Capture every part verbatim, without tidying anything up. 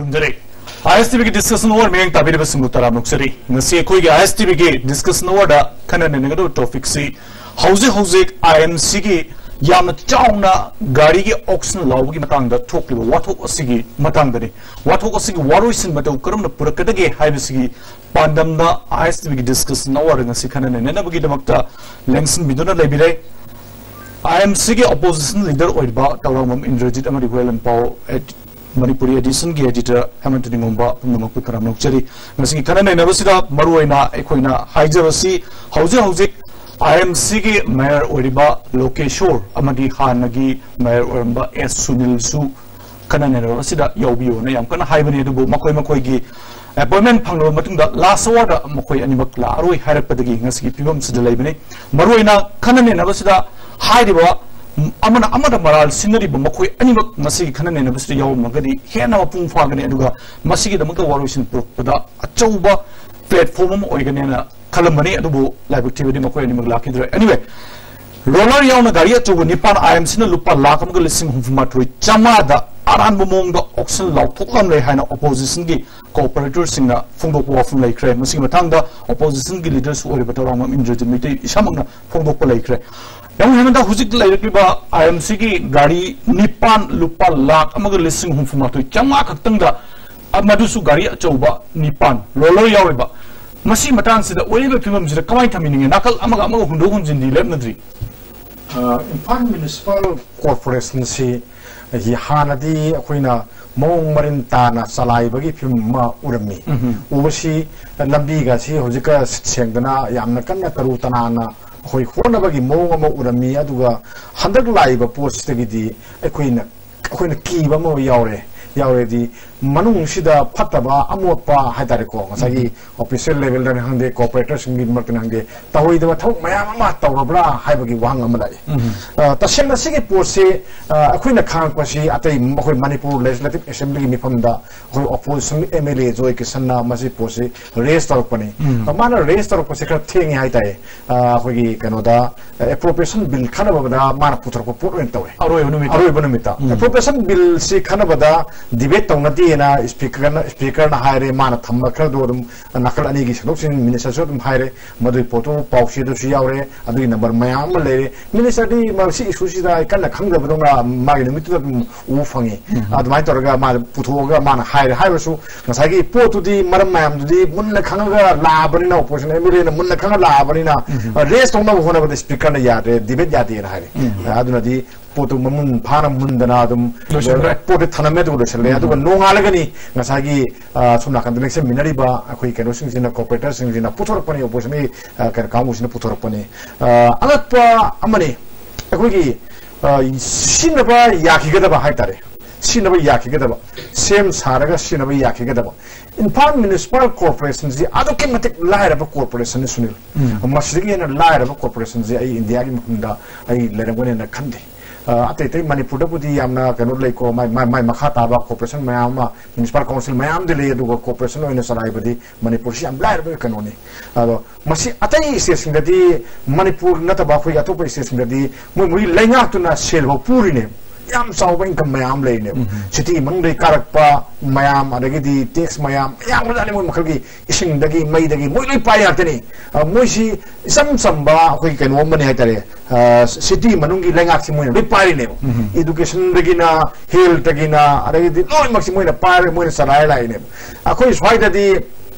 ꯈꯨꯔꯨꯝꯖꯔꯤ꯫ ꯑꯥꯏ ꯑꯦꯁ T ꯚꯤꯒꯤ discussion ꯑꯋꯥꯔ ꯃꯤꯠꯌꯦꯡ ꯇꯥꯕꯤꯔꯤꯕꯁꯤꯡꯕꯨ ꯇꯔꯥꯝꯅ ꯑꯣꯛꯆꯔꯤ꯫ ꯉꯁꯤ ꯑꯩꯈꯣꯏꯒꯤ ꯑꯥꯏ ꯑꯦꯁ ꯇꯤ ꯚꯤꯒꯤ ꯗꯤꯁꯀꯁꯟ ꯑꯋꯥꯔꯗ ꯈꯟꯅ ꯅꯩꯅꯒꯗꯕ ꯇꯣꯄꯤꯛꯁꯤ ꯍꯧꯖꯤꯛ ꯍꯧꯖꯤꯛ ꯑꯥꯏ ꯑꯦꯝ ꯁꯤꯒꯤ ꯌꯥꯝꯅ ꯆꯥꯎꯅ ꯒꯥꯔꯤꯒꯤ ꯑꯣꯛꯁꯟ ꯂꯥꯎꯕꯒꯤ ꯃꯇꯥꯡꯗ ꯊꯣꯛꯂꯤꯕ ꯋꯥꯊꯣꯛ ꯑꯁꯤꯒꯤ ꯃꯇꯥꯡꯗꯅꯤ꯫ ꯋꯥꯊꯣꯛ ꯑꯁꯤꯒꯤ ꯋꯥꯔꯣꯏꯁꯤꯟ ꯃꯇꯧ ꯀꯔꯝꯅ ꯄꯨꯔꯛꯀꯗꯒꯦ ꯍꯥꯏꯕꯁꯤꯒꯤ ꯄꯥꯟꯗꯝꯗ ꯑꯥꯏ ꯑꯦꯁ ꯇꯤ ꯚꯤꯒꯤ ꯗꯤꯁꯀꯁꯟ ꯑꯋꯥꯔ ꯉꯁꯤ ꯈꯟꯅ ꯅꯩꯅꯅꯕꯒꯤꯗꯃꯛꯇ ꯂꯦꯡꯁꯤꯟꯕꯤꯗꯨꯅ ꯂꯩꯕꯤꯔꯦ꯫ ꯑꯥꯏ ꯑꯦꯝ ꯁꯤꯒꯤ ꯑꯣꯄꯣꯖꯤꯁꯟ ꯂꯤꯗꯔ ꯑꯣꯏꯔꯤꯕ ꯇꯧꯔꯥꯡꯕꯝ ꯏꯟꯗ꯭ꯔꯖꯤꯠ ꯑꯃꯗꯤ ꯍꯨꯏꯂꯟꯄꯥꯎ ꯑꯦꯗ-, ꯃꯅꯤꯄꯨꯔꯤ ꯑꯦꯗꯤꯁꯟꯒꯤ ꯑꯦꯗꯤꯇꯔ ꯍꯦꯃꯟꯇ ꯅꯤꯡꯉꯣꯝꯕ ꯄꯨꯝꯅꯃꯛꯄꯨ ꯇꯔꯥꯝꯅ ꯑꯣꯛꯆꯔꯤ꯫ ꯉꯁꯤꯒꯤ ꯈꯟꯅ ꯅꯩꯅꯕꯁꯤꯗ ꯃꯔꯨꯑꯣꯏꯅ ꯑꯩꯈꯣꯏꯅ ꯍꯥꯏꯖꯕꯁꯤ ꯍꯧꯖꯤꯛ ꯍꯧꯖꯤꯛ ꯑꯥꯏ ꯑꯦꯝ ꯁꯤꯒꯤ ꯃꯦꯌꯔ ꯑꯣꯏꯔꯤꯕ ꯂꯣꯀꯦꯁꯣꯔ ꯑꯃꯗꯤ ꯍꯥꯟꯅꯒꯤ ꯃꯦꯌꯔ ꯑꯣꯏꯔꯝꯕ ꯑꯦꯁ ꯁꯨꯅꯤꯜꯁꯨ ꯈꯟꯅ ꯅꯩꯅꯕ ꯑꯁꯤꯗ ꯌꯥꯎꯕꯤꯌꯨꯅ ꯌꯥꯝ ꯀꯟꯅ ꯍꯥꯏꯕꯅꯤ꯫ ꯑꯗꯨꯕꯨ ꯃꯈꯣꯏ ꯃꯈꯣꯏꯒꯤ ꯑꯦꯄꯣꯏꯟꯃꯦꯟ ꯐꯪꯂꯕ ꯃꯇꯨꯡꯗ ꯂꯥꯁ ꯑꯋꯥꯔꯗ ꯃꯈꯣꯏ ꯑꯅꯤꯃꯛ ꯂꯥꯛꯑꯔꯣꯏ ꯍꯥꯏꯔꯛꯄꯗꯒꯤ ꯉꯁꯤꯒꯤ ꯐꯤꯕꯝꯁꯤꯗ ꯂꯩꯕꯅꯤ꯫ ꯃꯔꯨꯑꯣꯏꯅ ꯈꯟꯅ ꯅꯩꯅꯕꯁꯤꯗ ꯍꯥꯏꯔꯤꯕ ꯑꯃꯅ ꯑꯃꯗ ꯃꯔꯥꯜ ꯁꯤꯟꯅꯔꯤꯕ ꯃꯈꯣꯏ ꯑꯅꯤꯃꯛ ꯉꯁꯤꯒꯤ ꯈꯟꯅ ꯅꯩꯅꯕꯁꯤꯗ ꯌꯥꯎꯔꯝꯃꯒꯗꯤ ꯍꯦꯟꯅ ꯃꯄꯨꯡ ꯐꯥꯒꯅꯤ꯫ ꯑꯗꯨꯒ ꯃꯁꯤꯒꯤꯗꯃꯛꯇ ꯋꯥꯔꯣꯏꯁꯤꯟ ꯄꯨꯔꯛꯄꯗ ꯑꯆꯧꯕ ꯄ꯭ꯂꯦꯠꯐꯣꯝ ꯑꯃ ꯑꯣꯏꯒꯅꯦꯅ ꯈꯜꯂꯝꯕꯅꯤ꯫ ꯑꯗꯨꯕꯨ ꯂꯥꯏꯕꯛ ꯊꯤꯕꯗꯤ ꯃꯈꯣꯏ ꯑꯅꯤꯃꯛ ꯂꯥꯛꯈꯤꯗ꯭ꯔꯦ꯫ ꯑꯦꯅꯤꯋꯦ, ꯔꯣꯂꯔ ꯌꯥꯎꯅ ꯒꯥꯔꯤ ꯑꯆꯧꯕ ꯅꯤꯄꯥꯟ ꯑꯥꯏ ꯑꯦꯝ ꯁꯤꯅ ꯂꯨꯄꯥ ꯂꯥꯈ ꯑꯃꯒ ꯂꯤꯁꯤꯡ ꯍꯨꯝꯐꯨ ꯃꯥꯊꯣꯏ ꯆꯥꯝꯃꯉꯥꯗ ꯑꯔꯥꯟꯕ ꯃꯑꯣꯡꯗ ꯑꯣꯛꯁꯟ ꯂꯥꯎꯊꯣꯛꯂꯝꯂꯦ ꯍꯥꯏꯅ ꯑꯣꯄꯣꯖꯤꯁꯟꯒꯤ ꯀꯣꯑꯣꯄꯔꯦꯇꯔꯁꯤꯡꯅ ꯐꯣꯡꯗꯣꯛꯄ ꯋꯥꯐꯝ ꯂꯩꯈ꯭ꯔꯦ꯫ ꯃꯁꯤꯒꯤ ꯃꯇꯥꯡꯗ ꯑꯣꯄꯣꯖꯤꯁꯟꯒꯤ ꯂꯤꯗꯔꯁꯨ ꯑꯣꯏꯔꯤꯕ ꯇꯧꯔꯥꯡꯕꯝ ꯏꯟꯗ꯭ꯔꯖꯤꯠ ꯃꯩꯇꯩ ꯏꯁꯥꯃꯛꯅ ꯐꯣꯡꯗꯣꯛꯄ ꯂꯩꯈ꯭ꯔꯦ꯫ ꯌꯦꯡꯉꯨ ꯍꯦꯃꯟꯇ, ꯍꯧꯖꯤꯛ ꯂꯩꯔꯛꯂꯤꯕ ꯑꯥꯏ ꯑꯦꯝ ꯁꯤꯒꯤ ꯒꯥꯔꯤ ꯅꯤꯄꯥꯟ ꯂꯨꯄꯥ ꯂꯥꯈ ꯑꯃꯒ ꯂꯤꯁꯤꯡ ꯍꯨꯝꯐꯨ ꯃꯥꯊꯣꯏ ꯆꯥꯝꯃꯉꯥ ꯈꯛꯇꯪꯗ, ꯑ, ꯃꯗꯨꯁꯨ ꯒꯥꯔꯤ ꯑꯆꯧꯕ ꯅꯤꯄꯥꯟ, ꯔꯣꯂꯔ ꯌꯥꯎꯔꯤꯕ, ꯃꯁꯤ ꯃꯇꯥꯡꯁꯤꯗ ꯑꯣꯏꯔꯤꯕ ꯐꯤꯕꯝꯁꯤꯗ ꯀꯃꯥꯏꯅ ꯊꯝꯕꯤꯅꯤꯡꯉꯤ? ꯅꯥꯀꯜ ꯑꯃꯒ ꯑꯃꯒ ꯍꯨꯟꯗꯣꯛ ꯍꯨꯟꯖꯤꯟꯗꯤ ꯂꯦꯞꯅꯗ꯭ꯔꯤ꯫ ꯑ, ꯏꯝꯐꯥꯜ ꯃ꯭ꯌꯨꯅꯤꯁꯤꯄꯥꯜ ꯀꯣꯔꯄꯣꯔꯦꯁꯟꯁꯤ ꯍꯥꯟꯅꯗꯤ ꯑꯩꯈꯣꯏꯅ ꯃꯑꯣꯡ ꯃꯔꯤꯟ ꯇꯥꯅ ꯆꯂꯥꯏꯕꯒꯤ ꯐꯤꯕꯝ ꯑꯃ ꯎꯔꯝꯃꯤ꯫ ꯎꯕꯁꯤ ꯂꯝꯕꯤꯒꯁꯤ ꯍꯧꯖꯤꯛꯀ ꯁꯤꯠ ꯁꯦꯡꯗꯅ ꯌꯥꯝꯅ ꯀꯟꯅ ꯇꯔꯨ ꯇꯅꯥꯟꯅ ꯑꯩꯈꯣꯏ ꯍꯣꯠꯅꯕꯒꯤ ꯃꯑꯣꯡ ꯑꯃ ꯎꯔꯝꯃꯤ꯫ ꯑꯗꯨꯒ ꯍꯟꯗꯛ ꯂꯥꯛꯏꯕ ꯄꯣꯠꯁꯤꯗꯒꯤꯗꯤ ꯑꯩꯈꯣꯏꯅ, ꯑꯩꯈꯣꯏꯅ ꯀꯤꯕ ꯑꯃ ꯌꯥꯎꯔꯦ꯫ ꯌꯥꯎꯔꯦꯗꯤ ꯃꯅꯨꯡꯁꯤꯗ ꯐꯠꯇꯕ ꯑꯃꯣꯠꯄ ꯍꯥꯏꯇꯥꯔꯦꯀꯣ, ꯉꯁꯥꯏꯒꯤ ꯑꯣꯐꯤꯁꯤꯌꯦꯜ ꯂꯦꯚꯦꯜꯗꯅꯤ ꯈꯪꯗꯦ, ꯀꯣꯔꯄꯣꯔꯦꯇꯔꯁꯤꯡꯒꯤ ꯃꯔꯛꯇꯅꯤ ꯈꯪꯗꯦ, ꯇꯧꯍꯩꯗꯕ ꯊꯕꯛ ꯃꯌꯥꯝ ꯑꯃ ꯇꯧꯔꯕ꯭ꯔꯥ ꯍꯥꯏꯕꯒꯤ ꯋꯥꯍꯪ ꯑꯃ ꯂꯥꯛꯏ꯫ ꯑ, ꯇꯁꯦꯡꯅ ꯁꯤꯒꯤ ꯄꯣꯠꯁꯤ, ꯑ, ꯑꯩꯈꯣꯏꯅ ꯈꯪꯉꯛꯄꯁꯤ ꯑꯇꯩ ꯑꯩꯈꯣꯏ ꯃꯅꯤꯄꯨꯔ ꯂꯦꯖꯤꯁꯂꯦꯇꯤꯚ ꯑꯦꯁꯦꯝꯕ꯭ꯂꯤꯒꯤ ꯃꯤꯐꯝꯗ ꯑꯩꯈꯣꯏ ꯑꯣꯄꯣꯖꯤꯁꯟ ꯑꯦꯝ ꯑꯦꯜ ꯑꯦ ꯖꯣꯏ ꯀꯤꯁꯟꯅ ꯃꯁꯤ ꯄꯣꯠꯁꯤ ꯔꯦꯖ ꯇꯧꯔꯛꯄꯅꯤ꯫ ꯑ, ꯃꯥꯅ ꯔꯦꯖ ꯇꯧꯔꯛꯄꯁꯤ ꯈꯔ ꯊꯦꯡꯉꯦ ꯍꯥꯏꯇꯥꯔꯦ꯫ ꯑ, ꯑꯩꯈꯣꯏꯒꯤ ꯀꯩꯅꯣꯗ, ꯑꯦꯄ꯭ꯔꯣꯄ꯭ꯔꯤꯌꯦꯁꯟ ꯕꯤꯜ ꯈꯟꯅꯕꯗ ꯃꯥꯅ ꯄꯨꯊꯣꯔꯛꯄ ꯄꯣꯠ ꯑꯣꯏꯅ ꯇꯧꯋꯦ꯫ ꯑꯔꯣꯏꯕ ꯅꯨꯃꯤꯠꯇ꯫ ꯑꯔꯣꯏꯕ ꯅꯨꯃꯤꯠꯇ꯫ ꯑꯦꯄ꯭ꯔꯣꯄ꯭ꯔꯤꯌꯦꯁꯟ ꯕꯤꯜꯁꯤ ꯈꯟꯅꯕꯗ ꯗꯤꯕꯦꯠ ꯇꯧꯅꯗꯦꯅ ꯁ꯭ꯄꯤꯀꯔꯅ ꯁ꯭ꯄꯤꯀꯔꯅ ꯍꯥꯏꯔꯦ꯫ ꯃꯥꯅ ꯊꯝꯕ ꯈꯔꯗꯣ ꯑꯗꯨꯝ ꯅꯥꯀꯜ ꯑꯅꯤꯒꯤ ꯁꯟꯗꯣꯛ ꯁꯟꯖꯤꯟ ꯃꯤꯅꯤꯁꯇꯔꯁꯨ ꯑꯗꯨꯝ ꯍꯥꯏꯔꯦ꯫ ꯃꯗꯨꯒꯤ ꯄꯣꯠꯇꯨ ꯄꯥꯎꯆꯦꯗꯁꯨ ꯌꯥꯎꯔꯦ꯫ ꯑꯗꯨꯒꯤ ꯅꯝꯕꯔ ꯃꯌꯥꯝ ꯑꯃ ꯂꯩꯔꯦ꯫ ꯃꯤꯅꯤꯁꯇꯔꯗꯤ ꯃꯁꯤ ꯏꯁꯨꯁꯤꯗ ꯑꯩ ꯀꯟꯅ ꯈꯪꯗꯕꯗꯧꯅ ꯃꯥꯒꯤ ꯅꯨꯃꯤꯠꯇꯨꯗ ꯑꯗꯨꯝ ꯎꯕ ꯐꯪꯉꯤ꯫ ꯑꯗꯨꯃꯥꯏꯅ ꯇꯧꯔꯒ ꯃꯥ ꯄꯨꯊꯣꯛꯑꯒ ꯃꯥꯅ ꯍꯥꯏꯔꯦ꯫ ꯍꯥꯏꯔꯁꯨ ꯉꯁꯥꯏꯒꯤ ꯄꯣꯠꯇꯨꯗꯤ ꯃꯔꯝ ꯃꯌꯥꯝꯗꯨꯗꯤ ꯃꯨꯟꯅ ꯈꯪꯉꯒ ꯂꯥꯛꯑꯕꯅꯤꯅ, ꯑꯣꯄꯣꯖꯤꯁꯟ ꯑꯦꯝ ꯑꯦꯜ ꯑꯦꯅ ꯃꯨꯟꯅ ꯈꯪꯉꯒ ꯂꯥꯛꯑꯕꯅꯤꯅ, ꯔꯦꯁ ꯇꯧꯅꯕ ꯍꯣꯠꯅꯕꯗ ꯁ꯭ꯄꯤꯀꯔꯅ ꯌꯥꯗ꯭ꯔꯦ, ꯗꯤꯕꯦꯠ ꯌꯥꯗꯦꯅ ꯍꯥꯏꯔꯦ꯫ ꯑꯗꯨꯅꯗꯤ ꯄꯣꯠꯇꯨ ꯃꯃꯨꯟ ꯐꯥꯅ ꯃꯨꯟꯗꯅ ꯑꯗꯨꯝ ꯂꯣꯏꯁꯤꯟꯈ꯭ꯔꯦ꯫ ꯄꯣꯠꯇꯨ ꯊꯅꯝꯃꯦ ꯑꯗꯨꯒ ꯂꯣꯏꯁꯤꯜꯂꯦ꯫ ꯑꯗꯨꯒ ꯅꯣꯡꯉꯥꯜꯂꯒꯅꯤ ꯉꯁꯥꯏꯒꯤ, ꯑ, ꯁꯣꯝ ꯅꯥꯀꯟꯗ ꯂꯦꯡꯁꯟꯃꯤꯟꯅꯔꯤꯕ ꯑꯩꯈꯣꯏ ꯀꯩꯅꯣꯁꯤꯡꯁꯤꯅ, ꯀꯣꯔꯄꯣꯔꯦꯇꯔꯁꯤꯡꯁꯤꯅ ꯄꯨꯊꯣꯔꯛꯄꯅꯤ, ꯑꯣꯄꯣꯖꯤꯁꯟꯒꯤ, ꯑ, ꯀꯩꯅꯣ ꯀꯥꯡꯕꯨꯁꯤꯅ ꯄꯨꯊꯣꯔꯛꯄꯅꯤ꯫ ꯑ, ꯑꯉꯛꯄ ꯑꯃꯅꯤ꯫ ꯑꯩꯈꯣꯏꯒꯤ, ꯑ, ꯁꯤꯖꯤꯟꯅꯕ ꯌꯥꯈꯤꯒꯗꯕ ꯍꯥꯏꯇꯥꯔꯦ, ꯁꯤꯖꯤꯟꯅꯕ ꯌꯥꯈꯤꯒꯗꯕ, ꯁꯦꯝ ꯁꯥꯔꯒ ꯁꯤꯖꯤꯟꯅꯕ ꯌꯥꯈꯤꯒꯗꯕ ꯏꯝꯐꯥꯜ ꯃ꯭ꯌꯨꯅꯤꯁꯤꯄꯥꯜ ꯀꯣꯔꯄꯣꯔꯦꯁꯟꯁꯤ ꯑꯗꯨꯛꯀꯤ ꯃꯇꯤꯛ ꯂꯥꯏꯔꯕ ꯀꯣꯔꯄꯣꯔꯦꯁꯟꯅꯤ, ꯁꯨꯅꯤꯜ꯫ ꯃꯁꯤꯗꯒꯤ ꯍꯦꯟꯅ ꯂꯥꯏꯔꯕ ꯀꯣꯔꯄꯣꯔꯦꯁꯟꯁꯦ ꯑꯩ ꯏꯟꯗꯤꯌꯥꯒꯤ ꯃꯐꯝꯗ ꯑꯩ ꯂꯩꯔꯝꯒꯅꯦꯅ ꯈꯟꯗꯦ꯫ ꯑ, ꯑꯇꯩ ꯑꯇꯩ ꯃꯅꯤꯄꯨꯔꯗꯕꯨꯗꯤ ꯌꯥꯝꯅ ꯀꯩꯅꯣ ꯂꯩꯀꯣ, ꯃꯥꯏ, ꯃꯥꯏ, ꯃꯥꯏ ꯃꯈꯥ ꯇꯥꯕ ꯀꯣꯔꯄꯣꯔꯦꯁꯟ ꯃꯌꯥꯝ ꯑꯃ, ꯃ꯭ꯌꯨꯅꯤꯁꯤꯄꯥꯜ ꯀꯥꯎꯟꯁꯤꯜ ꯃꯌꯥꯝꯗꯤ ꯂꯩ, ꯑꯗꯨꯒ ꯀꯣꯔꯄꯣꯔꯦꯁꯟ ꯑꯣꯏꯅ ꯆꯂꯥꯏꯕꯗꯤ ꯃꯅꯤꯄꯨꯔꯁꯤ ꯌꯥꯝ ꯂꯥꯏꯔꯕ ꯀꯩꯅꯣꯅꯤ꯫ ꯑꯗꯣ ꯃꯁꯤ ꯑꯇꯩ ꯁ꯭ꯇꯦꯠꯁꯤꯡꯗꯗꯤ, ꯃꯅꯤꯄꯨꯔ ꯅꯠꯇꯕ ꯑꯩꯈꯣꯏꯒꯤ ꯑꯇꯣꯞꯄ ꯁ꯭ꯇꯦꯠꯁꯤꯡꯗꯗꯤ ꯃꯣꯏ ꯃꯣꯏꯒꯤ ꯂꯩꯉꯥꯛꯇꯨꯅ ꯁꯦꯜ ꯐꯥꯎ ꯄꯨꯔꯤꯅꯦ꯫ ꯌꯥꯝ ꯆꯥꯎꯕ ꯏꯟꯀꯝ ꯃꯌꯥꯝ ꯑꯃ ꯂꯩꯔꯤꯅꯦ꯫ ꯁꯤꯇꯤ ꯃꯅꯨꯡꯗꯒꯤ ꯀꯥꯔꯛꯄ ꯃꯌꯥꯝ, ꯑꯗꯒꯤꯗꯤ ꯇꯦꯛꯁ ꯃꯌꯥꯝ, ꯌꯥꯝꯈ꯭ꯔꯖꯥꯠꯅꯤ ꯃꯣꯏ ꯃꯈꯜꯒꯤ꯫ ꯏꯁꯤꯡꯗꯒꯤ, ꯃꯩꯗꯒꯤ ꯃꯣꯏ ꯂꯣꯏ ꯄꯥꯏ ꯉꯥꯛꯇꯅꯤ꯫ ꯑ, ꯃꯣꯏꯁꯤ ꯏꯆꯝ ꯆꯝꯕ ꯑꯩꯈꯣꯏ ꯀꯩꯅꯣ ꯑꯃꯅꯤ ꯍꯥꯏꯇꯥꯔꯦ꯫ ꯑ, ꯁꯤꯇꯤ ꯃꯅꯨꯡꯒꯤ ꯂꯩꯉꯥꯛꯁꯤ ꯃꯣꯏꯅ ꯂꯣꯏ ꯄꯥꯏꯔꯤꯅꯦꯕ꯫ ꯏꯗꯨꯀꯦꯁꯟꯗꯒꯤꯅ, ꯍꯦꯜꯇꯒꯤꯅ, ꯑꯗꯒꯤꯗꯤ ꯂꯣꯏꯅꯃꯛꯁꯤ ꯃꯣꯏꯅ ꯄꯥꯏꯔꯒ ꯃꯣꯏꯅ ꯆꯂꯥꯏꯔ ꯂꯥꯛꯏꯅꯦꯕ꯫ ꯑꯩꯈꯣꯏ ꯁ꯭ꯋꯥꯏꯗꯗꯤ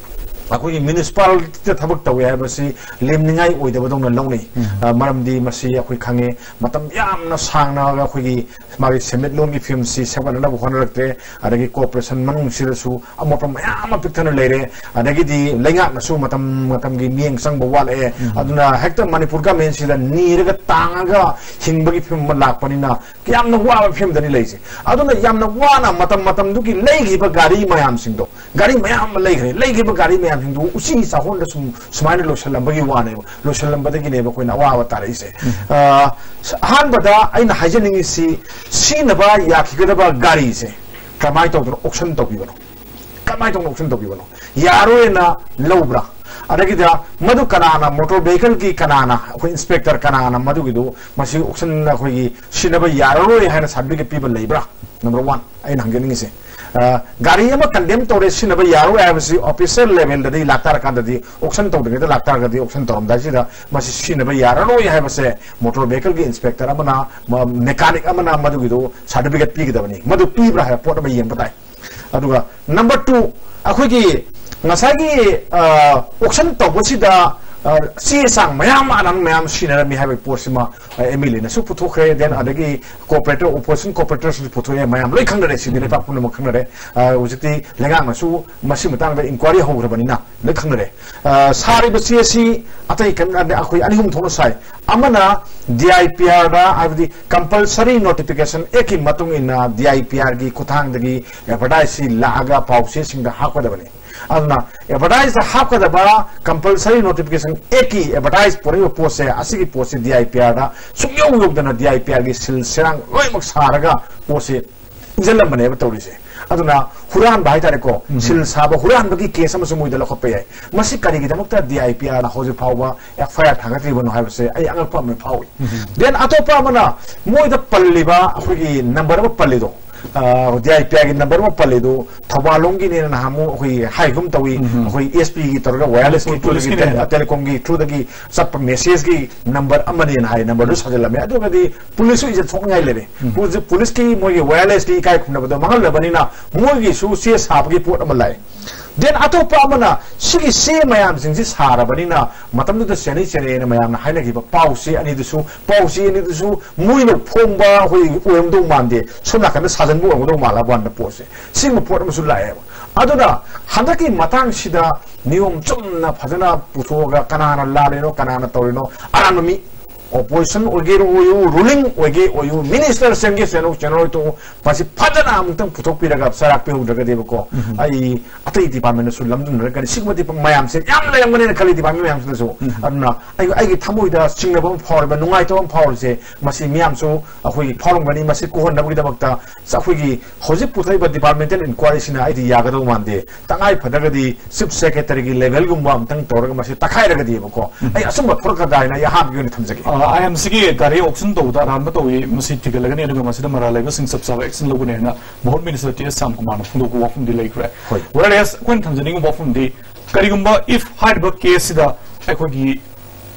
ꯑꯩꯈꯣꯏꯒꯤ ꯃ꯭ꯌꯨꯅꯤꯁꯤꯄꯥꯂꯤꯇꯤꯗ ꯊꯕꯛ ꯇꯧꯋꯦ ꯍꯥꯏꯕꯁꯤ ꯂꯦꯝꯅꯤꯡꯉꯥꯏ ꯑꯣꯏꯗꯕꯗꯧꯅ ꯂꯧꯅꯩ꯫ ꯑ, ꯃꯔꯝꯗꯤ ꯃꯁꯤ ꯑꯩꯈꯣꯏ ꯈꯪꯉꯦ, ꯃꯇꯝ ꯌꯥꯝꯅ ꯁꯥꯡꯅ ꯑꯩꯈꯣꯏꯒꯤ ꯃꯥꯒꯤ ꯁꯦꯟꯃꯤꯠꯂꯣꯟꯒꯤ ꯐꯤꯕꯝꯁꯤ ꯁꯦꯝꯒꯠꯅꯅꯕ ꯍꯣꯠꯅꯔꯛꯇ꯭ꯔꯦ꯫ ꯑꯗꯒꯤ ꯀꯣꯔꯄꯣꯔꯦꯁꯟ ꯃꯅꯨꯡꯁꯤꯗꯁꯨ ꯑꯃꯣꯠꯄ ꯃꯌꯥꯝ ꯑꯃ ꯄꯤꯛꯊꯅ ꯂꯩꯔꯦ꯫ ꯑꯗꯒꯤꯗꯤ ꯂꯩꯉꯥꯛꯅꯁꯨ ꯃꯇꯝ ꯃꯇꯝꯒꯤ ꯃꯤꯠꯌꯦꯡ ꯆꯪꯕ ꯋꯥꯠꯂꯛꯑꯦ꯫ ꯑꯗꯨꯅ ꯍꯦꯛꯇ ꯃꯅꯤꯄꯨꯔ ꯒꯃꯦꯟꯁꯤꯗ ꯅꯤꯔꯒ ꯇꯥꯡꯉꯒ ꯍꯤꯡꯕꯒꯤ ꯐꯤꯕꯝ ꯑꯃ ꯂꯥꯛꯄꯅꯤꯅ ꯌꯥꯝꯅ ꯋꯥꯕ ꯐꯤꯕꯝꯗꯅꯤ ꯂꯩꯔꯤꯁꯦ꯫ ꯑꯗꯨꯅ ꯌꯥꯝꯅ ꯋꯥꯅ ꯃꯇꯝ ꯃꯇꯝꯗꯨꯒꯤ ꯂꯩꯈꯤꯕ ꯒꯥꯔꯤ ꯃꯌꯥꯝꯁꯤꯡꯗꯣ, ꯒꯥꯔꯤ ꯃꯌꯥꯝ ꯑꯃ ꯂꯩꯈ꯭ꯔꯦ꯫ ꯂꯩꯈꯤꯕ ꯒꯥꯔꯤ ꯃꯌꯥꯝꯁꯤꯡꯗꯨ ꯎꯆꯤ ꯆꯥꯍꯣꯟꯗ ꯁꯨꯝ ꯁꯨꯃꯥꯏꯅ ꯂꯣꯏꯁꯤꯜꯂꯝꯕꯒꯤ ꯋꯥꯅꯦꯕ, ꯂꯣꯏꯁꯤꯜꯂꯝꯕꯗꯒꯤꯅꯦꯕ ꯑꯩꯈꯣꯏꯅ ꯑꯋꯥꯕ ꯇꯥꯔꯛꯏꯁꯦ꯫ ꯑ, ꯑꯍꯥꯟꯕꯗ ꯑꯩꯅ ꯍꯥꯏꯖꯅꯤꯡꯉꯤꯁꯤ, ꯁꯤꯖꯤꯟꯅꯕ ꯌꯥꯈꯤꯒꯗꯕ ꯒꯥꯔꯤꯁꯦ ꯀꯃꯥꯏꯅ ꯇꯧꯗꯅ ꯑꯣꯛꯁꯟ ꯇꯧꯕꯤꯕꯅꯣ? ꯀꯃꯥꯏꯅ ꯇꯧꯗꯅ ꯑꯣꯛꯁꯟ ꯇꯧꯕꯤꯕꯅꯣ? ꯌꯥꯔꯣꯏꯅ ꯂꯧꯕ꯭ꯔꯥ? ꯑꯗꯒꯤꯗ ꯃꯗꯨ ꯀꯅꯥꯅ, ꯃꯣꯇꯣꯔ ꯚꯦꯍꯤꯀꯜꯒꯤ ꯀꯅꯥꯅ, ꯑꯩꯈꯣꯏ ꯏꯟꯁꯄꯦꯛꯇꯔ ꯀꯅꯥꯅ ꯃꯗꯨꯒꯤꯗꯨ ꯃꯁꯤ ꯑꯣꯛꯁꯟ ꯑꯩꯈꯣꯏꯒꯤ ꯁꯤꯖꯤꯟꯅꯕ ꯌꯥꯔꯔꯣꯏ ꯍꯥꯏꯅ ꯁꯥꯔꯇꯤꯐꯤꯀꯦꯠ ꯄꯤꯕ ꯂꯩꯕ꯭ꯔꯥ? ꯅꯝꯕꯔ ꯋꯥꯟ ꯑꯩꯅ ꯍꯪꯖꯅꯤꯡꯉꯤꯁꯦ꯫ ꯑ, ꯒꯥꯔꯤ ꯑꯃ ꯀꯟꯗꯦꯝ ꯇꯧꯔꯦ, ꯁꯤꯖꯤꯟꯅꯕ ꯌꯥꯔꯣꯏ ꯍꯥꯏꯕꯁꯤ ꯑꯣꯐꯤꯁꯤꯌꯦꯜ ꯂꯦꯚꯦꯜꯗꯗꯤ ꯂꯥꯛꯇꯥꯔꯀꯥꯟꯗꯗꯤ, ꯑꯣꯛꯁꯟ ꯇꯧꯗ꯭ꯔꯤꯉꯩꯗ ꯂꯥꯛꯇꯥꯔꯒꯗꯤ, ꯑꯣꯛꯁꯟ ꯇꯧꯔꯝꯗꯥꯏꯁꯤꯗ ꯃꯁꯤ ꯁꯤꯖꯤꯟꯅꯕ ꯌꯥꯔꯔꯣꯏ ꯍꯥꯏꯕꯁꯦ ꯃꯣꯇꯣꯔ ꯚꯦꯍꯤꯀꯜꯒꯤ ꯏꯟꯁꯄꯦꯛꯇꯔ ꯑꯃꯅ, ꯃ-, ꯃꯦꯀꯥꯅꯤꯛ ꯑꯃꯅ ꯃꯗꯨꯒꯤꯗꯨ ꯁꯥꯔꯇꯤꯐꯤꯀꯦꯠ ꯄꯤꯒꯗꯕꯅꯤ꯫ ꯃꯗꯨ ꯄꯤꯕ꯭ꯔꯥ ꯍꯥꯏꯕ ꯄꯣꯠ ꯑꯃ ꯌꯦꯡꯕ ꯇꯥꯏ꯫ ꯑꯗꯨꯒ ꯅꯝꯕꯔ ꯇꯨ, ꯑꯩꯈꯣꯏꯒꯤ ꯉꯁꯥꯏꯒꯤ, ꯑ, ꯑꯣꯛꯁꯟ ꯇꯧꯕꯁꯤꯗ, ꯑ, ꯆꯦ ꯆꯥꯡ ꯃꯌꯥꯝ ꯑꯃ ꯑꯅꯟ ꯃꯌꯥꯝ ꯁꯤꯖꯤꯟꯅꯔꯝꯃꯤ ꯍꯥꯏꯕꯒꯤ ꯄꯣꯠꯁꯤꯃ, ꯑ, ꯑꯦꯝ ꯑꯦꯜ ꯑꯦꯅꯁꯨ ꯄꯨꯊꯣꯛꯈ꯭ꯔꯦ, ꯗꯦꯟ ꯑꯗꯒꯤ ꯀꯣꯑꯣꯄꯔꯦꯇꯔ, ꯑꯣꯄꯣꯖꯤꯁꯟ ꯀꯣꯑꯣꯄꯔꯦꯇꯔꯁꯨ ꯄꯨꯊꯣꯛꯑꯦ, ꯃꯌꯥꯝ ꯂꯣꯏ ꯈꯪꯅꯔꯦ, ꯁꯤꯗꯤ ꯂꯩꯕꯥꯛ ꯄꯨꯝꯅꯃꯛ ꯈꯪꯅꯔꯦ꯫ ꯑ, ꯍꯧꯖꯤꯛꯇꯤ ꯂꯩꯉꯥꯛꯅꯁꯨ ꯃꯁꯤ ꯃꯇꯥꯡꯗ ꯏꯟꯀ꯭ꯋꯥꯏꯔꯤ ꯍꯧꯈ꯭ꯔꯕꯅꯤꯅ ꯂꯣꯏ ꯈꯪꯅꯔꯦ꯫ ꯑ, ꯁꯥꯔꯤꯕ ꯆꯦ ꯑꯁꯤ ꯑꯇꯩ ꯀꯔꯤꯝ ꯅꯠꯇꯦ, ꯑꯩꯈꯣꯏ ꯑꯅꯤ ꯑꯍꯨꯝ ꯊꯣꯛꯅ ꯁꯥꯏ꯫ ꯑꯃꯅ ꯗꯤ ꯑꯥꯏ ꯄꯤ ꯑꯥꯔꯗ, ꯍꯥꯏꯕꯗꯤ ꯀꯝꯄꯜꯁꯔꯤ ꯅꯣꯇꯤꯐꯤꯀꯦꯁꯟ ꯑꯦꯛꯀꯤ ꯃꯇꯨꯡ ꯏꯟꯅ ꯗꯤ ꯑꯥꯏ ꯄꯤ ꯑꯥꯔꯒꯤ ꯈꯨꯠꯊꯥꯡꯗꯒꯤ ꯑꯦꯗꯚꯔꯇꯥꯏꯖꯁꯤ ꯂꯥꯛꯑꯒ ꯄꯥꯎꯆꯦꯁꯤꯡꯗ ꯍꯥꯞꯀꯗꯕꯅꯤ꯫ ꯑꯗꯨꯅ ꯑꯦꯗꯚꯔꯇꯥꯏꯖꯇ ꯍꯥꯞꯀꯗꯕ ꯀꯝꯄꯜꯁꯔꯤ ꯅꯣꯇꯤꯐꯤꯀꯦꯁꯟ ꯑꯦꯛꯀꯤ ꯑꯦꯗꯚꯔꯇꯥꯏꯖ ꯄꯨꯔꯛꯏꯕ ꯄꯣꯠꯁꯦ, ꯑꯁꯤꯒꯤ ꯄꯣꯠꯁꯦ D I P ꯑꯥꯔꯗ ꯁꯨꯡꯌꯧ ꯌꯧꯗꯅ D I P ꯑꯥꯔꯒꯤ ꯁꯤꯜ ꯁꯦꯔꯥꯡ ꯂꯣꯏꯅꯃꯛ ꯁꯥꯔꯒ ꯄꯣꯠꯁꯦ ꯏꯟꯁꯤꯜꯂꯝꯕꯅꯦꯕ ꯇꯧꯔꯤꯁꯦ꯫ ꯑꯗꯨꯅ ꯍꯨꯔꯥꯟꯕ ꯍꯥꯏꯇꯥꯔꯦꯀꯣ, ꯎꯝ꯫ ꯁꯤꯜ ꯁꯥꯕ ꯍꯨꯔꯥꯟꯕꯒꯤ ꯀꯦꯁ ꯑꯃꯁꯨ ꯃꯣꯏꯗ ꯂꯧꯈꯠꯄ ꯌꯥꯏ꯫ ꯃꯁꯤ ꯀꯔꯤꯒꯤꯗꯃꯛꯇ ꯗꯤ ꯑꯥꯏ ꯄꯤ ꯑꯥꯔꯅ ꯍꯧꯖꯤꯛ ꯐꯥꯎꯕ ꯑꯦꯐ ꯑꯥꯏ ꯑꯥꯔ ꯊꯥꯡꯒꯠꯇ꯭ꯔꯤꯕꯅꯣ ꯍꯥꯏꯕꯁꯦ ꯑꯩ ꯑꯉꯛꯄ ꯑꯃ ꯐꯥꯎꯏ꯫ ꯎꯝ꯫ ꯗꯦꯟ ꯑꯇꯣꯞꯄ ꯑꯃꯅ ꯃꯣꯏꯗ ꯄꯜꯂꯤꯕ ꯑꯩꯈꯣꯏꯒꯤ ꯅꯝꯕꯔ ꯑꯃ ꯄꯜꯂꯤꯗꯣ, ꯗꯤ ꯑꯥꯏ ꯄꯤ ꯑꯥꯔꯒꯤ ꯅꯝꯕꯔ ꯑꯃ ꯄꯜꯂꯤꯗꯣ, ꯊꯧꯕꯥꯜ ꯂꯣꯝꯒꯤꯅꯦꯅ ꯅꯍꯥꯟꯃꯨꯛ ꯑꯩꯈꯣꯏ ꯍꯥꯏꯒꯨꯝ ꯇꯧꯏ, ꯎꯝ꯫ ꯑꯩꯈꯣꯏ ꯑꯦꯁ ꯄꯤꯒꯤ ꯇꯧꯔꯒ ꯋꯥꯌꯔꯂꯦꯁꯀꯤ ꯄꯨ-, ꯄꯨꯂꯤꯁꯀꯤꯅꯦ꯫ ꯊ꯭ꯔꯨꯗꯒꯤ, ꯇꯦꯂꯤꯀꯣꯝꯒꯤ ꯊ꯭ꯔꯨꯗꯒꯤ ꯆꯠꯄ ꯃꯦꯁꯦꯖꯀꯤ ꯅꯝꯕꯔ ꯑꯃꯅꯦꯅ ꯍꯥꯏ, ꯅꯝꯕꯔꯗꯨ ꯁꯥꯖꯤꯜꯂꯝꯃꯦ꯫ ꯑꯗꯨꯒꯗꯤ ꯄꯨꯂꯤꯁꯁꯨ ꯏꯖꯠ ꯊꯣꯛꯅꯤꯡꯉꯥꯏ ꯂꯩꯔꯦ꯫ ꯎꯝ꯫ ꯄꯨꯂꯤꯁ-, ꯄꯨꯂꯤꯁꯀꯤ ꯃꯣꯏꯒꯤ ꯋꯥꯌꯔꯂꯦꯁꯀꯤ ꯏꯀꯥꯏ ꯈꯨꯝꯅꯕꯗꯣ ꯃꯥꯡꯍꯜꯂꯕꯅꯤꯅ ꯃꯣꯏꯒꯤꯁꯨ ꯆꯦ ꯁꯥꯕꯒꯤ ꯄꯣꯠ ꯑꯃ ꯂꯥꯛꯑꯦ꯫ ꯗꯦꯟ ꯑꯇꯣꯞꯄ ꯑꯃꯅ ꯁꯤꯒꯤ ꯆꯦ ꯃꯌꯥꯝꯁꯤꯡꯁꯤ ꯁꯥꯔꯕꯅꯤꯅ ꯃꯇꯝꯗꯨꯗ ꯆꯦꯟꯅꯩ ꯆꯦꯟꯅꯩꯅ ꯃꯌꯥꯝꯅ ꯍꯥꯏꯅꯈꯤꯕ ꯄꯥꯎꯆꯦ ꯑꯅꯤꯗꯨꯁꯨ, ꯄꯥꯎꯆꯦ ꯑꯅꯤꯗꯨꯁꯨ ꯃꯣꯏꯅ ꯐꯣꯡꯕ ꯑꯩꯈꯣꯏ ꯑꯣꯏꯔꯝꯗꯧ ꯃꯥꯟꯗꯦ, ꯁꯣꯝ ꯅꯥꯀꯟꯗ ꯁꯥꯖꯟꯕ ꯑꯣꯏꯔꯝꯗꯧ ꯃꯥꯜꯂꯕ ꯋꯥꯅꯤꯗ ꯄꯣꯠꯁꯦ꯫ ꯁꯤꯒꯨꯝꯕ ꯄꯣꯠ ꯑꯃꯁꯨ ꯂꯥꯛꯑꯦꯕ꯫ ꯑꯗꯨꯅ ꯍꯟꯗꯛꯀꯤ ꯃꯇꯥꯡꯁꯤꯗ ꯅꯤꯌꯣꯝ ꯆꯨꯝꯅ ꯐꯖꯅ ꯄꯨꯊꯣꯛꯑꯒ ꯀꯅꯥꯅ ꯂꯥꯜꯂꯤꯅꯣ, ꯀꯅꯥꯅ ꯇꯧꯔꯤꯅꯣ, ꯑꯔꯥꯟꯕ ꯃꯤ ꯑꯣꯄꯣꯖꯤꯁꯟ ꯑꯣꯏꯒꯦꯔꯥ ꯑꯣꯏꯌꯨ, ꯔꯨꯂꯤꯡ ꯑꯣꯏꯒꯦ ꯑꯣꯏꯌꯨ, ꯃꯤꯅꯤꯁꯇꯔ ꯆꯦꯟꯒꯦ ꯆꯦꯟꯅꯧ, ꯆꯦꯟꯅꯔꯣꯏ ꯇꯣꯛꯎ, ꯃꯁꯤ ꯐꯖꯅ ꯑꯃꯨꯛꯇꯪ ꯄꯨꯊꯣꯛꯄꯤꯔꯒ ꯆꯩꯔꯥꯛ ꯄꯤꯍꯧꯗ꯭ꯔꯒꯗꯤꯕꯀꯣ, ꯎꯝ꯫ ꯑꯩ ꯑꯇꯩ ꯗꯤꯄꯥꯔꯠꯃꯦꯟꯗꯁꯨ ꯂꯝꯗꯝꯅꯔꯛꯀꯅꯤ꯫ ꯁꯤꯒꯨꯝꯕ ꯗꯤꯄꯥ-, ꯃꯌꯥꯝꯁꯦ ꯌꯥꯝ ꯂꯩꯔꯝꯒꯅꯦꯅ ꯈꯜꯂꯤ ꯗꯤꯄꯥꯔꯠꯃꯦꯟ ꯃꯌꯥꯝꯁꯤꯗꯁꯨ꯫ ꯎꯝ꯫ ꯑꯗꯨꯅ ꯑꯩ, ꯑꯩꯒꯤ ꯊꯃꯣꯏꯗ ꯆꯤꯡꯅꯕ ꯑꯃ ꯐꯥꯎꯔꯤꯕ, ꯅꯨꯡꯉꯥꯏꯇꯕ ꯑꯃ ꯐꯥꯎꯔꯤꯁꯦ, ꯃꯁꯤ ꯃꯤꯌꯥꯝꯁꯨ ꯑꯩꯈꯣꯏꯒꯤ ꯐꯥꯎꯔꯝꯒꯅꯤ꯫ ꯃꯁꯤ ꯀꯣꯛꯍꯟꯅꯕꯒꯤꯗꯃꯛꯇ ꯑꯩꯈꯣꯏꯒꯤ ꯍꯧꯖꯤꯛ ꯄꯨꯊꯣꯛꯏꯕ ꯗꯤꯄꯥꯔꯠꯃꯦꯟꯇꯦꯜ ꯏꯟꯀ꯭ꯋꯥꯏꯔꯤꯁꯤꯅ ꯑꯩꯗꯤ ꯌꯥꯒꯗꯧ ꯃꯥꯟꯗꯦ꯫ ꯇꯉꯥꯏ ꯐꯗ꯭ꯔꯒꯗꯤ ꯆꯤꯐ ꯁꯦꯀ꯭ꯔꯦꯇꯔꯤꯒꯤ ꯂꯦꯚꯦꯜꯒꯨꯝꯕ ꯑꯝꯇꯪ ꯇꯧꯔꯒ ꯃꯁꯤ ꯇꯛꯈꯥꯏꯔꯒꯗꯤꯕꯀꯣ, ꯎꯝ꯫ ꯑꯩ ꯑꯆꯨꯝꯕ ꯊꯣꯛꯂꯛꯀꯗ꯭ꯔꯥ ꯍꯥꯏꯅ ꯑꯩ ꯑꯍꯥꯟꯕꯒꯤ ꯑꯣꯏꯅ ꯊꯝꯖꯒꯦ꯫ ꯑꯥꯏ ꯑꯦꯝ ꯁꯤꯒꯤ ꯒꯥꯔꯤ ꯑꯣꯛꯁꯟ ꯇꯧꯕꯗ ꯑꯔꯥꯟꯕ ꯇꯧꯏ, ꯃꯁꯤ ꯊꯤꯒꯠꯂꯒꯅꯤ, ꯑꯗꯨꯒ ꯃꯁꯤꯗ ꯃꯔꯥꯜ ꯂꯩꯕꯁꯤꯡ ꯆꯞ ꯆꯥꯕ ꯑꯦꯛꯁꯟ ꯂꯧꯒꯅꯤ ꯍꯥꯏꯅ ꯃꯍꯨꯠ ꯃꯤꯅꯤꯁꯇꯔ ꯇꯤ ꯑꯦꯁ ꯁ꯭ꯌꯥꯝꯀꯨꯃꯥꯔꯅ ꯐꯣꯡꯗꯣꯛꯄ ꯋꯥꯐꯝꯗꯤ ꯂꯩꯈ꯭ꯔꯦ꯫ ꯍꯣꯏ꯫ Whereas ꯑꯩꯈꯣꯏꯅ ꯊꯝꯖꯅꯤꯡꯕ ꯋꯥꯐꯝꯗꯤ, ꯀꯔꯤꯒꯨꯝꯕ if ꯍꯥꯏꯔꯤꯕ ꯀꯦꯁꯁꯤꯗ ꯑꯩꯈꯣꯏꯒꯤ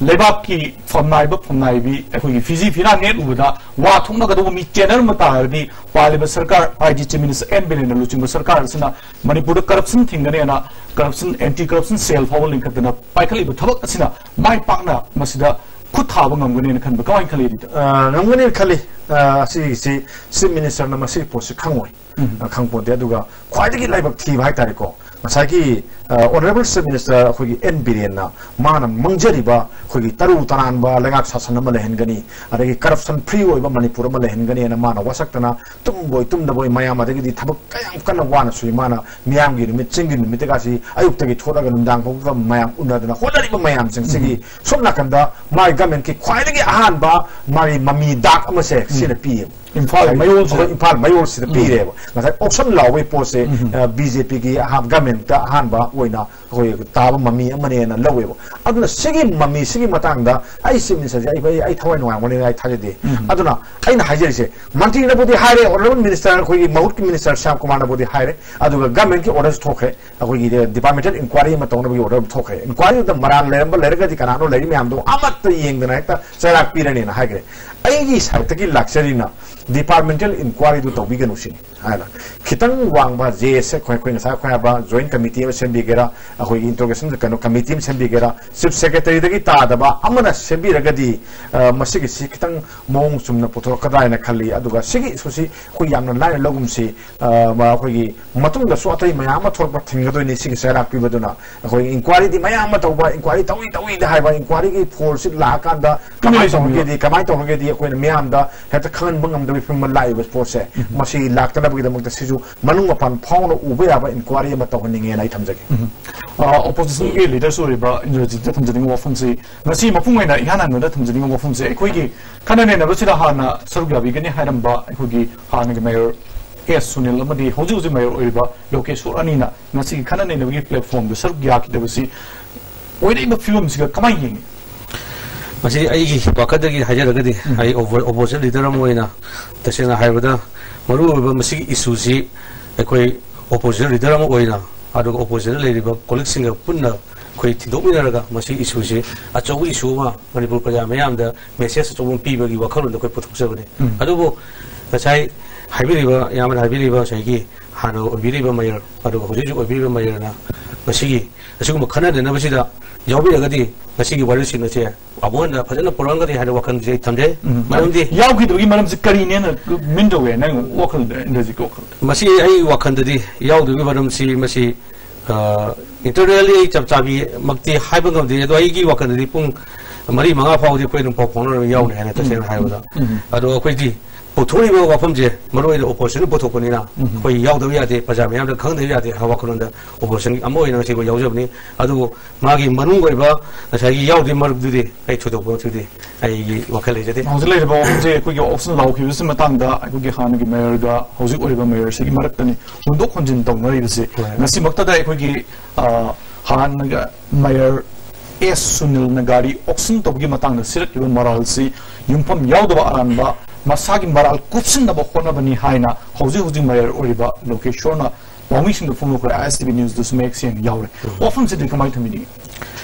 ꯂꯩꯕꯥꯛꯀꯤ ꯐꯝꯅꯥꯏꯕ ꯐꯝꯅꯥꯏꯕꯤ ꯑꯩꯈꯣꯏꯒꯤ ꯐꯤꯖꯤ ꯐꯤꯔꯥ ꯅꯦꯠꯂꯨꯕꯗ ꯋꯥ ꯊꯣꯛꯅꯒꯗꯧꯕ ꯃꯤ ꯆꯦꯟꯅꯔꯝꯕ ꯇꯥꯔꯒꯗꯤ, ꯄꯥꯜꯂꯤꯕ ꯁꯔꯀꯥꯔ, ꯍꯥꯏꯗꯤ ꯆꯤꯐ ꯃꯤꯅꯤꯁꯇꯔ ꯑꯦꯟ ꯕꯤꯔꯦꯟꯅ ꯂꯨꯆꯤꯡꯕ ꯁꯔꯀꯥꯔ ꯑꯁꯤꯅ ꯃꯅꯤꯄꯨꯔꯗ ꯀꯔꯞꯁꯟ ꯊꯤꯡꯒꯅꯤ ꯍꯥꯏꯅ, ꯀꯔꯞꯁꯟ, ꯑꯦꯟꯇꯤ ꯀꯔꯞꯁꯟ ꯁꯦꯜ ꯐꯥꯎꯕ ꯂꯤꯡꯈꯠꯇꯅ ꯄꯥꯏꯈꯠꯂꯤꯕ ꯊꯕꯛ ꯑꯁꯤꯅ ꯃꯥꯏ ꯄꯥꯛꯅ ꯃꯁꯤꯗ ꯈꯨꯠ ꯊꯥꯕ ꯉꯝꯒꯅꯤ ꯍꯥꯏꯅ ꯈꯟꯕ, ꯀꯃꯥꯏꯅ ꯈꯜꯂꯤ ꯑꯗꯨꯗ? ꯑ, ꯉꯝꯒꯅꯤ ꯈꯜꯂꯤ꯫ ꯑ, ꯑꯁꯤꯒꯤꯁꯤ ꯆꯤꯐ ꯃꯤꯅꯤꯁꯇꯔꯅ ꯃꯁꯤꯒꯤ ꯄꯣꯠꯁꯤ ꯈꯪꯉꯣꯏ꯫ ꯎꯝ꯫ ꯑ, ꯈꯪꯄꯣꯟꯇꯦ꯫ ꯑꯗꯨꯒ ꯈ꯭ꯋꯥꯏꯗꯒꯤ ꯂꯥꯏꯕꯛ ꯊꯤꯕ ꯍꯥꯏꯇꯥꯔꯦꯀꯣ, ꯉꯁꯥꯏꯒꯤ, ꯑ, ꯑꯣꯅꯔꯦꯕꯜ ꯆꯤꯐ ꯃꯤꯅꯤꯁꯇꯔ ꯑꯩꯈꯣꯏꯒꯤ ꯑꯦꯟ ꯕꯤꯔꯦꯟꯅ ꯃꯥꯅ ꯃꯪꯖꯔꯤꯕ ꯑꯩꯈꯣꯏꯒꯤ ꯇꯔꯨ ꯇꯅꯥꯟꯕ ꯂꯩꯉꯥꯛ ꯁꯥꯁꯟ ꯑꯃ ꯂꯩꯍꯟꯒꯅꯤ, ꯑꯗꯒꯤ ꯀꯔꯞꯁꯟ ꯐ꯭ꯔꯤ ꯑꯣꯏꯕ ꯃꯅꯤꯄꯨꯔ ꯑꯃ ꯂꯩꯍꯟꯒꯅꯤꯅ ꯃꯥꯅ ꯋꯥꯁꯛꯇꯅ ꯇꯨꯝꯕꯣꯏ ꯇꯨꯝꯗꯕꯣꯏ ꯃꯌꯥꯝ, ꯑꯗꯒꯤꯗꯤ ꯊꯕꯛ ꯀꯌꯥꯝ ꯀꯟꯅ ꯋꯥꯅ ꯁꯨꯏ ꯃꯥꯅ, ꯃꯤꯌꯥꯝꯒꯤ ꯅꯨꯃꯤꯠ, ꯆꯤꯡꯒꯤ ꯅꯨꯃꯤꯠꯇꯒꯁꯤ ꯑꯌꯨꯛꯇꯒꯤ ꯊꯣꯛꯂꯒ ꯅꯨꯡꯗꯥꯡ ꯐꯥꯎꯕ ꯃꯌꯥꯝ ꯎꯅꯗꯅ ꯍꯣꯠꯅꯔꯤꯕ ꯃꯌꯥꯝꯁꯤꯡꯁꯤꯒꯤ, ꯎꯝ꯫ ꯁꯣꯝ ꯅꯥꯀꯟꯗ ꯃꯥꯒꯤ ꯒꯃꯦꯟꯀꯤ ꯈ꯭ꯋꯥꯏꯗꯒꯤ ꯑꯍꯥꯟꯕ ꯃꯥꯒꯤ ꯃꯃꯤ ꯗꯥꯛ ꯑꯃꯁꯦ ꯎꯝ꯫ ꯁꯤꯅ ꯄꯤꯌꯦꯕ꯫ ꯏꯝꯐꯥꯜ ꯉꯁꯥꯏ ꯃꯌꯣꯜꯁꯤꯗ꯫ ꯑꯩꯈꯣꯏ ꯏꯝꯐꯥꯜ ꯃꯌꯣꯜꯁꯤꯗ ꯎꯝ꯫ ꯄꯤꯔꯦꯕ꯫ ꯉꯁꯥꯏ ꯑꯣꯛꯁꯟ ꯂꯥꯎꯕꯒꯤ ꯄꯣꯠꯁꯦ, ꯎꯝ꯫ ꯑ, ꯕꯤ ꯖꯦ ꯄꯤꯒꯤ ꯑꯍꯥꯟ-, ꯒꯃꯦꯟꯇ ꯑꯍꯥꯟꯕ ꯑꯣꯏꯅ ꯑꯩꯈꯣꯏ ꯇꯥꯕ ꯃꯃꯤ ꯑꯃꯅꯦꯅ ꯂꯧꯋꯦꯕ꯫ ꯑꯗꯨꯅ ꯁꯤꯒꯤ ꯃꯃꯤ, ꯁꯤꯒꯤ ꯃꯇꯥꯡꯗ ꯑꯩ ꯆꯤꯐ ꯃꯤꯅꯤꯁꯇꯔꯁꯦ ꯑꯩ, ꯑꯩ, ꯑꯩ ꯊꯋꯥꯏ ꯅꯨꯡꯉꯥꯏꯔꯝꯒꯅꯤ ꯑꯩ ꯊꯥꯖꯗꯦ꯫ ꯎꯝ꯫ ꯑꯗꯨꯅ ꯑꯩꯅ ꯍꯥꯏꯖꯔꯤꯁꯦ, ꯃꯟꯇ꯭ꯔꯤꯅꯕꯨꯗꯤ ꯍꯥꯏꯔꯦ, ꯑꯣꯅꯔꯦꯕꯜ ꯃꯤꯅꯤꯁꯇꯔ, ꯑꯩꯈꯣꯏꯒꯤ ꯃꯍꯨꯠꯀꯤ ꯃꯤꯅꯤꯁꯇꯔ ꯁ꯭ꯌꯥꯝ ꯀꯨꯃꯥꯔꯅꯕꯨꯗꯤ ꯍꯥꯏꯔꯦ, ꯑꯗꯨꯒ ꯒꯃꯦꯟꯀꯤ ꯑꯣꯔꯗꯔꯁꯨ ꯊꯣꯛꯈ꯭ꯔꯦ, ꯑꯩꯈꯣꯏꯒꯤ ꯗꯤꯄꯥꯔꯠꯃꯦꯟꯇꯦꯜ ꯏꯟꯀ꯭ꯋꯥꯏꯔꯤ ꯑꯃ ꯇꯧꯅꯕꯒꯤ ꯑꯣꯔꯗꯔ ꯑꯃ ꯊꯣꯛꯈ꯭ꯔꯦ꯫ ꯏꯟꯀ꯭ꯋꯥꯏꯔꯤꯗꯨꯗ ꯃꯔꯥꯜ ꯂꯩꯔꯝꯕ ꯂꯩꯔꯒꯗꯤ ꯀꯅꯥꯅꯣ ꯂꯩꯔꯤ ꯃꯌꯥꯝꯗꯣ ꯑꯃꯠꯇ ꯌꯦꯡꯗꯅ ꯍꯦꯛꯇ ꯆꯩꯔꯥꯛ ꯄꯤꯔꯅꯦꯅ ꯍꯥꯏꯈ꯭ꯔꯦ꯫ ꯑꯩꯒꯤ ꯁꯥꯏꯠꯇꯒꯤ ꯂꯥꯛꯆꯔꯤꯅ ꯗꯤꯄꯥꯔꯠꯃꯦꯟꯇꯦꯜ ꯏꯟꯀ꯭ꯋꯥꯏꯔꯤꯗꯨ ꯇꯧꯕꯤꯒꯅꯨ ꯁꯤꯅꯤ ꯍꯥꯏꯅ꯫ ꯈꯤꯇꯪ ꯋꯥꯡꯕ ꯖꯦ ꯑꯦꯁ ꯑꯩꯈꯣꯏ ꯑꯩꯈꯣꯏ ꯉꯁꯥꯏ ꯑꯩꯈꯣꯏ ꯍꯥꯏꯕ ꯖꯣꯏꯟ ꯀꯃꯤꯇꯤ ꯑꯃ ꯁꯦꯝꯕꯤꯒꯦꯔꯥ, ꯑꯩꯈꯣꯏꯒꯤ ꯏꯟꯇ꯭ꯔꯣꯒꯦꯁꯟ ꯀꯩꯅꯣ ꯀꯃꯤꯇꯤ ꯑꯃ ꯁꯦꯝꯕꯤꯒꯦꯔꯥ, ꯆꯤꯐ ꯁꯦꯀ꯭ꯔꯦꯇꯔꯤꯗꯒꯤ ꯇꯥꯗꯕ ꯑꯃꯅ ꯁꯦꯝꯕꯤꯔꯒꯗꯤ, ꯑ, ꯃꯁꯤꯒꯤꯁꯤ ꯈꯤꯇꯪ ꯃꯑꯣꯡ ꯆꯨꯝꯅ ꯄꯨꯊꯣꯔꯛꯀꯗ꯭ꯔꯥ ꯍꯥꯏꯅ ꯈꯜꯂꯤ꯫ ꯑꯗꯨꯒ ꯁꯤꯒꯤ ꯏꯁꯨꯁꯤ ꯑꯩꯈꯣꯏ ꯌꯥꯝꯅ ꯂꯥꯏꯅ ꯂꯧꯒꯨꯝꯁꯤ꯫ ꯑ, ꯃ-, ꯑꯩꯈꯣꯏꯒꯤ ꯃꯇꯨꯡꯗꯁꯨ ꯑꯇꯩ ꯃꯌꯥꯝ ꯑꯃ ꯊꯣꯛꯂꯛꯄ ꯊꯤꯡꯒꯗꯣꯏꯅꯤ ꯁꯤꯒꯤ ꯆꯩꯔꯥꯛ ꯄꯤꯕꯗꯨꯅ꯫ ꯑꯩꯈꯣꯏ ꯏꯟꯀ꯭ꯋꯥꯏꯔꯤꯗꯤ ꯃꯌꯥꯝ ꯑꯃ ꯇꯧꯕ, ꯏꯟꯀ꯭ꯋꯥꯏꯔꯤ ꯇꯧꯏ ꯇꯧꯏꯗ ꯍꯥꯏꯕ, ꯏꯟꯀ꯭ꯋꯥꯏꯔꯤꯒꯤ ꯐꯣꯔꯁꯁꯤ ꯂꯥꯛꯑꯀꯥꯟꯗ ꯀꯃꯥꯏꯅ ꯇꯧꯔꯒꯦꯗꯤ, ꯀꯃꯥꯏꯅ ꯇꯧꯔꯒꯦꯗꯤ ꯑꯩꯈꯣꯏꯅ ꯃꯤꯌꯥꯝꯗ ꯍꯦꯛꯇ ꯈꯪꯍꯟꯕ ꯉꯝꯗꯕꯒꯤ ꯐꯤꯕꯝ ꯑꯃ ꯂꯥꯛꯏꯕ ꯄꯣꯠꯁꯦ꯫ ꯎꯝ꯫ ꯃꯁꯤ ꯂꯥꯛꯇꯅꯕꯒꯤꯗꯃꯛꯇ ꯁꯤꯁꯨ ꯃꯅꯨꯡ ꯃꯄꯥꯟ ꯐꯥꯎꯅ ꯎꯕ ꯌꯥꯕ ꯏꯟꯀ꯭ꯋꯥꯏꯔꯤ ꯑꯃ ꯇꯧꯍꯟꯅꯤꯡꯉꯦꯅ ꯑꯩ ꯊꯝꯖꯒꯦ꯫ ꯎꯝ꯫ ꯑ, ꯑꯣꯄꯣꯖꯤꯁꯟꯒꯤ ꯂꯤꯗꯔꯁꯨ ꯑꯣꯏꯔꯤꯕ ꯏꯟꯗ꯭ꯔꯖꯤꯠꯇ ꯊꯝꯖꯅꯤꯡꯕ ꯋꯥꯐꯝꯁꯤ, ꯉꯁꯤ ꯃꯄꯨꯡ ꯑꯣꯏꯅ ꯏꯍꯥꯟ ꯍꯥꯟꯕꯗ ꯊꯝꯖꯅꯤꯡꯕ ꯋꯥꯐꯝꯁꯤ, ꯑꯩꯈꯣꯏꯒꯤ ꯈꯟꯅ ꯅꯩꯅꯕꯁꯤꯗ ꯍꯥꯟꯅ ꯁꯔꯨꯛ ꯌꯥꯕꯤꯒꯅꯤ ꯍꯥꯏꯔꯝꯕ ꯑꯩꯈꯣꯏꯒꯤ ꯍꯥꯟꯅꯒꯤ ꯃꯦꯌꯔ ꯑꯦꯁ ꯁꯨꯅꯤꯜ ꯑꯃꯗꯤ ꯍꯧꯖꯤꯛ ꯍꯧꯖꯤꯛ ꯃꯦꯌꯔ ꯑꯣꯏꯔꯤꯕ ꯂꯣꯀꯦꯁꯣꯔ ꯑꯅꯤꯅ ꯉꯁꯤꯒꯤ ꯈꯟꯅ ꯅꯩꯅꯕꯒꯤ ꯄ꯭ꯂꯦꯠꯐꯣꯝꯗ ꯁꯔꯨꯛ ꯌꯥꯈꯤꯗꯕꯁꯤ ꯑꯣꯏꯔꯛꯏꯕ ꯐꯤꯕꯝꯁꯤꯒ ꯀꯃꯥꯏꯅ ꯌꯦꯡꯉꯤ? ꯃꯁꯤ ꯑꯩꯒꯤ ꯋꯥꯈꯜꯗꯒꯤ ꯍꯥꯏꯖꯔꯒꯗꯤ, ꯎꯝ꯫ ꯑꯩ ꯑꯣꯄꯣ-, ꯑꯣꯄꯣꯖꯤꯁꯟ ꯂꯤꯗꯔ ꯑꯃ ꯑꯣꯏꯅ ꯇꯁꯦꯡꯅ ꯍꯥꯏꯔꯕꯗ ꯃꯔꯨꯑꯣꯏꯕ ꯃꯁꯤꯒꯤ ꯏꯁꯨꯁꯤ ꯑꯩꯈꯣꯏ ꯑꯣꯄꯣꯖꯤꯁꯟ ꯂꯤꯗꯔ ꯑꯃ ꯑꯣꯏꯅ ꯑꯗꯨꯒ ꯑꯣꯄꯣꯖꯤꯁꯟꯗ ꯂꯩꯔꯤꯕ ꯀꯣꯂꯤꯛꯁꯤꯡꯒ ꯄꯨꯟꯅ ꯑꯩꯈꯣꯏ ꯊꯤꯟꯗꯣꯛꯃꯤꯟꯅꯔꯒ ꯃꯁꯤꯒꯤ ꯏꯁꯨꯁꯤ ꯑꯆꯧꯕ ꯏꯁꯨ ꯑꯃ ꯃꯅꯤꯄꯨꯔ ꯄ꯭ꯔꯖꯥ ꯃꯌꯥꯝꯗ ꯃꯦꯁꯦꯖ ꯑꯆꯧꯕ ꯑꯃ ꯄꯤꯕꯒꯤ ꯋꯥꯈꯜꯂꯣꯟꯗ ꯑꯩꯈꯣꯏ ꯄꯨꯊꯣꯛꯆꯕꯅꯤ꯫ ꯎꯝ꯫ ꯑꯗꯨꯕꯨ ꯉꯁꯥꯏ ꯍꯥꯏꯕꯤꯔꯤꯕ, ꯏꯌꯥꯝꯕꯅ ꯍꯥꯏꯕꯤꯔꯤꯕ ꯉꯁꯥꯏꯒꯤ ꯍꯥꯟꯅ ꯑꯣꯏꯕꯤꯔꯤꯕ ꯃꯦꯌꯔ ꯑꯗꯨꯒ ꯍꯧꯖꯤꯛ ꯍꯧꯖꯤꯛ ꯑꯣꯏꯕꯤꯔꯤꯕ ꯃꯦꯌꯔꯅ ꯃꯁꯤꯒꯤ ꯑꯁꯤꯒꯨꯝꯕ ꯈꯟꯅ ꯅꯩꯅꯕꯁꯤꯗ ꯌꯥꯎꯕꯤꯔꯒꯗꯤ ꯉꯁꯤꯒꯤ ꯋꯥꯔꯤꯁꯤꯡ ꯑꯁꯦ ꯑꯃꯨꯛ ꯍꯟꯅ ꯐꯖꯅ ꯄꯨꯔꯛꯑꯝꯒꯅꯤ ꯍꯥꯏꯅ ꯋꯥꯈꯜꯁꯦ ꯑꯩ ꯊꯝꯖꯩ꯫ ꯎꯝ꯫ ꯃꯔꯝꯗꯤ ꯌꯥꯎꯈꯤꯗꯕꯒꯤ ꯃꯔꯝꯁꯤ ꯀꯔꯤꯅꯦꯅ ꯃꯤꯟ ꯇꯧꯋꯦ ꯅꯪ ꯋꯥꯈꯜꯗ, ꯏꯟꯗ꯭ꯔꯖꯤꯠꯀꯤ ꯋꯥꯈꯜꯗ? ꯃꯁꯤ ꯑꯩ ꯋꯥꯈꯜꯗꯗꯤ ꯌꯥꯎꯗꯕꯒꯤ ꯃꯔꯝꯁꯤ ꯃꯁꯤ, ꯑ, ꯏꯟꯇꯔꯅꯦꯜꯂꯤ ꯑꯩ ꯆꯞ ꯆꯥꯕꯤꯃꯛꯇꯤ ꯍꯥꯏꯕ ꯉꯝꯗꯦ꯫ ꯑꯗꯣ ꯑꯩꯒꯤ ꯋꯥꯈꯜꯗꯗꯤ ꯄꯨꯡ ꯃꯔꯤ ꯃꯉꯥ ꯐꯥꯎꯗꯤ ꯑꯩꯈꯣꯏ ꯑꯗꯨꯝ ꯄꯥꯎ ꯐꯥꯎꯅꯔꯒ ꯌꯥꯎꯅꯤ ꯍꯥꯏꯅ ꯇꯁꯦꯡꯅ ꯍꯥꯏꯔꯕꯗ꯫ ꯎꯝ꯫ ꯑꯗꯣ ꯑꯩꯈꯣꯏꯗꯤ ꯄꯨꯊꯣꯛꯂꯤꯕ ꯋꯥꯐꯝꯁꯦ ꯃꯔꯨ ꯑꯣꯏꯅ ꯑꯣꯄꯣꯖꯤꯁꯟꯅ ꯄꯨꯊꯣꯛꯄꯅꯤꯅ ꯎꯝ꯫ ꯑꯩꯈꯣꯏ ꯌꯥꯎꯗꯕ ꯌꯥꯗꯦ, ꯄ꯭ꯔꯖꯥ ꯃꯌꯥꯝꯗ ꯈꯪꯗꯕ ꯌꯥꯗꯦ ꯍꯥꯏꯕ ꯋꯥꯈꯜꯂꯣꯟꯗ ꯑꯣꯄꯣꯖꯤꯁꯟ ꯑꯃ ꯑꯣꯏꯅ ꯉꯁꯤ ꯑꯩꯈꯣꯏ ꯌꯥꯎꯖꯕꯅꯤ꯫ ꯑꯗꯨꯕꯨ ꯃꯥꯒꯤ ꯃꯅꯨꯡ ꯑꯣꯏꯕ ꯉꯁꯥꯏꯒꯤ ꯌꯥꯎꯗꯦ ꯃꯔꯨꯞꯇꯨꯗꯤ ꯑꯩ ꯊꯣꯏꯗꯣꯛꯄ ꯃꯊꯧꯗꯤ ꯑꯩꯒꯤ ꯋꯥꯈꯜ ꯂꯩꯖꯗꯦ꯫ ꯍꯧꯖꯤꯛ ꯂꯩꯔꯤꯕ ꯋꯥꯐꯝꯁꯦ ꯑꯩꯈꯣꯏꯒꯤ ꯑꯣꯛꯁꯟ ꯂꯥꯎꯈꯤꯕꯁꯤ ꯃꯇꯥꯡꯗ ꯑꯩꯈꯣꯏꯒꯤ ꯍꯥꯟꯅꯒꯤ ꯃꯦꯌꯔꯒ ꯍꯧꯖꯤꯛ ꯑꯣꯏꯔꯤꯕ ꯃꯦꯌꯔꯁꯤꯒꯤ ꯃꯔꯛꯇꯅꯤ ꯍꯣꯡꯗꯣꯛ ꯍꯣꯟꯖꯤꯟ ꯇꯧꯅꯔꯤꯕꯁꯤ꯫ ꯍꯣꯏ꯫ ꯉꯁꯤꯃꯛꯇꯗ ꯑꯩꯈꯣꯏꯒꯤ, ꯑ, ꯍꯥꯟꯅꯒ ꯃꯦꯌꯔ ꯑꯦꯁ ꯁꯨꯅꯤꯜꯅ ꯒꯥꯔꯤ ꯑꯣꯛꯁꯟ ꯇꯧꯕꯒꯤ ꯃꯇꯥꯡꯗ ꯁꯤꯔꯛꯂꯤꯕ ꯃꯔꯥꯜꯁꯤ ꯌꯨꯝꯐꯝ ꯌꯥꯎꯗꯕ ꯑꯔꯥꯟꯕ ꯃꯁꯥꯒꯤ ꯃꯔꯥꯜ ꯀꯨꯞꯁꯤꯟꯅꯕ ꯍꯣꯠꯅꯕꯅꯤ ꯍꯥꯏꯅ ꯍꯧꯖꯤꯛ ꯍꯧꯖꯤꯛ ꯃꯦꯌꯔ ꯑꯣꯏꯔꯤꯕ ꯂꯣꯀꯦꯁꯣꯔꯅ ꯄꯥꯎꯃꯤꯁꯤꯡꯗ ꯐꯣꯡꯗꯣꯛꯈ꯭ꯔꯦ꯫ ꯑꯥꯏ ꯑꯦꯁ ꯇꯤ ꯚꯤ ꯅ꯭ꯌꯨꯁꯇꯁꯨ ꯃꯌꯦꯛ ꯁꯦꯡꯅ ꯌꯥꯎꯔꯦ꯫ ꯎꯝ꯫ ꯋꯥꯐꯝꯁꯤꯗꯤ ꯀꯃꯥꯏꯅ ꯊꯝꯕꯤꯅꯤꯡꯉꯤ?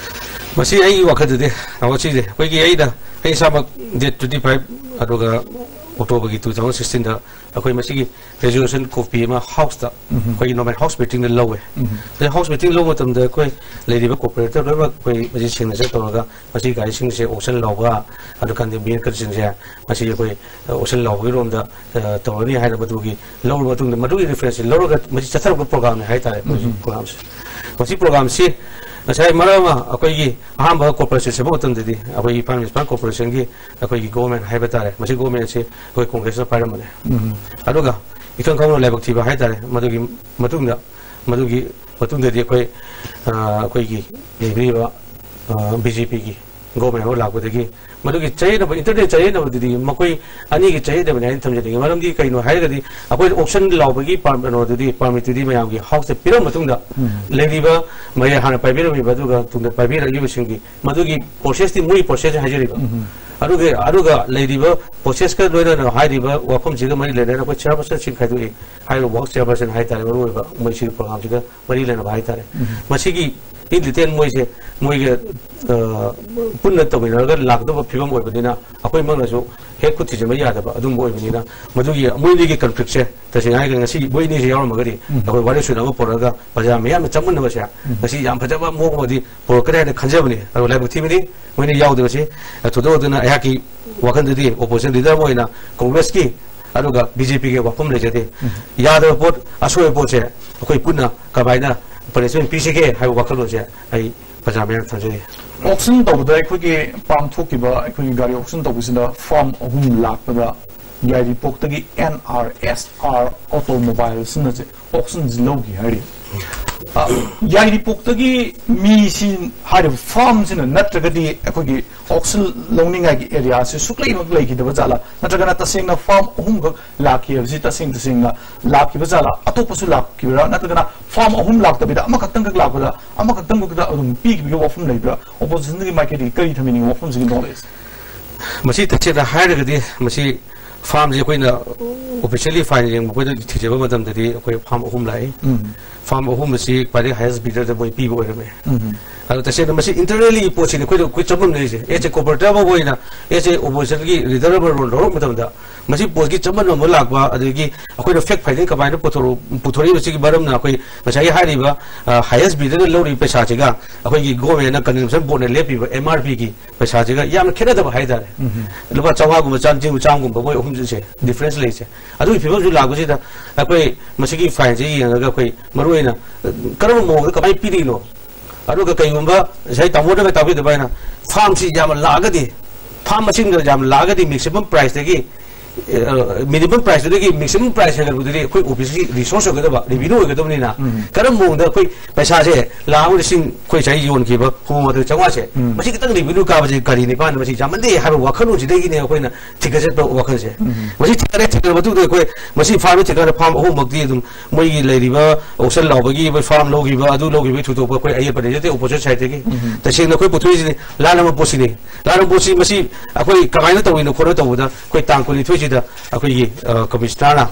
ꯃꯁꯤ ꯑꯩꯒꯤ ꯋꯥꯈꯜꯗꯗꯤ ꯉꯁꯤꯁꯦ ꯑꯩꯈꯣꯏꯒꯤ ꯑꯩꯅ ꯑꯩ ꯏꯁꯥꯃꯛ ꯗꯦꯠ ꯇ꯭ꯋꯦꯟꯇꯤ ꯐꯥꯏꯚ ꯑꯗꯨꯒ ꯑꯣꯛꯇꯣꯕꯔꯒꯤ ꯇꯨ ꯊꯥꯎꯖꯟ ꯁꯤꯛꯁꯇꯤꯟꯗ ꯑꯩꯈꯣꯏ ꯃꯁꯤꯒꯤ ꯔꯦꯖꯣꯂꯨꯁꯟ ꯀꯣꯄꯤ ꯑꯃ ꯍꯥꯎꯁꯇ, ꯑꯩꯈꯣꯏꯒꯤ ꯅꯣꯔꯃꯦꯜ ꯍꯥꯎꯁ ꯃꯤꯇꯤꯡꯗ ꯂꯧꯋꯦ꯫ ꯑꯗꯩ ꯍꯥꯎꯁ ꯃꯤꯇꯤꯡ ꯂꯧꯕ ꯃꯇꯝꯗ ꯑꯩꯈꯣꯏ ꯂꯩꯔꯤꯕ ꯀꯣꯔꯄꯣꯔꯦꯇꯔ ꯂꯣꯏꯅꯃꯛ ꯑꯩꯈꯣꯏ ꯃꯁꯤ ꯁꯤꯒꯅꯦꯆꯔ ꯇꯧꯔꯒ ꯃꯁꯤ ꯒꯥꯔꯤꯁꯤꯡꯁꯦ ꯑꯣꯛꯁꯟ ꯂꯧꯕ, ꯑꯗꯨ ꯀꯟꯗꯦꯝꯕꯤꯌꯔ ꯀꯔꯁꯤꯡꯁꯦ ꯃꯁꯤ ꯑꯩꯈꯣꯏ ꯑꯣꯛꯁꯟ ꯂꯧꯕꯒꯤ ꯔꯣꯝꯗ ꯇꯧꯔꯅꯤ ꯍꯥꯏꯅ ꯃꯗꯨꯒꯤ ꯂꯧꯔꯕ ꯃꯇꯨꯡꯗ, ꯃꯗꯨꯒꯤ ꯔꯤꯐꯔꯦꯟꯁꯁꯤ ꯂꯧꯔꯒ ꯃꯁꯤ ꯆꯠꯊꯔꯛꯄ ꯄ꯭ꯔꯣꯒ꯭ꯔꯥꯝꯅꯤ ꯍꯥꯏꯇꯥꯔꯦ꯫ ꯃꯁꯤ ꯄ꯭ꯔꯣꯒ꯭ꯔꯥꯝꯁꯦ, ꯃꯁꯤ ꯄ꯭ꯔꯣꯒ꯭ꯔꯥꯝꯁꯤ ꯉꯁꯥꯏ ꯃꯔꯛ ꯑꯃ ꯑꯩꯈꯣꯏꯒꯤ ꯑꯍꯥꯟꯕ ꯀꯣꯔꯄꯣꯔꯦꯁꯟ ꯁꯦꯝꯕ ꯃꯇꯝꯗꯗꯤ ꯑꯩꯈꯣꯏꯒꯤ ꯏꯝꯐꯥꯜ ꯃ꯭ꯌꯨꯅꯤꯁꯤꯄꯥꯜ ꯀꯣꯔꯄꯣꯔꯦꯁꯟꯒꯤ ꯑꯩꯈꯣꯏꯒꯤ ꯒꯣꯔꯃꯦꯟ ꯍꯥꯏꯕ ꯇꯥꯔꯦ, ꯃꯁꯤ ꯒꯣꯔꯃꯦꯟꯁꯤ ꯑꯩꯈꯣꯏ ꯀꯣꯡꯒ꯭ꯔꯦꯁꯅ ꯄꯥꯏꯔꯝꯕꯅꯦ꯫ ꯑꯗꯨꯒ ꯏꯈꯪ ꯈꯪꯍꯧꯅ ꯂꯥꯏꯕꯛ ꯊꯤꯕ ꯍꯥꯏꯇꯥꯔꯦ, ꯃꯗꯨꯒꯤ ꯃꯇꯨꯡꯗ, ꯃꯗꯨꯒꯤ ꯃꯇꯨꯡꯗꯗꯤ ꯑꯩꯈꯣꯏ, ꯑ, ꯑꯩꯈꯣꯏꯒꯤ ꯂꯩꯕꯤꯔꯤꯕ ꯕꯤ ꯖꯦ ꯄꯤꯒꯤ ꯒꯣꯔꯃꯦꯟ ꯑꯃ ꯂꯥꯛꯄꯗꯒꯤ ꯃꯗꯨꯒꯤ ꯆꯌꯦꯠꯅꯕ, ꯏꯟꯇꯔꯅꯦꯜ ꯆꯌꯦꯠꯅꯕꯗꯨꯗꯤ ꯃꯈꯣꯏ ꯑꯅꯤꯒꯤ ꯆꯌꯦꯠꯅꯕꯅꯤ ꯍꯥꯏꯅ ꯊꯝꯖꯅꯤꯡꯉꯤ꯫ ꯃꯔꯝꯗꯤ ꯀꯩꯅꯣ ꯍꯥꯏꯔꯒꯗꯤ ꯑꯩꯈꯣꯏ ꯑꯣꯛꯁꯟ ꯂꯥꯎꯕꯒꯤ ꯄꯥꯝ-, ꯀꯩꯅꯣꯗꯨꯗꯤ, ꯄꯥꯔꯃꯤꯠꯇꯨꯗꯤ ꯃꯌꯥꯝꯒꯤ ꯍꯥꯎꯁꯇ ꯄꯤꯔꯕ ꯃꯇꯨꯡꯗ ꯂꯩꯔꯤꯕ ꯃꯌꯥ ꯍꯥꯟꯅ ꯄꯥꯏꯕꯤꯔꯝꯃꯤꯕ ꯑꯗꯨꯒ ꯇꯨꯡꯗ ꯄꯥꯏꯕꯤꯔꯛꯂꯤꯕꯁꯤꯡꯒꯤ ꯃꯗꯨꯒꯤ ꯄ꯭ꯔꯣꯁꯦꯁꯇꯤ ꯃꯣꯏꯒꯤ ꯄ꯭ꯔꯣꯁꯦꯁ ꯍꯥꯏꯖꯔꯤꯕ꯫ ꯑꯗꯨꯒ, ꯑꯗꯨꯒ ꯂꯩꯔꯤꯕ ꯄ꯭ꯔꯣꯁꯦꯁꯀ ꯂꯣꯏꯅꯅ ꯍꯥꯏꯔꯤꯕ ꯋꯥꯐꯝꯁꯤꯒ ꯃꯔꯤ ꯂꯩꯅꯅ ꯑꯩꯈꯣꯏ ꯆꯤꯌꯔꯄꯔꯁꯟꯁꯤꯡ ꯈꯥꯏꯗꯣꯛꯏ꯫ ꯍꯥꯏꯔꯤꯕ ꯋꯥꯔꯛ ꯆꯤꯌꯔꯄꯔꯁꯟ ꯍꯥꯏꯇꯥꯔꯦ, ꯃꯔꯨꯑꯣꯏꯕ ꯃꯣꯏꯁꯤꯒꯤ ꯄ꯭ꯔꯣꯒ꯭ꯔꯥꯝꯁꯤꯒ ꯃꯔꯤ ꯂꯩꯅꯕ ꯍꯥꯏꯇꯥꯔꯦ꯫ ꯃꯁꯤꯒꯤ in detail ꯃꯣꯏꯁꯦ ꯃꯣꯏꯒ, ꯑ, ꯄꯨꯟꯅ ꯇꯧꯃꯤꯟꯅꯔꯒ ꯂꯥꯛꯀꯗꯕ ꯐꯤꯕꯝ ꯑꯣꯏꯕꯅꯤꯅ ꯑꯩꯈꯣꯏꯃꯛꯅꯁꯨ ꯍꯦꯛ ꯈꯨꯠ ꯊꯤꯖꯤꯟꯕ ꯌꯥꯗꯕ ꯑꯗꯨꯝꯕ ꯑꯣꯏꯕꯅꯤꯅ ꯃꯗꯨꯒꯤ ꯃꯣꯏ ꯑꯅꯤꯒꯤ ꯀꯟꯐ꯭ꯂꯤꯛꯁꯦ ꯇꯁꯦꯡꯅ ꯍꯥꯏꯔꯒꯗꯤ ꯉꯁꯤ ꯃꯣꯏ ꯑꯅꯤꯁꯦ ꯌꯥꯎꯔꯝꯃꯒꯗꯤ ꯑꯩꯈꯣꯏ ꯋꯥꯔꯦꯞ ꯁꯨꯅ ꯑꯃ ꯄꯨꯔꯛꯑꯒ ꯄ꯭ꯔꯖꯥ ꯃꯤꯌꯥꯝꯅ ꯆꯃꯝꯅꯕꯁꯦ ꯉꯁꯤ ꯌꯥꯝ ꯐꯖꯕ ꯃꯑꯣꯡ ꯑꯃꯗꯤ ꯄꯨꯔꯛꯀꯅꯤ ꯍꯥꯏꯅ ꯈꯟꯖꯕꯅꯤ꯫ ꯑꯗꯨꯒ ꯂꯥꯏꯕꯛ ꯊꯤꯕꯅꯤ ꯃꯣꯏꯅ ꯌꯥꯎꯗꯕꯁꯤ꯫ ꯊꯣꯏꯗꯣꯛ ꯍꯦꯟꯗꯣꯛꯅ ꯑꯩꯍꯥꯛꯀꯤ ꯋꯥꯈꯜꯗꯗꯤ ꯑꯣꯄꯣꯖꯤꯁꯟ ꯂꯤꯗꯔ ꯑꯃ ꯑꯣꯏꯅ ꯀꯣꯡꯒ꯭ꯔꯦꯁꯀꯤ ꯑꯗꯨꯒ ꯕꯤ ꯖꯦ ꯄꯤꯒꯤ ꯋꯥꯐꯝ ꯂꯩꯖꯗꯦ꯫ ꯌꯥꯗꯕ ꯄꯣꯠ, ꯑꯁꯣꯏꯕ ꯄꯣꯠꯁꯦ ꯑꯩꯈꯣꯏ ꯄꯨꯟꯅ ꯀꯃꯥꯏꯅ ꯄꯅꯤꯁꯃꯦꯟ ꯄꯤꯁꯤꯒꯦ ꯍꯥꯏꯕ ꯋꯥꯈꯜꯂꯣꯟꯁꯦ ꯑꯩ ꯄ꯭ꯔꯖꯥ ꯃꯌꯥꯝ ꯊꯝꯖꯔꯤ꯫ ꯑꯣꯛꯁꯟ ꯇꯧꯕꯗ ꯑꯩꯈꯣꯏꯒꯤ ꯄꯥꯡꯊꯣꯛꯈꯤꯕ ꯑꯩꯈꯣꯏꯒꯤ ꯒꯥꯔꯤ ꯑꯣꯛꯁꯟ ꯇꯧꯕꯁꯤꯗ ꯐꯥꯔꯝ ꯑꯍꯨꯝ ꯂꯥꯛꯄꯗ ꯌꯥꯏꯔꯤꯄꯣꯛꯇꯒꯤ ꯑꯦꯟ ꯑꯥꯔ ꯑꯦꯁ ꯑꯥꯔ ꯑꯣꯇꯣꯃꯣꯕꯥꯏꯜꯁꯤꯅ ꯆꯦ ꯑꯣꯛꯁꯟꯁꯤ ꯂꯧꯈꯤ ꯍꯥꯏꯔꯤ꯫ ꯑ, ꯌꯥꯏꯔꯤꯄꯣꯛꯇꯒꯤ ꯃꯤꯁꯤ ꯍꯥꯏꯔꯤꯕ ꯐꯥꯔꯝꯁꯤꯅ ꯅꯠꯇ꯭ꯔꯒꯗꯤ ꯑꯩꯈꯣꯏꯒꯤ ꯑꯣꯛꯁꯟ ꯂꯧꯅꯤꯡꯉꯥꯏꯒꯤ ꯑꯦꯔꯤꯌꯥꯁꯤ ꯁꯨꯛꯂꯩꯃꯛ ꯂꯩꯈꯤꯗꯕ ꯖꯥꯠꯂꯥ? ꯅꯠꯇ꯭ꯔꯒꯅ ꯇꯁꯦꯡꯅ ꯐꯥꯔꯝ ꯑꯍꯨꯝꯈꯛ ꯂꯥꯛꯈꯤ ꯍꯥꯏꯕꯁꯤ ꯇꯁꯦꯡ ꯇꯁꯦꯡꯅ ꯂꯥꯛꯈꯤꯕ ꯖꯥꯠꯂꯥ? ꯑꯇꯣꯞꯄꯁꯨ ꯂꯥꯛꯈꯤꯕ꯭ꯔꯥ? ꯅꯠꯇ꯭ꯔꯒꯅ ꯐꯥꯔꯝ ꯑꯍꯨꯝ ꯂꯥꯛꯇꯕꯤꯗ ꯑꯃꯈꯛꯇꯪꯈꯛ ꯂꯥꯛꯄꯗ ꯑꯃꯈꯛꯇꯪꯈꯛꯇ ꯑꯗꯨꯝ ꯄꯤꯈꯤꯕꯒꯤ ꯋꯥꯐꯝ ꯂꯩꯕ꯭ꯔꯥ? ꯑꯣꯄꯣꯖꯤꯁꯟꯒꯤ ꯃꯥꯏꯀꯩꯗꯒꯤ ꯀꯔꯤ ꯊꯝꯕꯤꯅꯤꯡꯕ ꯋꯥꯐꯝꯁꯤꯒꯤ ꯅꯣꯂꯦꯖ? ꯃꯁꯤ ꯇꯁꯦꯡꯅ ꯍꯥꯏꯔꯒꯗꯤ ꯃꯁꯤ ꯐꯥꯔꯝꯁꯤ ꯑꯩꯈꯣꯏꯅ ꯑꯣꯐꯤꯁꯤꯌꯦꯜꯂꯤ ꯐꯥꯏꯟ ꯌꯦꯡꯕ ꯑꯩꯈꯣꯏꯗ ꯊꯤꯖꯕ ꯃꯇꯝꯗꯗꯤ ꯑꯩꯈꯣꯏ ꯐꯥꯔꯝ ꯑꯍꯨꯝ ꯂꯥꯛꯏ꯫ ꯎꯝ ꯐꯥꯔꯝ ꯑꯍꯨꯝ ꯑꯁꯤ ꯈ꯭ꯋꯥꯏꯗꯒꯤ ꯍꯥꯏꯌꯦꯁ ꯕꯤꯗꯔꯗ ꯃꯣꯏ ꯄꯤꯕ ꯑꯣꯏꯔꯝꯃꯦ꯫ ꯎꯝ ꯑꯗꯣ ꯇꯁꯦꯡꯅ ꯃꯁꯤ ꯏꯟꯇꯔꯅꯦꯜꯂꯤ ꯄꯣꯠꯁꯤꯅꯤ ꯑꯩꯈꯣꯏꯗ ꯑꯩꯈꯣꯏ ꯆꯃꯝꯅꯔꯤꯁꯦ꯫ ꯑꯦꯁ ꯑꯦ ꯀꯣꯑꯣꯄꯔꯦꯇꯤꯚ ꯑꯃ ꯑꯣꯏꯅ, ꯑꯦꯁ ꯑꯦ ꯑꯣꯄꯣꯖꯤꯁꯟꯒꯤ ꯂꯤꯗꯔ ꯑꯃ ꯔꯣꯜ ꯂꯧꯔꯛꯄ ꯃꯇꯝꯗ ꯃꯁꯤ ꯄꯣꯠꯀꯤ ꯆꯃꯝꯅꯕ ꯂꯥꯛꯄ, ꯑꯗꯒꯤ ꯑꯩꯈꯣꯏꯅ ꯐꯦꯛ ꯐꯥꯏꯟꯗꯤꯡ ꯀꯃꯥꯏꯅ ꯄꯨꯊꯣꯔꯛ- ꯄꯨꯊꯣꯔꯛꯏꯕꯁꯤꯒꯤ ꯃꯔꯝꯅ ꯑꯩꯈꯣꯏ ꯉꯁꯥꯏꯒꯤ ꯍꯥꯏꯔꯤꯕ ꯍꯥꯏꯌꯦꯁ ꯕꯤꯗꯔꯗ ꯂꯧꯔꯤꯕ ꯄꯩꯁꯥꯁꯤꯒ ꯑꯩꯈꯣꯏꯒꯤ ꯒꯣꯔꯃꯦꯟꯅ ꯀꯟꯖꯃꯦꯁꯟ ꯕꯣꯔꯗꯅ ꯂꯦꯞꯄꯤꯕ ꯑꯦꯝ ꯑꯥꯔ ꯄꯤꯒꯤ ꯄꯩꯁꯥꯁꯤꯒ ꯌꯥꯝꯅ ꯈꯦꯠꯅꯗꯕ ꯍꯥꯏꯇꯥꯔꯦ꯫ ꯎꯝ ꯂꯨꯄꯥ ꯆꯥꯝꯃꯉꯥꯒꯨꯝꯕ, ꯆꯥꯝꯃꯔꯤ ꯆꯥꯝꯃꯒꯨꯝꯕ, ꯃꯣꯏ ꯑꯍꯨꯝꯁꯦ ꯗꯤꯐ꯭ꯔꯦꯟꯁ ꯂꯩꯁꯦ꯫ ꯑꯗꯨꯒꯤ ꯐꯤꯕꯝꯁꯨ ꯂꯥꯛꯄꯁꯤꯗ ꯑꯩꯈꯣꯏ ꯃꯁꯤꯒꯤ ꯐꯥꯏꯟꯁꯦ ꯌꯦꯡꯉꯒ ꯑꯩꯈꯣꯏ ꯃꯔꯨꯑꯣꯏꯅ ꯀꯔꯝꯕ ꯃꯑꯣꯡꯗ ꯀꯃꯥꯏꯅ ꯄꯤꯔꯤꯅꯣ? ꯑꯗꯨꯒ ꯀꯩꯒꯨꯝꯕ ꯉꯁꯥꯏ ꯇꯥꯃꯣꯅꯒ ꯇꯥꯛꯄꯤꯗꯨ ꯑꯗꯨꯃꯥꯏꯅ ꯐꯥꯔꯝꯁꯤ ꯌꯥꯝꯅ ꯂꯥꯛꯑꯒꯗꯤ, ꯐꯥꯔꯝ ꯃꯁꯤꯡꯗ ꯌꯥꯝꯅ ꯂꯥꯛꯑꯒꯗꯤ ꯃꯦꯛꯁꯤꯃꯝ ꯄ꯭ꯔꯥꯏꯁꯇꯒꯤ, ꯃꯤꯅꯤꯃꯝ ꯄ꯭ꯔꯥꯏꯁꯇꯨꯗꯒꯤ ꯃꯦꯛꯁꯤꯃꯝ ꯄ꯭ꯔꯥꯏꯁ ꯍꯦꯟꯒꯠꯄꯗꯨꯗꯤ ꯑꯩꯈꯣꯏ ꯑꯣꯐꯤꯁꯀꯤ ꯔꯤꯁꯣꯔꯁ ꯑꯣꯏꯒꯗꯕ, ꯔꯦꯚꯤꯅ꯭ꯌꯨ ꯑꯣꯏꯒꯗꯕꯅꯤꯅ, ꯎꯝ꯫ ꯀꯔꯝꯕ ꯃꯑꯣꯡꯗ ꯑꯩꯈꯣꯏ ꯄꯩꯁꯥꯁꯦ ꯂꯥꯛ ꯑꯃ ꯂꯤꯁꯤꯡ, ꯑꯩꯈꯣꯏ ꯉꯁꯥꯏ ꯌꯣꯟꯈꯤꯕ ꯍꯨꯝꯐꯨ ꯃꯥꯊꯣꯏ ꯆꯥꯝꯃꯉꯥꯁꯦ, ꯎꯝ꯫ ꯃꯁꯤ ꯈꯤꯇꯪ ꯔꯦꯚꯤꯅ꯭ꯌꯨ ꯀꯥꯕꯁꯦ ꯀꯔꯤꯅꯤ ꯄꯥꯟꯅ ꯃꯁꯤ ꯌꯥꯝꯃꯟꯗꯦ ꯍꯥꯏꯕ ꯋꯥꯈꯜꯂꯣꯟꯁꯤꯗꯒꯤꯅꯦ ꯑꯩꯈꯣꯏꯅ ꯊꯤꯒꯠꯆꯠꯄ ꯋꯥꯈꯜꯁꯦ꯫ ꯎꯝ꯫ ꯃꯁꯤ ꯊꯤꯒꯠꯂꯦ, ꯊꯤꯒꯠꯂ ꯃꯇꯨꯡꯗ ꯑꯩꯈꯣꯏ ꯃꯁꯤ ꯐꯥꯔꯝꯁꯤ ꯊꯤꯒꯠꯂꯦ, ꯐꯥꯔꯝ ꯑꯍꯨꯝꯃꯛꯇꯤ ꯑꯗꯨꯝ ꯃꯣꯏꯒꯤ ꯂꯩꯔꯤꯕ ꯑꯣꯛꯁꯟ ꯂꯥꯎꯕꯒꯤ, ꯃꯣꯏ ꯐꯥꯔꯝ ꯂꯧꯈꯤꯕ, ꯑꯗꯨ ꯂꯧꯈꯤꯕꯒꯤ ꯊꯣꯏꯗꯣꯛꯄ ꯑꯩꯈꯣꯏ ꯑꯌꯦꯠꯄ ꯂꯩꯖꯗꯦ ꯑꯣꯄꯣꯖꯤꯁꯟ ꯁꯥꯏꯠꯇꯒꯤ꯫ ꯎꯝ꯫ ꯇꯁꯦꯡꯅ ꯑꯩꯈꯣꯏ ꯄꯨꯊꯣꯛꯏꯁꯤꯗꯤ ꯂꯥꯟꯅꯕ ꯄꯣꯠꯁꯤꯅꯤ꯫ ꯂꯥꯟꯅꯕ ꯄꯣꯠꯁꯤ ꯃꯁꯤ ꯑꯩꯈꯣꯏ ꯀꯃꯥꯏꯅ ꯇꯧꯔꯤꯅꯣ ꯈꯣꯠꯅꯣ ꯇꯧꯕꯗ ꯑꯩꯈꯣꯏ ꯇꯥꯡ ꯀꯨꯟꯅꯤꯊꯣꯏꯁꯤꯗ ꯑꯩꯈꯣꯏꯒꯤ, ꯑ, ꯀꯃꯤꯁꯅꯔꯅ,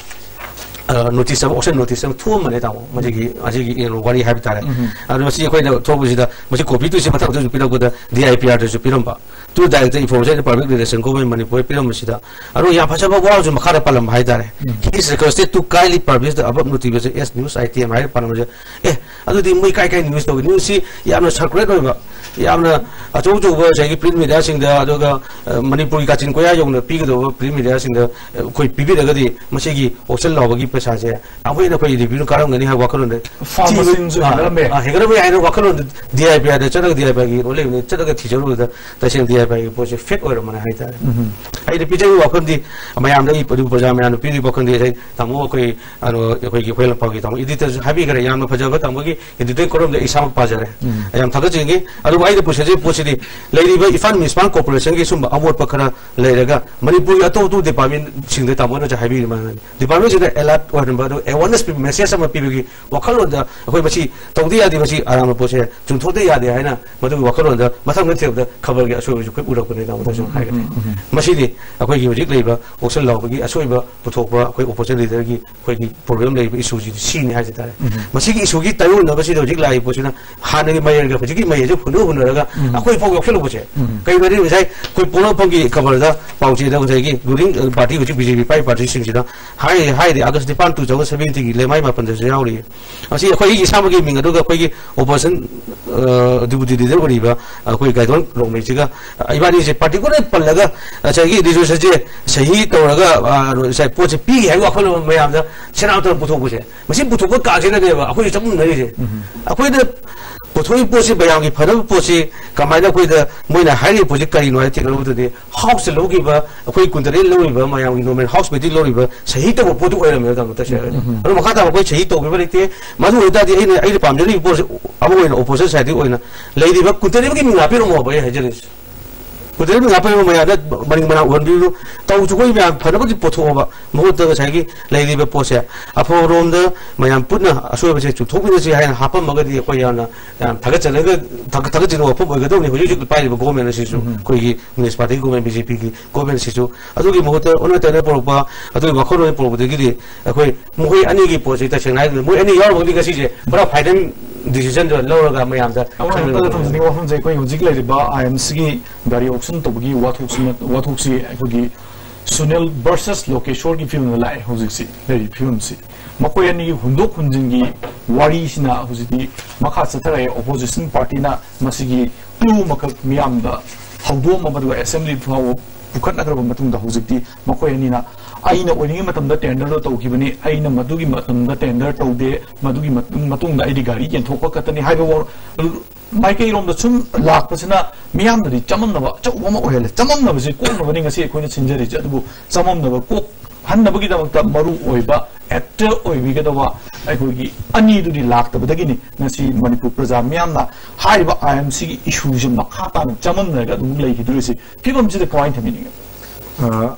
ꯑ, ꯅꯣꯇꯤꯁ ꯑꯃ, ꯑꯣꯛꯁꯟ ꯅꯣꯇꯤꯁ ꯑꯃ ꯊꯣꯛꯑꯝꯕꯅꯦ ꯇꯥꯃꯣ, ꯃꯁꯤꯒꯤ, ꯃꯁꯤꯒꯤ ꯋꯥꯔꯤ ꯍꯥꯏꯕ ꯇꯥꯔꯦ꯫ ꯎꯝ꯫ ꯑꯗꯣ ꯃꯁꯤ ꯑꯩꯈꯣꯏꯅ ꯊꯣꯛꯄꯁꯤꯗ ꯃꯁꯤ ꯀꯣꯄꯤꯗꯨꯁꯤ ꯃꯊꯪ ꯃꯊꯪ ꯄꯤꯔꯛꯄꯗ ꯗꯤ ꯑꯥꯏ ꯄꯤ ꯑꯥꯔꯗꯁꯨ ꯄꯤꯔꯝꯕ꯫ To director information public relation government Manipur ꯄꯤꯔꯝꯕꯁꯤꯗ, ꯑꯗꯣ ꯌꯥꯝ ꯐꯖꯕ ꯋꯥꯁꯨ ꯃꯈꯥꯗ ꯄꯜꯂꯝꯕ ꯍꯥꯏꯇꯥꯔꯦ꯫ ꯎꯝ꯫ He is requested to kindly publish the above notification as news item ꯍꯥꯏꯅ ꯄꯜꯂꯝꯕꯁꯦ꯫ ꯑꯦ, ꯑꯗꯨꯗꯤ ꯃꯣꯏ ꯀꯥꯏ ꯀꯥꯏ ꯅ꯭ꯌꯨꯁ ꯇꯧꯒꯦ? ꯅ꯭ꯌꯨꯁꯁꯤ ꯌꯥꯝꯅ ꯁꯔꯀꯨꯂꯦꯠ ꯑꯣꯏꯕ, ꯌꯥꯝꯅ ꯑꯆꯧ ꯑꯆꯧꯕ ꯉꯁꯥꯏꯒꯤ ꯄ꯭ꯔꯤꯟ ꯃꯦꯗꯤꯌꯥꯁꯤꯡꯗ, ꯑꯗꯨꯒ, ꯑ, ꯃꯅꯤꯄꯨꯔꯒꯤ ꯀꯥꯆꯤꯟ ꯀꯣꯌꯥ ꯌꯧꯅ ꯄꯤꯒꯗꯧꯕ ꯄ꯭ꯔꯤꯟ ꯃꯦꯗꯤꯌꯥꯁꯤꯡꯗ, ꯑ, ꯑꯩꯈꯣꯏ ꯄꯤꯕꯤꯔꯒꯗꯤ ꯃꯁꯤꯒꯤ ꯑꯣꯛꯁꯟ ꯂꯥꯎꯕꯒꯤ ꯄꯩꯁꯥꯁꯦ ꯑꯩꯈꯣꯏꯅ ꯑꯩꯈꯣꯏ ꯔꯦꯚꯤꯅ꯭ꯌꯨ ꯀꯥꯔꯝꯒꯅꯤ ꯍꯥꯏꯕ ꯋꯥꯈꯜꯂꯣꯟꯗ ꯐꯥꯔꯝ ꯊꯤꯕ-, ꯃꯁꯤꯡꯁꯨ ꯑ, ꯍꯦꯟꯒꯠꯂꯝꯃꯦ꯫ ꯑ, ꯍꯦꯟꯒꯠꯂꯝꯕ ꯌꯥꯏ ꯍꯥꯏꯅ ꯋꯥꯈꯜꯂꯣꯟꯗ ꯗꯤ ꯑꯥꯏ ꯄꯤ ꯑꯥꯔꯗ ꯆꯠꯂꯒ ꯗꯤ ꯑꯥꯏ ꯄꯤ ꯑꯥꯔꯒꯤ ꯔꯣꯜ ꯂꯩꯕꯅꯤ, ꯆꯠꯂꯒ ꯊꯤꯖꯔꯨꯕꯗ ꯇꯁꯦꯡꯅ ꯗꯤ ꯑꯥꯏ ꯄꯤ ꯑꯥꯔꯒꯤ ꯄꯣꯠꯁꯦ ꯐꯦꯛ ꯑꯣꯏꯔꯝꯃꯅꯤ ꯍꯥꯏꯇꯥꯔꯦ꯫ ꯎꯝ꯫ ꯑꯩꯅ ꯄꯤꯖꯔꯤꯕ ꯋꯥꯐꯝꯗꯤ, ꯃꯌꯥꯝꯗ ꯑꯩ ꯄ꯭ꯔꯖꯥ ꯃꯌꯥꯝꯅ ꯄꯤꯔꯤꯕ ꯋꯥꯐꯝꯗꯤ, ꯉꯁꯥꯏ ꯇꯥꯃꯣ ꯑꯩꯈꯣꯏ, ꯑꯗꯣ ꯑꯩꯈꯣꯏꯒꯤ ꯍꯨꯏꯌꯦꯟ ꯂꯝꯄꯥꯛꯀꯤ ꯇꯥꯃꯣ ꯏꯗꯤꯇꯔꯁꯨ ꯍꯥꯏꯕꯤꯈ꯭ꯔꯦ, ꯌꯥꯝꯅ ꯐꯖꯕ ꯇꯥꯃꯣꯒꯤ ꯏꯗꯤꯇꯣꯔ ꯀꯣꯂꯝꯗ ꯑꯩ ꯏꯁꯥꯃꯛ ꯄꯥꯖꯔꯦ꯫ ꯎꯝ꯫ ꯌꯥꯝ ꯊꯥꯒꯠꯆꯔꯤ꯫ ꯑꯗꯨꯕꯨ ꯑꯩꯅ ꯄꯨꯁꯤꯜꯂꯤꯕ ꯄꯣꯠꯁꯤꯗꯤ ꯂꯩꯔꯤꯕ ꯏꯝꯐꯥꯜ ꯃ꯭ꯌꯨꯅꯤꯁꯤꯄꯥꯜ ꯀꯣꯔꯄꯣꯔꯦꯁꯟꯒꯤ ꯁꯨꯝꯕ ꯑꯃꯣꯠꯄ ꯈꯔ ꯂꯩꯔꯒ ꯃꯅꯤꯄꯨꯔꯒꯤ ꯑꯇꯣꯞ ꯑꯇꯣꯞꯄ ꯗꯤꯄꯥꯔꯠꯃꯦꯟꯁꯤꯡꯗ ꯇꯥꯃꯣꯅꯁꯨ ꯍꯥꯏꯕꯤꯔꯤꯕ ꯃꯥꯅ ꯗꯤꯄꯥꯔꯠꯃꯦꯟꯁꯤꯗ ꯑꯦꯂꯔꯠ ꯑꯣꯏꯍꯟꯕ ꯑꯗꯨ ꯑꯦꯋꯥꯔꯅꯦꯁ ꯄꯤꯕ ꯃꯦꯁꯦꯖ ꯑꯃ ꯄꯤꯕꯒꯤ ꯋꯥꯈꯜꯂꯣꯟꯗ ꯑꯩꯈꯣꯏ ꯃꯁꯤ ꯇꯧꯗ ꯌꯥꯗꯦ, ꯃꯁꯤ ꯑꯔꯥꯟꯕ ꯄꯣꯠꯁꯦ ꯆꯨꯝꯊꯣꯛꯇ ꯌꯥꯗꯦ ꯍꯥꯏꯅ ꯃꯗꯨꯒꯤ ꯋꯥꯈꯜꯂꯣꯟꯗ ꯃꯊꯪ ꯃꯊꯪ ꯊꯤꯔꯛꯄꯗ ꯈꯕꯔꯒꯤ ꯑꯁꯣꯏꯕꯁꯨ ꯑꯩꯈꯣꯏ ꯎꯔꯛꯄꯅꯦ ꯇꯥꯃꯣ ꯇꯁꯦꯡꯅ ꯍꯥꯏꯔꯒꯗꯤ꯫ ꯃꯁꯤꯗꯤ ꯑꯩꯈꯣꯏꯒꯤ ꯍꯧꯖꯤꯛ ꯂꯩꯔꯤꯕ ꯀꯣꯛꯁꯜ ꯂꯥꯎꯕꯒꯤ ꯑꯁꯣꯏꯕ ꯄꯨꯊꯣꯛꯄ ꯑꯩꯈꯣꯏ ꯑꯣꯄꯣꯖꯤꯁꯟ ꯂꯤꯗꯔꯒꯤ ꯑꯩꯈꯣꯏꯒꯤ ꯄ꯭ꯔꯣꯕ꯭ꯂꯦꯝ ꯂꯩꯔꯤꯕ ꯏꯁꯨꯁꯤꯗꯤ ꯁꯤꯅꯤ ꯍꯥꯏꯖ ꯇꯥꯔꯦ꯫ ꯃꯁꯤꯒꯤ ꯏꯁꯨꯒꯤ ꯇꯥꯏꯑꯣꯟꯅꯕꯁꯤꯗ ꯍꯧꯖꯤꯛ ꯂꯥꯛꯏꯕ ꯄꯣꯠꯁꯤꯅ ꯍꯥꯟꯅꯒꯤ ꯃꯌꯔꯒ ꯍꯧꯖꯤꯛꯀꯤ ꯃꯌꯔꯁꯦ ꯍꯨꯟꯗꯣꯛ ꯍꯨꯟꯅꯔꯒ ꯑꯩꯈꯣꯏ ꯐꯥꯎ ꯌꯥꯎꯁꯜꯂꯛꯄꯁꯦ ꯀꯩ ꯃꯔꯤ ꯉꯁꯥꯏ ꯑꯩꯈꯣꯏ ꯄꯣꯛꯅꯐꯝꯒꯤ ꯈꯕꯔꯗ ꯄꯥꯎꯆꯦꯗ ꯉꯁꯥꯏꯒꯤ ꯔꯨꯂꯤꯡ ꯄꯥꯔꯇꯤ ꯍꯧꯖꯤꯛ ꯕꯤ ꯖꯦ ꯄꯤ ꯄꯥꯏꯔꯤꯕ ꯄꯥꯔꯇꯤꯁꯤꯡꯁꯤꯅ ꯍꯥꯏ ꯍꯥꯏꯗꯤ ꯑꯥꯒꯁ ꯅꯤꯄꯥꯟ, ꯇꯨ ꯊꯥꯎꯖꯟ ꯁꯚꯦꯟꯇꯤꯟꯒꯤ ꯂꯩꯃꯥꯏ ꯃꯥꯄꯟꯗꯁꯨ ꯌꯥꯎꯔꯤ꯫ ꯃꯁꯤ ꯑꯩꯈꯣꯏ ꯑꯩꯒꯤ ꯏꯁꯥꯃꯛꯀꯤ ꯃꯤꯡ ꯑꯗꯨꯒ ꯑꯩꯈꯣꯏꯒꯤ ꯑꯣꯄꯣꯖꯤꯁꯟ ꯗꯤꯄꯨꯇꯤ ꯂꯤꯗꯔ ꯑꯣꯏꯔꯤꯕ ꯑꯩꯈꯣꯏ ꯒꯥꯏꯗꯣꯟ ꯔꯣꯡꯃꯩꯁꯤꯒ ꯏꯕꯥꯅꯤꯁꯦ ꯄꯥꯔꯇꯤꯀꯨꯂꯔ ꯄꯜꯂꯒ ꯉꯁꯥꯏꯒꯤ ꯔꯤꯖꯣꯂꯨꯁꯟꯁꯦ ꯁꯍꯤ ꯇꯧꯔꯒ ꯉꯁꯥꯏ ꯄꯣꯠꯁꯦ ꯄꯤꯒꯦ ꯍꯥꯏꯕ ꯋꯥꯈꯜꯂꯣꯟ ꯃꯌꯥꯝꯗ ꯁꯦꯅꯥꯇꯣꯟ ꯄꯨꯊꯣꯛꯄꯁꯦ, ꯃꯁꯤ ꯄꯨꯊꯣꯛꯄ ꯀꯥꯟꯁꯤꯗꯅꯦꯕ ꯑꯩꯈꯣꯏ ꯆꯃꯝꯅꯔꯤꯁꯦ꯫ ꯑꯩꯈꯣꯏꯅ ꯄꯨꯊꯣꯛꯏ ꯄꯣꯠꯁꯤ ꯃꯌꯥꯝꯒꯤ ꯐꯅꯕ ꯄꯣꯠꯁꯤ ꯀꯃꯥꯏꯅ ꯑꯩꯈꯣꯏꯗ ꯃꯣꯏꯅ ꯍꯥꯏꯔꯤꯕ ꯄꯣꯠꯁꯤ ꯀꯔꯤꯅꯣ ꯍꯥꯏꯅ ꯊꯤꯒꯠꯂꯨꯕꯗꯗꯤ ꯍꯥꯎꯁꯇ ꯂꯧꯈꯤꯕ ꯑꯩꯈꯣꯏ ꯀꯨꯟꯇꯔꯦꯠ ꯂꯧꯔꯤꯕ ꯃꯌꯥꯝꯒꯤ ꯅꯣꯔꯃꯦꯜ ꯍꯥꯎꯁ ꯃꯤꯇꯤꯡ ꯂꯧꯔꯤꯕ ꯁꯍꯤ ꯇꯧꯕ ꯄꯣꯠꯇꯨ ꯑꯣꯏꯔꯝꯃꯦꯕ ꯇꯥꯃꯣ ꯇꯁꯦꯡꯅ꯫ ꯑꯗꯣ ꯃꯈꯥ ꯇꯥꯕ ꯑꯩꯈꯣꯏ ꯁꯍꯤ ꯇꯧꯈꯤꯕ ꯂꯩꯇꯦ꯫ ꯃꯗꯨ ꯑꯣꯏꯇꯥꯔꯗꯤ ꯑꯩꯅ ꯑꯩꯅ ꯄꯥꯝꯖꯔꯤꯕ ꯄꯣꯠꯁꯤ ꯑꯃ ꯑꯣꯏꯅ ꯑꯣꯄꯣꯖꯤꯁꯟ ꯁꯥꯏꯠꯇꯒꯤ ꯑꯣꯏꯅ ꯂꯩꯔꯤꯕ ꯀꯨꯟꯇꯔꯦꯠꯀꯤ ꯃꯤꯡ ꯍꯥꯞꯄꯤꯔꯝꯃꯣꯕ ꯑꯩ ꯍꯥꯏꯖꯔꯤꯁꯦ꯫ ꯀꯨꯟꯇꯔꯦꯠ ꯃꯤꯡ ꯍꯥꯞꯄꯤꯔꯝꯕ ꯃꯌꯥꯝꯗ ꯃꯅꯤꯡ ꯃꯅꯥ ꯎꯍꯟꯕꯤꯔꯨ꯫ ꯇꯧ ꯆꯨꯈꯣꯏ ꯃꯌꯥꯝ ꯐꯅꯕꯒꯤ ꯄꯨꯊꯣꯛꯑꯕ ꯃꯍꯨꯠꯇ ꯉꯁꯥꯏꯒꯤ ꯂꯩꯔꯤꯕ ꯄꯣꯠꯁꯦ ꯑꯐꯕꯔꯣꯝꯗ ꯃꯌꯥꯝ ꯄꯨꯟꯅ ꯑꯁꯣꯏꯕꯁꯦ ꯆꯨꯝꯊꯣꯛꯃꯤꯟꯅꯁꯤ ꯍꯥꯏꯅ ꯍꯥꯞꯄꯝꯃꯒꯗꯤ ꯑꯩꯈꯣꯏ ꯌꯥꯝꯅ ꯌꯥꯝ ꯊꯥꯒꯠꯆꯅꯤꯡꯉꯥꯏ ꯊꯥꯒꯠ- ꯊꯥꯒꯠꯆꯅꯤꯡꯕ ꯋꯥꯐꯝ ꯑꯣꯏꯒꯗꯧꯕꯅꯤ꯫ ꯍꯧꯖꯤꯛ ꯍꯧꯖꯤꯛ ꯄꯥꯏꯔꯤꯕ ꯒꯣꯔꯃꯦꯟ ꯑꯁꯤꯁꯨ ꯑꯩꯈꯣꯏꯒꯤ ꯃ꯭ꯌꯨꯅꯤꯁꯤꯄꯥꯂꯤꯇꯤ ꯒꯣꯔꯃꯦꯟ ꯕꯤ ꯖꯦ ꯄꯤꯒꯤ ꯒꯣꯔꯃꯦꯟ ꯑꯁꯤꯁꯨ ꯑꯗꯨꯒꯤ ꯃꯍꯨꯠꯇ ꯑꯣꯟꯅ ꯇꯩꯅ ꯄꯨꯔꯛꯄ ꯑꯗꯨꯒꯤ ꯋꯥꯈꯜꯂꯣꯟ ꯄꯨꯔꯛꯄꯗꯒꯤꯗꯤ ꯑꯩꯈꯣꯏ ꯃꯈꯣꯏ ꯑꯅꯤꯒꯤ ꯄꯣꯠꯁꯤ ꯇꯁꯦꯡꯅ ꯍꯥꯏꯔꯒꯗꯤ ꯃꯣꯏ ꯑꯅꯤ ꯌꯥꯎꯔꯝꯃꯒꯗꯤ ꯉꯁꯤꯁꯦ ꯄꯨꯔꯥ ꯐꯥꯏꯅꯦꯜ ꯗꯤꯁꯤꯖꯟꯗꯣ ꯂꯧꯔꯒ ꯃꯌꯥꯝꯗ ꯑꯃ ꯈꯪꯍꯟꯕ ꯍꯦꯛꯇ ꯊꯝꯖꯅꯤꯡꯕ ꯋꯥꯐꯝꯁꯦ ꯑꯩꯈꯣꯏ ꯍꯧꯖꯤꯛ ꯂꯩꯔꯤꯕ ꯑꯥꯏ ꯑꯦꯝ ꯁꯤꯒꯤ ꯒꯥꯔꯤ ꯑꯣꯛꯁꯟ ꯇꯧꯕꯒꯤ ꯋꯥꯊꯣꯛꯁꯤ ꯋꯥꯊꯣꯛꯁꯤ ꯑꯩꯈꯣꯏꯒꯤ ꯁꯨꯅꯤꯜ ꯚꯔꯁꯦꯁ ꯂꯣꯀꯦꯁꯣꯔꯒꯤ ꯐꯤꯕꯝꯗ ꯂꯥꯛꯑꯦ ꯍꯧꯖꯤꯛꯁꯤ ꯂꯩꯔꯤꯕ ꯐꯤꯕꯝꯁꯤ꯫ ꯃꯈꯣꯏ ꯑꯅꯤꯒꯤ ꯍꯨꯟꯗꯣꯛ ꯍꯨꯟꯖꯤꯟꯒꯤ ꯋꯥꯔꯤꯁꯤꯅ ꯍꯧꯖꯤꯛꯇꯤ ꯃꯈꯥ ꯆꯠꯊꯔꯛꯑꯦ꯫ ꯑꯣꯄꯣꯖꯤꯁꯟ ꯄꯥꯔꯇꯤꯅ ꯃꯁꯤꯒꯤ ꯀ꯭ꯂꯨ ꯑꯃꯈꯛ ꯃꯤꯌꯥꯝꯗ ꯍꯧꯗꯣꯛꯑꯝꯕ ꯃꯗꯨꯒ ꯑꯦꯁꯦꯝꯕ꯭ꯂꯤ ꯐꯥꯎꯕ ꯄꯨꯈꯠꯅꯈ꯭ꯔꯕ ꯃꯇꯨꯡꯗ ꯍꯧꯖꯤꯛꯇꯤ ꯃꯈꯣꯏ ꯑꯅꯤꯅ ꯑꯩꯅ ꯑꯣꯏꯔꯤꯉꯩ ꯃꯇꯝꯗ ꯇꯦꯟꯗꯔꯗꯣ ꯇꯧꯈꯤꯕꯅꯤ, ꯑꯩꯅ ꯃꯗꯨꯒꯤ ꯃꯇꯝꯗ ꯇꯦꯟꯗꯔ ꯇꯧꯗꯦ, ꯃꯗꯨꯒꯤ ꯃꯇꯨꯡ- ꯃꯇꯨꯡꯗ ꯑꯩꯗꯤ ꯒꯥꯔꯤ ꯌꯦꯟꯊꯣꯛꯄ ꯈꯛꯇꯅꯤ ꯍꯥꯏꯕ ꯋꯥ- ꯃꯥꯏꯀꯩꯔꯣꯝꯗ ꯁꯨꯝ ꯂꯥꯛꯄꯁꯤꯅ ꯃꯤꯌꯥꯝꯗꯗꯤ ꯆꯃꯝꯅꯕ ꯑꯆꯧꯕ ꯑꯃ ꯑꯣꯏꯍꯜꯂꯦ꯫ ꯆꯃꯝꯅꯕꯁꯤ ꯀꯣꯛꯅꯕꯅꯤ ꯉꯁꯤ ꯑꯩꯈꯣꯏꯅ ꯁꯤꯟꯖꯔꯤꯁꯦ꯫ ꯑꯗꯨꯕꯨ ꯆꯃꯝꯅꯕ ꯀꯣꯛꯍꯟꯅꯕꯒꯤꯗꯃꯛꯇ ꯃꯔꯨ ꯑꯣꯏꯕ ꯑꯦꯛꯇꯔ ꯑꯣꯏꯕꯤꯒꯗꯕ ꯑꯩꯈꯣꯏꯒꯤ ꯑꯅꯤꯗꯨꯗꯤ ꯂꯥꯛꯇꯕꯗꯒꯤꯅꯤ ꯉꯁꯤ ꯃꯅꯤꯄꯨꯔ ꯄ꯭ꯔꯖꯥ ꯃꯤꯌꯥꯝꯅ ꯍꯥꯏꯔꯤꯕ ꯑꯥꯏ ꯑꯦꯝ ꯁꯤꯒꯤ ꯏꯁꯨꯁꯤ ꯃꯈꯥ ꯇꯥꯅ ꯆꯃꯝꯅꯔꯒ ꯑꯗꯨꯝ ꯂꯩꯈꯤꯗꯣꯔꯤꯁꯤ꯫ ꯐꯤꯕꯝꯁꯤꯗ ꯀꯃꯥꯏꯅ ꯊꯝꯕꯤꯅꯤꯡꯉꯤ?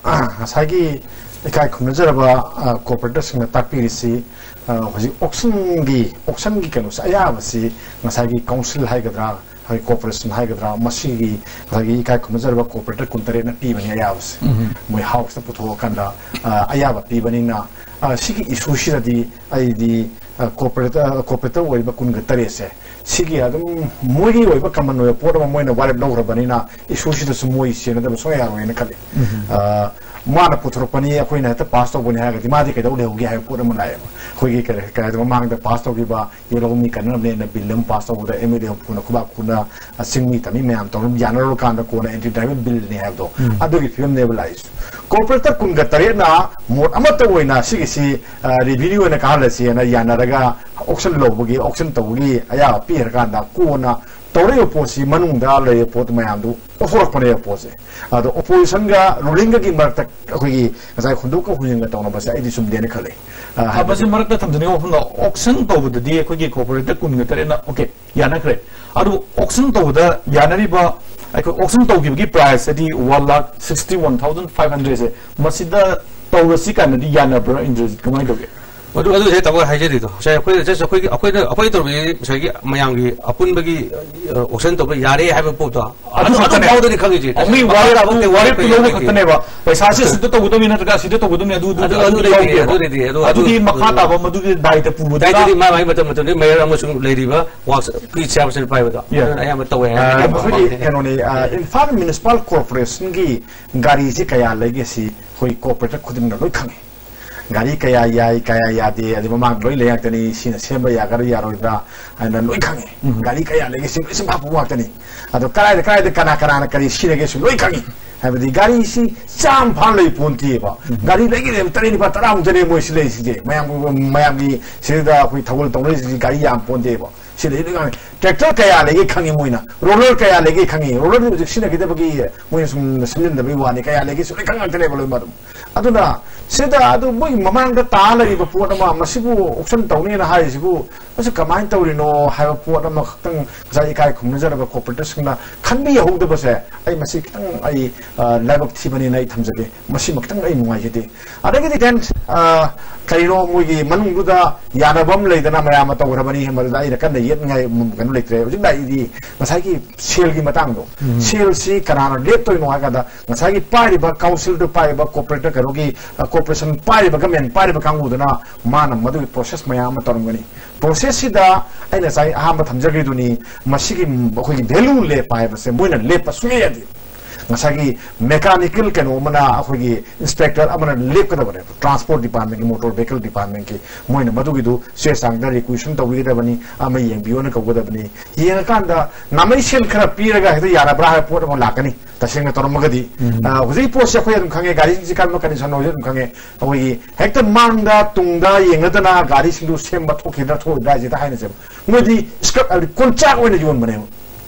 ꯑ, ꯉꯁꯥꯏꯒꯤ ꯏꯀꯥꯏ ꯈꯨꯝꯅꯖꯔꯕ ꯀꯣꯔꯄꯣꯔꯦꯇꯔꯁꯤꯡꯅ ꯇꯥꯛꯄꯤꯔꯤꯁꯤ, ꯑ, ꯍꯧꯖꯤꯛ ꯑꯣꯛꯁꯟꯒꯤ ꯑꯣꯛꯁꯟꯒꯤ ꯀꯩꯅꯣꯁꯦ ꯑꯌꯥꯕꯁꯤ ꯉꯁꯥꯏꯒꯤ ꯀꯥꯎꯟꯁꯤꯜ ꯍꯥꯏꯒꯗ꯭ꯔꯥ, ꯍꯥꯏꯗꯤ ꯀꯣꯔꯄꯣꯔꯦꯁꯟ ꯍꯥꯏꯒꯗ꯭ꯔꯥ, ꯃꯁꯤꯒꯤ ꯉꯁꯥꯏꯒꯤ ꯏꯀꯥꯏ ꯈꯨꯝꯅꯖꯔꯕ ꯀꯣꯔꯄꯣꯔꯦꯇꯔ ꯀꯨꯟꯇꯔꯦꯠꯅ ꯄꯤꯕꯅꯤ ꯑꯌꯥꯕꯁꯦ꯫ ꯃꯣꯏ ꯍꯥꯎꯁꯇ ꯄꯨꯊꯣꯛꯑꯀꯥꯟꯗ, ꯑ, ꯑꯌꯥꯕ ꯄꯤꯕꯅꯤꯅ, ꯑ, ꯁꯤꯒꯤ ꯏꯁꯨꯁꯤꯗꯗꯤ ꯑꯩꯗꯤ, ꯑ, ꯀꯣꯔꯄꯣꯔꯦꯇꯔ ꯀꯣꯔꯄꯣꯔꯦꯇꯔ ꯑꯣꯏꯔꯤꯕ ꯀꯨꯟꯒ ꯇꯔꯦꯠꯁꯦ ꯁꯤꯒꯤ ꯑꯗꯨꯝ ꯃꯣꯏꯒꯤ ꯑꯣꯏꯕ ꯀꯃꯟ ꯑꯣꯏꯕ ꯄꯣꯠ ꯑꯃ ꯃꯣꯏꯅ ꯋꯥꯔꯦꯞ ꯂꯧꯈ꯭ꯔꯕꯅꯤꯅ ꯏꯁꯨꯁꯤꯗꯁꯨ ꯃꯣꯏ ꯆꯦꯟꯒꯗꯕ ꯁꯨꯡꯌꯥ ꯌꯥꯔꯣꯏꯅ ꯈꯜꯂꯤ꯫ ꯑ, ꯃꯥꯅ ꯄꯨꯊꯣꯔꯛꯄꯅꯤ, ꯑꯩꯈꯣꯏꯅ ꯍꯦꯛꯇ ꯄꯥꯁ ꯇꯧꯕꯅꯤ ꯍꯥꯏꯔꯒꯗꯤ ꯃꯥꯗꯤ ꯀꯩꯗꯧ ꯂꯩꯍꯧꯒꯦ ꯍꯥꯏꯕ ꯄꯣꯠ ꯑꯃ ꯂꯥꯛꯑꯦꯕ꯫ ꯑꯩꯈꯣꯏꯒꯤ ꯀꯔꯤ ꯀꯔꯤ ꯍꯥꯏꯗꯣꯏꯅꯣ, ꯃꯃꯥꯡꯗ ꯄꯥꯁ ꯇꯧꯈꯤꯕ ꯌꯦꯜꯍꯧꯃꯤ ꯀꯟꯅꯅꯕꯅꯦꯅ ꯕꯤꯜ ꯑꯃ ꯄꯥꯁ ꯇꯧꯕꯗ ꯑꯦꯝ ꯑꯦꯜ ꯑꯦ ꯍꯨꯝꯐꯨꯅ ꯈꯨꯕꯥꯛ ꯈꯨꯅ, ꯑ, ꯆꯤꯡꯃꯤ ꯇꯝꯃꯤ ꯃꯌꯥꯝ ꯇꯧꯔꯒ ꯌꯥꯅꯔꯨꯔꯀꯥꯟꯗ ꯀꯣꯟꯅ ꯑꯦꯟꯇꯤ ꯇ꯭ꯔꯥꯏꯕꯦꯜ ꯕꯤꯜꯅꯤ ꯍꯥꯏꯕꯗꯣ, ꯑꯗꯨꯒꯤ ꯐꯤꯕꯝꯅꯦꯕ ꯂꯥꯛꯏꯁꯦ꯫ ꯀꯣꯔꯄꯣꯔꯦꯇꯔ ꯀꯨꯟꯒ ꯇꯔꯦꯠꯅ ꯃꯣꯠ ꯑꯃꯠꯇ ꯑꯣꯏꯅ ꯁꯤꯒꯤꯁꯤ, ꯑ, ꯔꯦꯚꯤꯅ꯭ꯌꯨ ꯑꯣꯏꯅ ꯀꯥꯍꯜꯂꯁꯤꯅ ꯌꯥꯅꯔꯒ ꯑꯣꯛꯁꯟ ꯂꯧꯕꯒꯤ, ꯑꯣꯛꯁꯟ ꯇꯧꯕꯒꯤ ꯑꯌꯥꯕ ꯄꯤꯔꯀꯥꯟꯗ ꯀꯣꯟꯅ ꯇꯧꯔꯛꯏꯕ ꯄꯣꯠꯁꯤ ꯃꯅꯨꯡꯗ ꯂꯩꯔꯤꯕ ꯄꯣꯠ ꯃꯌꯥꯝꯗꯨ ꯑꯣꯊꯣꯔꯛꯄꯅꯦꯕ ꯄꯣꯠꯁꯦ꯫ ꯑꯗꯣ ꯑꯣꯄꯣꯖꯤꯁꯟꯒ ꯔꯨꯂꯤꯡꯒꯒꯤ ꯃꯔꯛꯇ ꯑꯩꯈꯣꯏꯒꯤ ꯉꯁꯥꯏ ꯍꯨꯟꯗꯣꯛꯀ ꯍꯨꯟꯖꯤꯟꯒ ꯇꯧꯅꯕꯁꯦ ꯑꯩꯗꯤ ꯆꯨꯝꯗꯦꯅ ꯈꯜꯂꯤ꯫ ꯑ, ꯃꯁꯤ ꯃꯔꯛꯇ ꯊꯝꯖꯅꯤꯡꯕ ꯋꯥꯐꯝꯗ ꯑꯣꯛꯁꯟ ꯇꯧꯕꯗꯗꯤ ꯑꯩꯈꯣꯏꯒꯤ ꯀꯣꯔꯄꯣꯔꯦꯇꯔ ꯀꯨꯟꯒ ꯇꯔꯦꯠꯅ, ꯑꯣꯀꯦ, ꯌꯥꯅꯈ꯭ꯔꯦ꯫ ꯑꯗꯨꯕꯨ ꯑꯣꯛꯁꯟ ꯇꯧꯕꯗ ꯌꯥꯅꯔꯤꯕ, ꯑꯩꯈꯣꯏ ꯑꯣꯛꯁꯟ ꯇꯧꯈꯤꯕꯒꯤ ꯄ꯭ꯔꯥꯏꯁ ꯍꯥꯏꯗꯤ one lakh sixty one thousand five ꯍꯟꯗ꯭ꯔꯦꯗꯁꯦ, ꯃꯁꯤꯗ ꯇꯧꯔꯁꯤ ꯀꯥꯏꯅꯗꯤ ꯌꯥꯅꯕ꯭ꯔꯥ, ꯏꯟꯗ꯭ꯔꯖꯤꯠ? ꯀꯃꯥꯏꯅ ꯇꯧꯒꯦ? ꯑꯗꯨ ꯑꯗꯨ ꯉꯁꯥꯏ ꯇꯥꯃꯣ ꯍꯥꯏꯖꯔꯤꯗꯣ, ꯉꯁꯥꯏ ꯑꯩꯈꯣꯏꯅ just ꯑꯩꯈꯣꯏꯒꯤ ꯑꯩꯈꯣꯏꯅ ꯑꯩꯈꯣꯏ ꯇꯧꯔꯤꯕ ꯉꯁꯥꯏꯒꯤ ꯃꯌꯥꯝꯒꯤ ꯑꯄꯨꯟꯕꯒꯤ ꯑꯣꯛꯁꯟ ꯇꯧꯕ ꯌꯥꯔꯦ ꯍꯥꯏꯕ ꯄꯣꯠꯇꯣ, ꯑꯗꯨ ꯑꯗꯨ ꯈꯛꯇꯅꯦ꯫ ꯐꯥꯎꯗꯅꯤ ꯈꯪꯉꯤꯁꯦ꯫ Only ꯋꯥꯔꯦꯞ, ꯋꯥꯔꯦꯞ ꯂꯧꯕ ꯈꯛꯇꯅꯦꯕ꯫ ꯄꯩꯁꯥꯁꯦ ꯑꯁꯤꯗ ꯇꯧꯒꯗꯕꯅꯤ ꯅꯠꯇ꯭ꯔꯒ ꯑꯁꯤꯗ ꯇꯧꯒꯗꯕꯅꯤ, ꯑꯗꯨ ꯑꯗꯨ ꯑꯗꯨ- ꯑꯗꯨ ꯑꯗꯨꯗꯤ ꯂꯩꯇꯦ, ꯌꯥꯎꯗꯦꯕ꯫ ꯑꯗꯨ ꯂꯩꯇꯦ, ꯑꯗꯨ- ꯑꯗꯨꯗꯤ ꯑꯗꯨ- ꯃꯈꯥ ꯇꯥꯕ ꯃꯗꯨꯒꯤ ꯗꯥꯏꯇ ꯄꯨꯕꯗꯨꯅ ꯗꯥꯏꯇꯗꯤ ꯃꯥ ꯃꯥꯒꯤ ꯃꯇꯝ ꯃꯇꯝꯗꯨꯒꯤ ꯃꯦꯌꯔ ꯑꯃꯁꯨꯡ ꯂꯩꯔꯤꯕ ꯋꯥꯛꯁ ꯆꯤꯌꯥꯔꯄꯔꯁꯟ ꯄꯥꯏꯕꯗ Yeah. ꯑꯗꯨꯅ ꯑꯌꯥꯝꯕ ꯇꯧꯋꯦ ꯑ, ꯍꯥꯏ꯫ ꯑꯩꯈꯣꯏꯒꯤ ꯀꯩꯅꯣꯅꯤ, ꯑ, ꯏꯝꯐꯥꯜ ꯃ꯭ꯌꯨꯅꯤꯁꯤꯄꯥꯜ ꯀꯣꯔꯄꯣꯔꯦꯁꯟꯒꯤ ꯒꯥꯔꯤꯁꯤ ꯀꯌꯥ ꯂꯩꯒꯦ ꯁꯤ ꯑꯩꯈꯣꯏ ꯀꯣꯔꯄꯣꯔꯦꯇꯔ ꯈꯨꯗꯤꯡꯃꯛꯅ ꯂꯣꯏ ꯈꯪꯉꯤ꯫ ꯒꯥꯔꯤ ꯀꯌꯥ ꯌꯥꯏ, ꯀꯌꯥ ꯌꯥꯗꯦ, ꯑꯗꯩ ꯃꯃꯥꯡꯗ ꯂꯣꯏ ꯂꯩ ꯉꯥꯛꯇꯅꯤ, ꯁꯤꯅ ꯁꯦꯝꯕ ꯌꯥꯒꯗ꯭ꯔꯥ ꯌꯥꯔꯣꯏꯗ꯭ꯔꯥ ꯍꯥꯏꯅ ꯂꯣꯏ ꯈꯪꯉꯤ꯫ ꯒꯥꯔꯤ ꯀꯌꯥ ꯂꯩꯒꯦ ꯁꯤ ꯂꯣꯏ ꯁꯦꯝꯕ ꯉꯥꯛꯇꯅꯤ꯫ ꯑꯗꯣ ꯀꯗꯥꯏꯗ ꯀꯗꯥꯏꯗ ꯀꯅꯥ ꯀꯅꯥꯅ ꯀꯔꯤ ꯁꯤꯖꯤꯟꯅꯒꯦꯁꯨ ꯂꯣꯏ ꯈꯪꯉꯤ꯫ ꯍꯥꯏꯕꯗꯤ ꯒꯥꯔꯤꯁꯤ ꯆꯥꯝꯃ ꯐꯥꯅ ꯂꯩ ꯄꯣꯟꯇꯦꯕ꯫ ꯒꯥꯔꯤ ꯂꯩꯒꯗꯕ ꯇꯔꯦꯠ ꯅꯤꯄꯥꯜ ꯇꯔꯥꯃꯨꯛꯇꯅꯦ ꯃꯣꯏ ꯁꯤ ꯂꯩꯔꯤꯁꯤꯗꯤ꯫ ꯃꯌꯥꯝ ꯃꯌꯥꯝꯒꯤ ꯁꯤꯗ ꯑꯩꯈꯣꯏ ꯊꯧꯒꯜ ꯇꯧꯅꯔꯤꯁꯤꯗꯤ ꯒꯥꯔꯤ ꯌꯥꯝ ꯄꯣꯟꯇꯦꯕ꯫ ꯁꯤ ꯂꯩ ꯂꯣꯏ ꯉꯥꯡꯉꯤ꯫ ꯇ꯭ꯔꯦꯛꯇꯔ ꯀꯌꯥ ꯂꯩꯒꯦ ꯈꯪꯉꯤ ꯃꯣꯏꯅ꯫ ꯔꯣꯂꯔ ꯀꯌꯥ ꯂꯩꯒꯦ ꯈꯪꯉꯤ꯫ ꯔꯣꯂꯔꯗꯤ ꯍꯧꯖꯤꯛ ꯁꯤꯖꯤꯟꯅꯈꯤꯗꯕꯒꯤ ꯃꯣꯏꯅ ꯁꯨꯝ ꯁꯦꯝꯖꯤꯟꯗꯕꯒꯤ ꯋꯥꯅꯤ꯫ ꯀꯌꯥ ꯂꯩꯒꯦꯁꯨ ꯂꯣꯏ ꯈꯪ ꯉꯥꯛꯇꯅꯦꯕ ꯂꯣꯏꯅꯃꯛ ꯑꯗꯨꯝ꯫ ꯑꯗꯨꯅ ꯁꯤꯗ ꯑꯗꯨ ꯃꯣꯏꯒꯤ ꯃꯃꯥꯡꯗ ꯇꯥ ꯂꯩꯔꯤꯕ ꯄꯣꯠ ꯑꯃ, ꯃꯁꯤꯕꯨ auction ꯇꯧꯅꯦꯅ ꯍꯥꯏꯔꯤꯁꯤꯕꯨ ꯃꯁꯤ ꯀꯃꯥꯏꯅ ꯇꯧꯔꯤꯅꯣ ꯍꯥꯏꯕ ꯄꯣꯠ ꯑꯃꯈꯛꯇꯪ ꯉꯁꯥꯏ ꯏꯀꯥꯏ ꯈꯨꯝꯅꯖꯔꯕ corporatorꯁꯤꯡꯅ ꯈꯟꯕꯤꯍꯧꯗꯕꯁꯦ, ꯑꯩ ꯃꯁꯤ ꯈꯤꯇꯪ ꯑꯩ, ꯑ, ꯂꯥꯏꯕꯛ ꯊꯤꯕꯅꯦꯅ ꯑꯩ ꯊꯝꯖꯒꯦ꯫ ꯃꯁꯤꯃ ꯈꯤꯇꯪ ꯑꯩ ꯅꯨꯡꯉꯥꯏꯖꯗꯦ꯫ ꯑꯗꯒꯤꯗꯤ then, ꯑ, ꯀꯔꯤꯅꯣ ꯃꯣꯏꯒꯤ ꯃꯅꯨꯡꯗꯨꯗ ꯌꯥꯅꯕ ꯑꯃ ꯂꯩꯗꯅ, ꯃꯌꯥꯝ ꯑꯃ ꯇꯧꯈ꯭ꯔꯕꯅꯤ, ꯃꯗꯨꯗ ꯑꯩꯅ ꯀꯟꯅ ꯌꯦꯠꯅꯤꯡꯉꯥꯏ ꯀꯩꯅꯣ ꯂꯩꯇ꯭ꯔꯦ꯫ ꯍꯧꯖꯤꯛ ꯂꯥꯛꯏꯗꯤ ꯉꯁꯥꯏꯒꯤ ꯁꯦꯜꯒꯤ ꯃꯇꯥꯡꯗꯣ, ꯎꯝ꯫ ꯁꯦꯜꯁꯤ ꯀꯅꯥꯅ ꯂꯦꯞꯇꯣꯏꯅꯣ ꯍꯥꯏ ꯀꯥꯟꯗ, ꯉꯁꯥꯏꯒꯤ ꯄꯥꯏꯔꯤꯕ councilꯗꯨ ꯄꯥꯏꯔꯤꯕ corporator, ꯀꯩꯅꯣꯒꯤ, ꯑ, corporation ꯄꯥꯏꯔꯤꯕ, government ꯄꯥꯏꯔꯤꯕ ꯀꯥꯡꯕꯨꯗꯨꯅ ꯃꯥꯅ ꯃꯗꯨꯒꯤ process ꯃꯌꯥꯝ ꯑꯃ ꯇꯧꯔꯝꯒꯅꯤ꯫ Processꯁꯤꯗ ꯑꯩꯅ ꯉꯁꯥꯏ ꯑꯍꯥꯟꯕ ꯊꯝꯖꯈ꯭ꯔꯤꯗꯨꯅꯤ, ꯃꯁꯤꯒꯤ ꯑꯩꯈꯣꯏꯒꯤ value ꯂꯦꯞꯄ ꯍꯥꯏꯕꯁꯦ ꯃꯣꯏꯅ ꯂꯦꯞꯄ ꯁꯨꯡꯌꯥ ꯌꯥꯗꯦ꯫ ꯉꯁꯥꯏꯒꯤ mechanical ꯀꯩꯅꯣ ꯑꯃꯅ, ꯑꯩꯈꯣꯏꯒꯤ inspector ꯑꯃꯅ ꯂꯦꯞꯀꯗꯕꯅꯦꯕ, transport departmentꯀꯤ, motor vehicle departmentꯀꯤ꯫ ꯃꯣꯏꯅ ꯃꯗꯨꯒꯤꯗꯨ ꯆꯦ ꯆꯥꯡꯗ requisition ꯇꯧꯕꯤꯒꯗꯕꯅꯤ, ꯑꯃ ꯌꯦꯡꯕꯤꯌꯣꯅ ꯀꯧꯒꯗꯕꯅꯤ꯫ ꯌꯦꯡꯉꯀꯥꯟꯗ ꯅꯥꯃꯩ ꯁꯦꯟ ꯈꯔ ꯄꯤꯔꯒ ꯍꯦꯛꯇ ꯌꯥꯔꯕ꯭ꯔꯥ ꯍꯥꯏꯕ ꯄꯣꯠ ꯑꯃ ꯂꯥꯛꯀꯅꯤ꯫ ꯇꯁꯦꯡꯅ ꯇꯧꯔꯝꯃꯒꯗꯤ, ꯎꯝ꯫ ꯑ, ꯍꯧꯖꯤꯛꯀꯤ ꯄꯣꯠꯁꯦ ꯑꯩꯈꯣꯏ ꯑꯗꯨꯝ ꯈꯪꯉꯦ, ꯒꯥꯔꯤꯁꯤꯡꯁꯦ ꯀꯔꯝꯕ condition ꯑꯣꯏꯁꯦ ꯑꯗꯨꯝ ꯈꯪꯉꯦ꯫ ꯑꯩꯈꯣꯏꯒꯤ ꯍꯦꯛꯇ ꯃꯥꯡꯗ ꯇꯨꯡꯗ ꯌꯦꯡꯅꯗꯅ ꯒꯥꯔꯤꯁꯤꯡꯗꯨ ꯁꯦꯝꯕ ꯊꯣꯛꯈꯤꯗ꯭ꯔꯥ ꯊꯣꯛꯑꯣꯏꯗ꯭ꯔꯥ ꯍꯥꯏꯁꯤꯗ ꯍꯥꯏꯅꯁꯦꯕ꯫ ꯃꯣꯏꯗꯤ scrap ꯍꯥꯏꯕꯗꯤ ꯀꯣꯟꯆꯥꯛ ꯑꯣꯏꯅ ꯌꯣꯟꯕꯅꯦꯕ,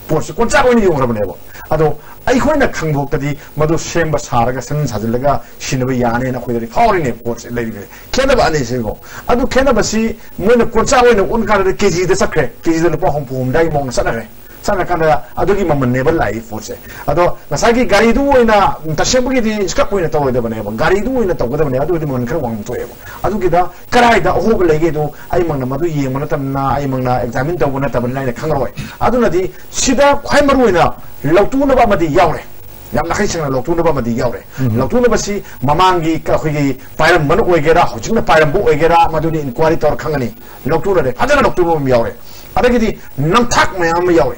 ꯄꯣꯠꯁꯦ ꯀꯣꯟꯆꯥꯛ ꯑꯣꯏꯅ ꯌꯣꯟꯈ꯭ꯔꯕꯅꯦꯕ꯫ ꯑꯗꯣ ꯑꯩꯈꯣꯏꯅ ꯈꯪꯗꯣꯛꯇꯗꯤ ꯃꯗꯨ ꯁꯦꯝꯕ ꯁꯥꯔꯒ ꯁꯦꯝꯖꯤꯟ ꯁꯥꯖꯤꯜꯂꯒ ꯁꯤꯖꯤꯟꯅꯕ ꯌꯥꯅꯦꯅ ꯑꯩꯈꯣꯏꯗꯗꯤ ꯐꯥꯎꯔꯤꯅꯦꯕ ꯄꯣꯠꯁꯦ ꯂꯩꯔꯤꯕꯁꯦ꯫ ꯈꯦꯠꯅꯕ ꯑꯅꯤꯁꯤꯀꯣ꯫ ꯑꯗꯨ ꯈꯦꯠꯅꯕꯁꯤ ꯃꯣꯏꯅ ꯀꯣꯟꯆꯥꯛ ꯑꯣꯏꯅ ꯑꯣꯟ ꯀꯥꯟꯗ ꯀꯦꯖꯤꯗ ꯆꯠꯈ꯭ꯔꯦ, ꯀꯦꯖꯤꯗ ꯂꯨꯄꯥ ꯍꯨꯝꯐꯨ ꯍꯨꯝꯗ꯭ꯔꯥꯒꯤ ꯃꯑꯣꯡꯗ ꯆꯠꯅꯈ꯭ꯔꯦ꯫ ꯆꯠꯂꯀꯥꯟꯗ ꯑꯗꯨꯒꯤ ꯃꯃꯜꯅꯦꯕ ꯂꯥꯛꯏ ꯄꯣꯠꯁꯦ꯫ ꯑꯗꯣ ꯉꯁꯥꯏꯒꯤ ꯒꯥꯔꯤꯗꯨ ꯑꯣꯏꯅ ꯇꯁꯦꯡꯕꯒꯤꯗꯤ scrap ꯑꯣꯏꯅ ꯇꯧꯔꯣꯏꯗꯕꯅꯦꯕ, ꯒꯥꯔꯤꯗꯨ ꯑꯣꯏꯅ ꯇꯧꯒꯗꯕꯅꯦ, ꯑꯗꯨ ꯑꯣꯏꯔꯗꯤ ꯃꯃꯜ ꯈꯔ ꯋꯥꯡꯅ ꯊꯣꯛꯑꯦꯕ꯫ ꯑꯗꯨꯒꯤꯗ ꯀꯗꯥꯏꯗ ꯑꯍꯣꯕ ꯂꯩꯒꯦꯗꯣ ꯑꯩꯃꯛꯅ ꯃꯗꯨ ꯌꯦꯡꯕ ꯅꯠꯇꯕꯅꯤꯅ, ꯑꯩꯃꯛꯅ examine ꯇꯧꯕ ꯅꯠꯇꯕꯅꯤꯅ ꯑꯩꯅ ꯈꯪꯉꯔꯣꯏ꯫ ꯑꯗꯨꯅꯗꯤ ꯁꯤꯗ ꯈ꯭ꯋꯥꯏ ꯃꯔꯨ ꯑꯣꯏꯅ ꯂꯧꯊꯣꯛꯅꯕ ꯑꯃꯗꯤ ꯌꯥꯎꯔꯦ, ꯌꯥꯝ ꯅꯥꯈꯩ ꯁꯦꯡꯅ ꯂꯧꯊꯣꯛꯅꯕ ꯑꯃꯗꯤ ꯌꯥꯎꯔꯦ꯫ ꯎꯝ꯫ ꯂꯧꯊꯣꯛꯅꯕꯁꯤ ꯃꯃꯥꯡꯒꯤ ꯑꯩꯈꯣꯏꯒꯤ ꯄꯥꯏꯔꯝꯕꯅ ꯑꯣꯏꯒꯦꯔꯥ, ꯍꯧꯖꯤꯛꯅ ꯄꯥꯏꯔꯝꯕ ꯑꯣꯏꯒꯦꯔꯥ, ꯃꯗꯨꯗꯤ inquiry ꯇꯧꯔ ꯈꯪꯒꯅꯤ꯫ ꯂꯧꯊꯣꯛꯅꯔꯦ, ꯐꯖꯅ ꯂꯧꯊꯣꯛꯅꯕ ꯑꯃ ꯌꯥꯎꯔꯦ꯫ ꯑꯗꯒꯤꯗꯤ ꯅꯝꯊꯥꯛ ꯃꯌꯥꯝ ꯑꯃ ꯌꯥꯎꯔꯦ꯫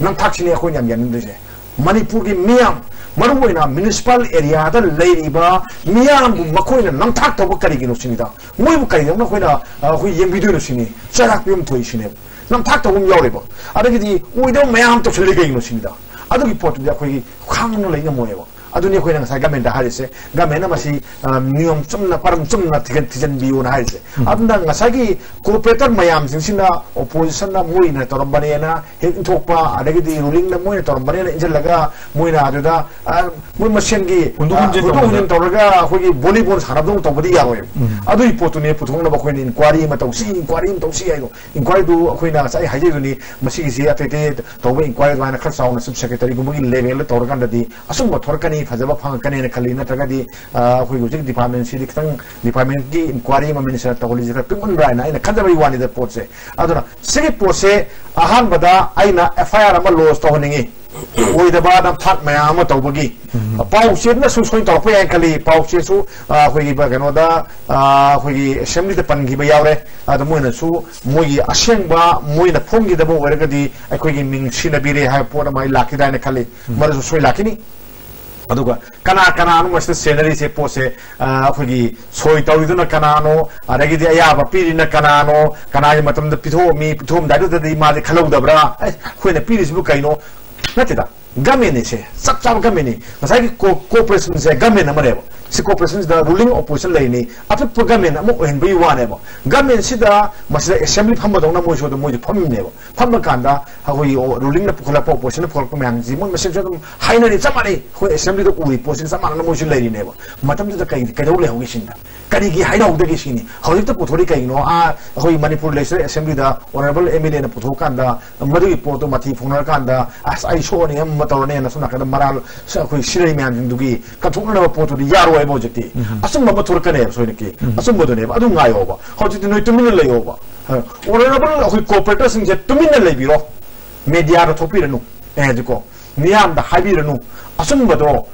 ꯅꯝꯊꯥꯛꯁꯤꯅꯤ ꯑꯩꯈꯣꯏꯅ ꯌꯥꯝ ꯌꯥꯅꯤꯡꯗ꯭ꯔꯤꯁꯦ꯫ ꯃꯅꯤꯄꯨꯔꯒꯤ ꯃꯤꯌꯥꯝ, ꯃꯔꯨꯑꯣꯏꯅ municipal areaꯗ ꯂꯩꯔꯤꯕ ꯃꯤꯌꯥꯝꯕꯨ ꯃꯈꯣꯏꯅ ꯅꯝꯊꯥꯛ ꯇꯧꯕ ꯀꯔꯤꯒꯤꯅꯣ ꯁꯤꯅꯤꯗ꯫ ꯃꯣꯏꯕꯨ ꯀꯔꯤꯗꯧꯅ ꯑꯩꯈꯣꯏꯅ, ꯑ, ꯑꯩꯈꯣꯏ ꯌꯦꯡꯕꯤꯗꯣꯏꯅꯣ ꯁꯤꯅꯤ꯫ ꯆꯩꯔꯥꯛ ꯄꯤꯕ ꯑꯃ ꯊꯣꯛꯏ ꯁꯤꯅꯦꯕ꯫ ꯅꯝꯊꯥꯛ ꯇꯧꯕ ꯑꯃ ꯌꯥꯎꯔꯦꯕ꯫ ꯑꯗꯒꯤꯗꯤ ꯑꯣꯏꯗꯕ ꯃꯌꯥꯝ ꯑꯃ ꯇꯧꯁꯜꯂꯤ ꯀꯩꯒꯤꯅꯣ ꯁꯤꯅꯤꯗ꯫ ꯑꯗꯨꯒꯤ ꯄꯣꯠꯇꯨꯗꯤ ꯑꯩꯈꯣꯏꯒꯤ ꯈꯥꯡꯅ ꯂꯩ ꯉꯝꯃꯣꯏꯕ꯫ ꯑꯗꯨꯅꯤ ꯑꯩꯈꯣꯏꯅ ꯉꯁꯥꯏ ꯒꯃꯦꯟꯗ ꯍꯥꯏꯔꯤꯁꯦ, ꯒꯃꯦꯟꯅ ꯃꯁꯤ, ꯑ, ꯅꯤꯌꯣꯝ ꯆꯨꯝꯅ, ꯄꯔꯝ ꯆꯨꯝꯅ ꯊꯤꯒꯠ-, ꯊꯤꯖꯤꯟꯕꯤꯌꯨꯅ ꯍꯥꯏꯔꯤꯁꯦ꯫ ꯎꯝ꯫ ꯑꯗꯨꯅ ꯉꯁꯥꯏꯒꯤ ꯀꯣꯑꯣꯄꯔꯦꯇꯔ ꯃꯌꯥꯝꯁꯤꯡꯁꯤꯅ, ꯑꯣꯄꯣꯖꯤꯁꯟꯅ ꯃꯣꯏꯅ ꯇꯧꯔꯝꯕꯅꯦꯅ ꯍꯦꯛ ꯏꯟꯊꯣꯛꯄ, ꯑꯗꯒꯤꯗꯤ ꯔꯨꯂꯤꯡꯅ ꯃꯣꯏꯅ ꯇꯧꯔꯝꯕꯅꯦꯅ ꯏꯟꯁꯤꯜꯂꯒ ꯃꯣꯏꯅ ꯑꯗꯨꯗ, ꯑ, ꯃꯣꯏ ꯃꯁꯦꯟꯒꯤ, ꯍꯨꯟꯗꯣꯛ ꯑ, ꯍꯨꯟꯖꯤꯟ ꯍꯨꯟꯗꯣꯛ ꯇꯧꯕꯗ꯫ ꯍꯨꯟꯖꯤꯟ ꯇꯧꯔꯒ ꯑꯩꯈꯣꯏꯒꯤ ꯚꯣꯂꯤꯕꯣꯜ ꯁꯥꯟꯅꯕꯗꯧꯅ ꯇꯧꯕꯗꯤ ꯌꯥꯔꯣꯏꯕ꯫ ꯎꯝ꯫ ꯑꯗꯨꯒꯤ ꯄꯣꯠꯇꯨꯅꯦ ꯄꯨꯊꯣꯛꯅꯕ ꯑꯩꯈꯣꯏꯅ ꯏꯟꯀ꯭ꯋꯥꯏꯔꯤ ꯑꯃ ꯇꯧꯁꯤ, ꯏꯟꯀ꯭ꯋꯥꯏꯔꯤ ꯑꯃ ꯇꯧꯁꯤ ꯍꯥꯏꯗꯣ꯫ ꯏꯟꯀ꯭ꯋꯥꯏꯔꯤꯗꯨ ꯑꯩꯈꯣꯏꯅ ꯉꯁꯥꯏ ꯍꯥꯏꯖꯩꯗꯨꯅꯤ, ꯃꯁꯤꯒꯤꯁꯤ ꯑꯇꯩ ꯑꯇꯩ ꯇꯧꯕ ꯏꯟꯀ꯭ꯋꯥꯏꯔꯤ ꯑꯗꯨꯃꯥꯏꯅ ꯈꯔ ꯆꯥꯎꯅ ꯆꯤꯐ ꯁꯦꯀ꯭ꯔꯦꯇꯔꯤꯒꯨꯝꯕꯒꯤ ꯂꯦꯚꯦꯜꯗ ꯇꯧꯔꯀꯥꯟꯗꯗꯤ ꯑꯆꯨꯝꯕ ꯊꯣꯔꯛꯀꯅꯤ, ꯐꯖꯕ ꯐꯪꯉꯛꯀꯅꯤꯅ ꯈꯜꯂꯤ꯫ ꯅꯠꯇ꯭ꯔꯒꯗꯤ, ꯑ, ꯑꯩꯈꯣꯏꯒꯤ ꯍꯧꯖꯤꯛ ꯗꯤꯄꯥꯔꯠꯃꯦꯟꯁꯤꯗꯤ ꯈꯤꯇꯪ ꯗꯤꯄꯥꯔꯠꯃꯦꯟꯒꯤ ꯏꯟꯀ꯭ꯋꯥꯏꯔꯤ ꯑꯃ ꯃꯤꯅꯤꯁꯇꯔ ꯇꯧꯍꯜꯂꯤꯁꯦ ꯈꯔ ꯄꯤꯛꯃꯟꯕ꯭ꯔꯥ ꯍꯥꯏꯅ ꯑꯩꯅ ꯈꯟꯖꯕꯒꯤ ꯋꯥꯅꯤꯗ ꯄꯣꯠꯁꯦ꯫ ꯑꯗꯨꯅ ꯁꯤꯒꯤ ꯄꯣꯠꯁꯦ ꯑꯍꯥꯟꯕꯗ ꯑꯩꯅ ꯑꯦꯐ ꯑꯥꯏ ꯑꯥꯔ ꯑꯃ ꯂꯣꯟꯆ ꯇꯧꯍꯟꯅꯤꯡꯉꯤ꯫ ꯑꯣꯏꯗꯕ ꯅꯝꯊꯥꯛ ꯃꯌꯥꯝ ꯑꯃ ꯇꯧꯕꯒꯤ꯫ ꯎꯝ꯫ ꯄꯥꯎ ꯆꯦꯗꯨꯅꯁꯨ ꯁꯣꯏꯅ ꯇꯧꯔꯛꯄ ꯌꯥꯏꯅ ꯈꯜꯂꯤ꯫ ꯄꯥꯎ ꯆꯦꯁꯨ, ꯑ, ꯑꯩꯈꯣꯏꯒꯤ ꯕ-, ꯀꯩꯅꯣꯗ, ꯑ, ꯑꯩꯈꯣꯏꯒꯤ ꯑꯦꯁꯦꯝꯕ꯭ꯂꯤꯗ ꯄꯟꯈꯤꯕ ꯌꯥꯎꯔꯦ꯫ ꯑꯗꯣ ꯃꯣꯏꯅꯁꯨ ꯃꯣꯏꯒꯤ ꯑꯁꯦꯡꯕ ꯃꯣꯏꯅ ꯐꯣꯡꯈꯤꯗꯕ ꯑꯣꯏꯔꯒꯗꯤ ꯑꯩꯈꯣꯏꯒꯤ ꯃꯤꯡ ꯁꯤꯟꯅꯕꯤꯔꯦ ꯍꯥꯏꯕ ꯄꯣꯠ ꯑꯃ ꯑꯩ ꯂꯥꯛꯈꯤꯗ꯭ꯔꯥ ꯍꯥꯏꯅ ꯈꯜꯂꯤ꯫ ꯎꯝ꯫ ꯃꯗꯨꯁꯨ ꯁꯣꯏ ꯂꯥꯛꯈꯤꯅꯤ꯫ ꯑꯗꯨꯒ ꯀꯅꯥ ꯀꯅꯥꯅꯣ ꯃꯁꯤꯗ ꯆꯦꯟꯅꯔꯤꯁꯦ ꯄꯣꯠꯁꯦ, ꯑ, ꯑꯩꯈꯣꯏꯒꯤ ꯁꯣꯏ ꯇꯧꯔꯤꯗꯨꯅ ꯀꯅꯥꯅꯣ, ꯑꯗꯒꯤꯗꯤ ꯑꯌꯥꯕ ꯄꯤꯔꯤꯅ ꯀꯅꯥꯅꯣ, ꯀꯅꯥꯒꯤ ꯃꯇꯝꯗ ꯄꯤꯊꯣꯛꯑꯝꯃꯤ, ꯄꯤꯊꯣꯛꯑꯝꯗꯥꯏꯗꯨꯗꯗꯤ ꯃꯥꯁꯦ ꯈꯜꯍꯧꯗꯕ꯭ꯔꯥ? ꯑꯦ, ꯑꯩꯈꯣꯏꯅ ꯄꯤꯔꯤꯁꯤꯕꯨ ꯀꯩꯅꯣ? ꯅꯠꯇꯦꯗ, ꯒꯃꯦꯟꯅꯤꯁꯦ, ꯆꯞ ꯆꯥꯕ ꯒꯃꯦꯟꯅꯤ꯫ ꯉꯁꯥꯏꯒꯤ ꯀꯣ-, ꯀꯣꯑꯣꯄꯔꯦꯁꯟꯁꯦ ꯒꯃꯦꯟ ꯑꯃꯅꯦꯕ꯫ ꯁꯤ ꯀꯣꯑꯣꯄꯔꯦꯁꯟꯁꯤꯗ ꯔꯨꯂꯤꯡ ꯑꯣꯄꯣꯖꯤꯁꯟ ꯂꯩꯔꯤꯅꯤ, ꯑꯄꯤꯛꯄ ꯒꯃꯦꯟ ꯑꯃ ꯑꯣꯏꯍꯟꯕꯒꯤ ꯋꯥꯅꯦꯕ꯫ ꯒꯃꯦꯟꯁꯤꯗ ꯃꯁꯤꯗ ꯑꯦꯁꯦꯝꯕ꯭ꯂꯤ ꯐꯝꯕꯗꯧꯅ ꯃꯣꯏꯁꯨ ꯑꯗꯨꯝ, ꯃꯣꯏꯁꯨ ꯐꯝꯃꯤꯅꯦꯕ꯫ ꯐꯝꯕ ꯀꯥꯟꯗ ꯑꯩꯈꯣꯏꯒꯤ ꯑꯣ-, ꯔꯨꯂꯤꯡꯅ ꯄꯨꯈꯠꯂꯛꯄ, ꯑꯣꯄꯣꯖꯤꯁꯟꯅ ꯄꯨꯈꯠꯂꯛꯄ ꯃꯌꯥꯝꯁꯤ ꯃꯣꯏ ꯃꯁꯦꯟꯁꯨ ꯑꯗꯨꯝ ꯍꯥꯏꯅꯔꯤ, ꯆꯞ ꯃꯥꯟꯅꯩ꯫ ꯑꯩꯈꯣꯏ ꯑꯦꯁꯦꯝꯕ꯭ꯂꯤꯗ ꯎꯔꯤ ꯄꯣꯠꯁꯤ ꯆꯞ ꯃꯥꯟꯅꯅ ꯃꯣꯏꯁꯨ ꯂꯩꯔꯤꯅꯦꯕ꯫ ꯃꯇꯝꯗꯨꯗ ꯀꯩ, ꯀꯩꯗꯧ ꯂꯩꯍꯧꯒꯦ ꯁꯤꯅꯤꯗ? ꯀꯔꯤꯒꯤ ꯍꯥꯏꯅꯍꯧꯗꯒꯦ ꯁꯤꯅꯤ? ꯍꯧꯖꯤꯛꯇ ꯄꯨꯊꯣꯔꯛꯏ ꯀꯩꯒꯤꯅꯣ? ꯑꯥ, ꯑꯩꯈꯣꯏ ꯃꯅꯤꯄꯨꯔ ꯂꯦꯖꯤꯁꯂꯦꯇꯤꯚ ꯑꯦꯁꯦꯝꯕ꯭ꯂꯤꯗ ꯑꯣꯅꯔꯦꯕꯜ ꯑꯦꯝ ꯑꯦꯜ ꯑꯦꯅ ꯄꯨꯊꯣꯛꯑꯀꯥꯟꯗ ꯃꯗꯨꯒꯤ ꯄꯣꯠꯇꯣ ꯃꯊꯤ ꯐꯣꯡꯅꯔꯀꯥꯟꯗ, "ꯑꯁ, ꯑꯩ ꯁꯣꯛꯑꯅꯤ, ꯑꯃ ꯇꯧꯔꯅꯤꯅ" ꯁꯣꯝ ꯅꯥꯀꯟꯗ ꯃꯔꯥꯜ, ꯑꯩꯈꯣꯏ ꯁꯤꯟꯅꯔꯤ ꯃꯌꯥꯝꯁꯤꯡꯗꯨꯒꯤ ꯀꯠꯊꯣꯛꯅꯅꯕ ꯄꯣꯠꯇꯨꯗꯤ ꯌꯥꯔꯣꯏꯕ ꯍꯧꯖꯤꯛꯇꯤ꯫ ꯎꯝ꯫ ꯑꯆꯨꯝꯕ ꯑꯃ ꯊꯣꯔꯛꯀꯅꯦꯕ ꯁꯣꯏꯗꯅꯀꯤ꯫ ꯎꯝ꯫ ꯑꯆꯨꯝꯕꯗꯨꯅꯦꯕ꯫ ꯑꯗꯨ ꯉꯥꯏꯌꯣꯕ꯫ ꯍꯧꯖꯤꯛꯇꯤ ꯅꯣꯏ ꯇꯨꯃꯤꯟꯅ ꯂꯩꯌꯣꯕ꯫ ꯑꯣꯅꯔꯦꯕꯜ ꯑꯩꯈꯣꯏ ꯀꯣꯑꯣꯄꯔꯦꯇꯔꯁꯤꯡꯁꯦ ꯇꯨꯃꯤꯟꯅ ꯂꯩꯕꯤꯔꯣ꯫ ꯃꯦꯗꯤꯌꯥꯗ ꯊꯣꯛꯄꯤꯔꯅꯨ꯫ ꯑꯩ ꯍꯥꯏꯁꯤꯀꯣ, ꯃꯤꯌꯥꯝꯗ ꯍꯥꯏꯕꯤꯔꯅꯨ꯫ ꯑꯆꯨꯝꯕꯗꯣ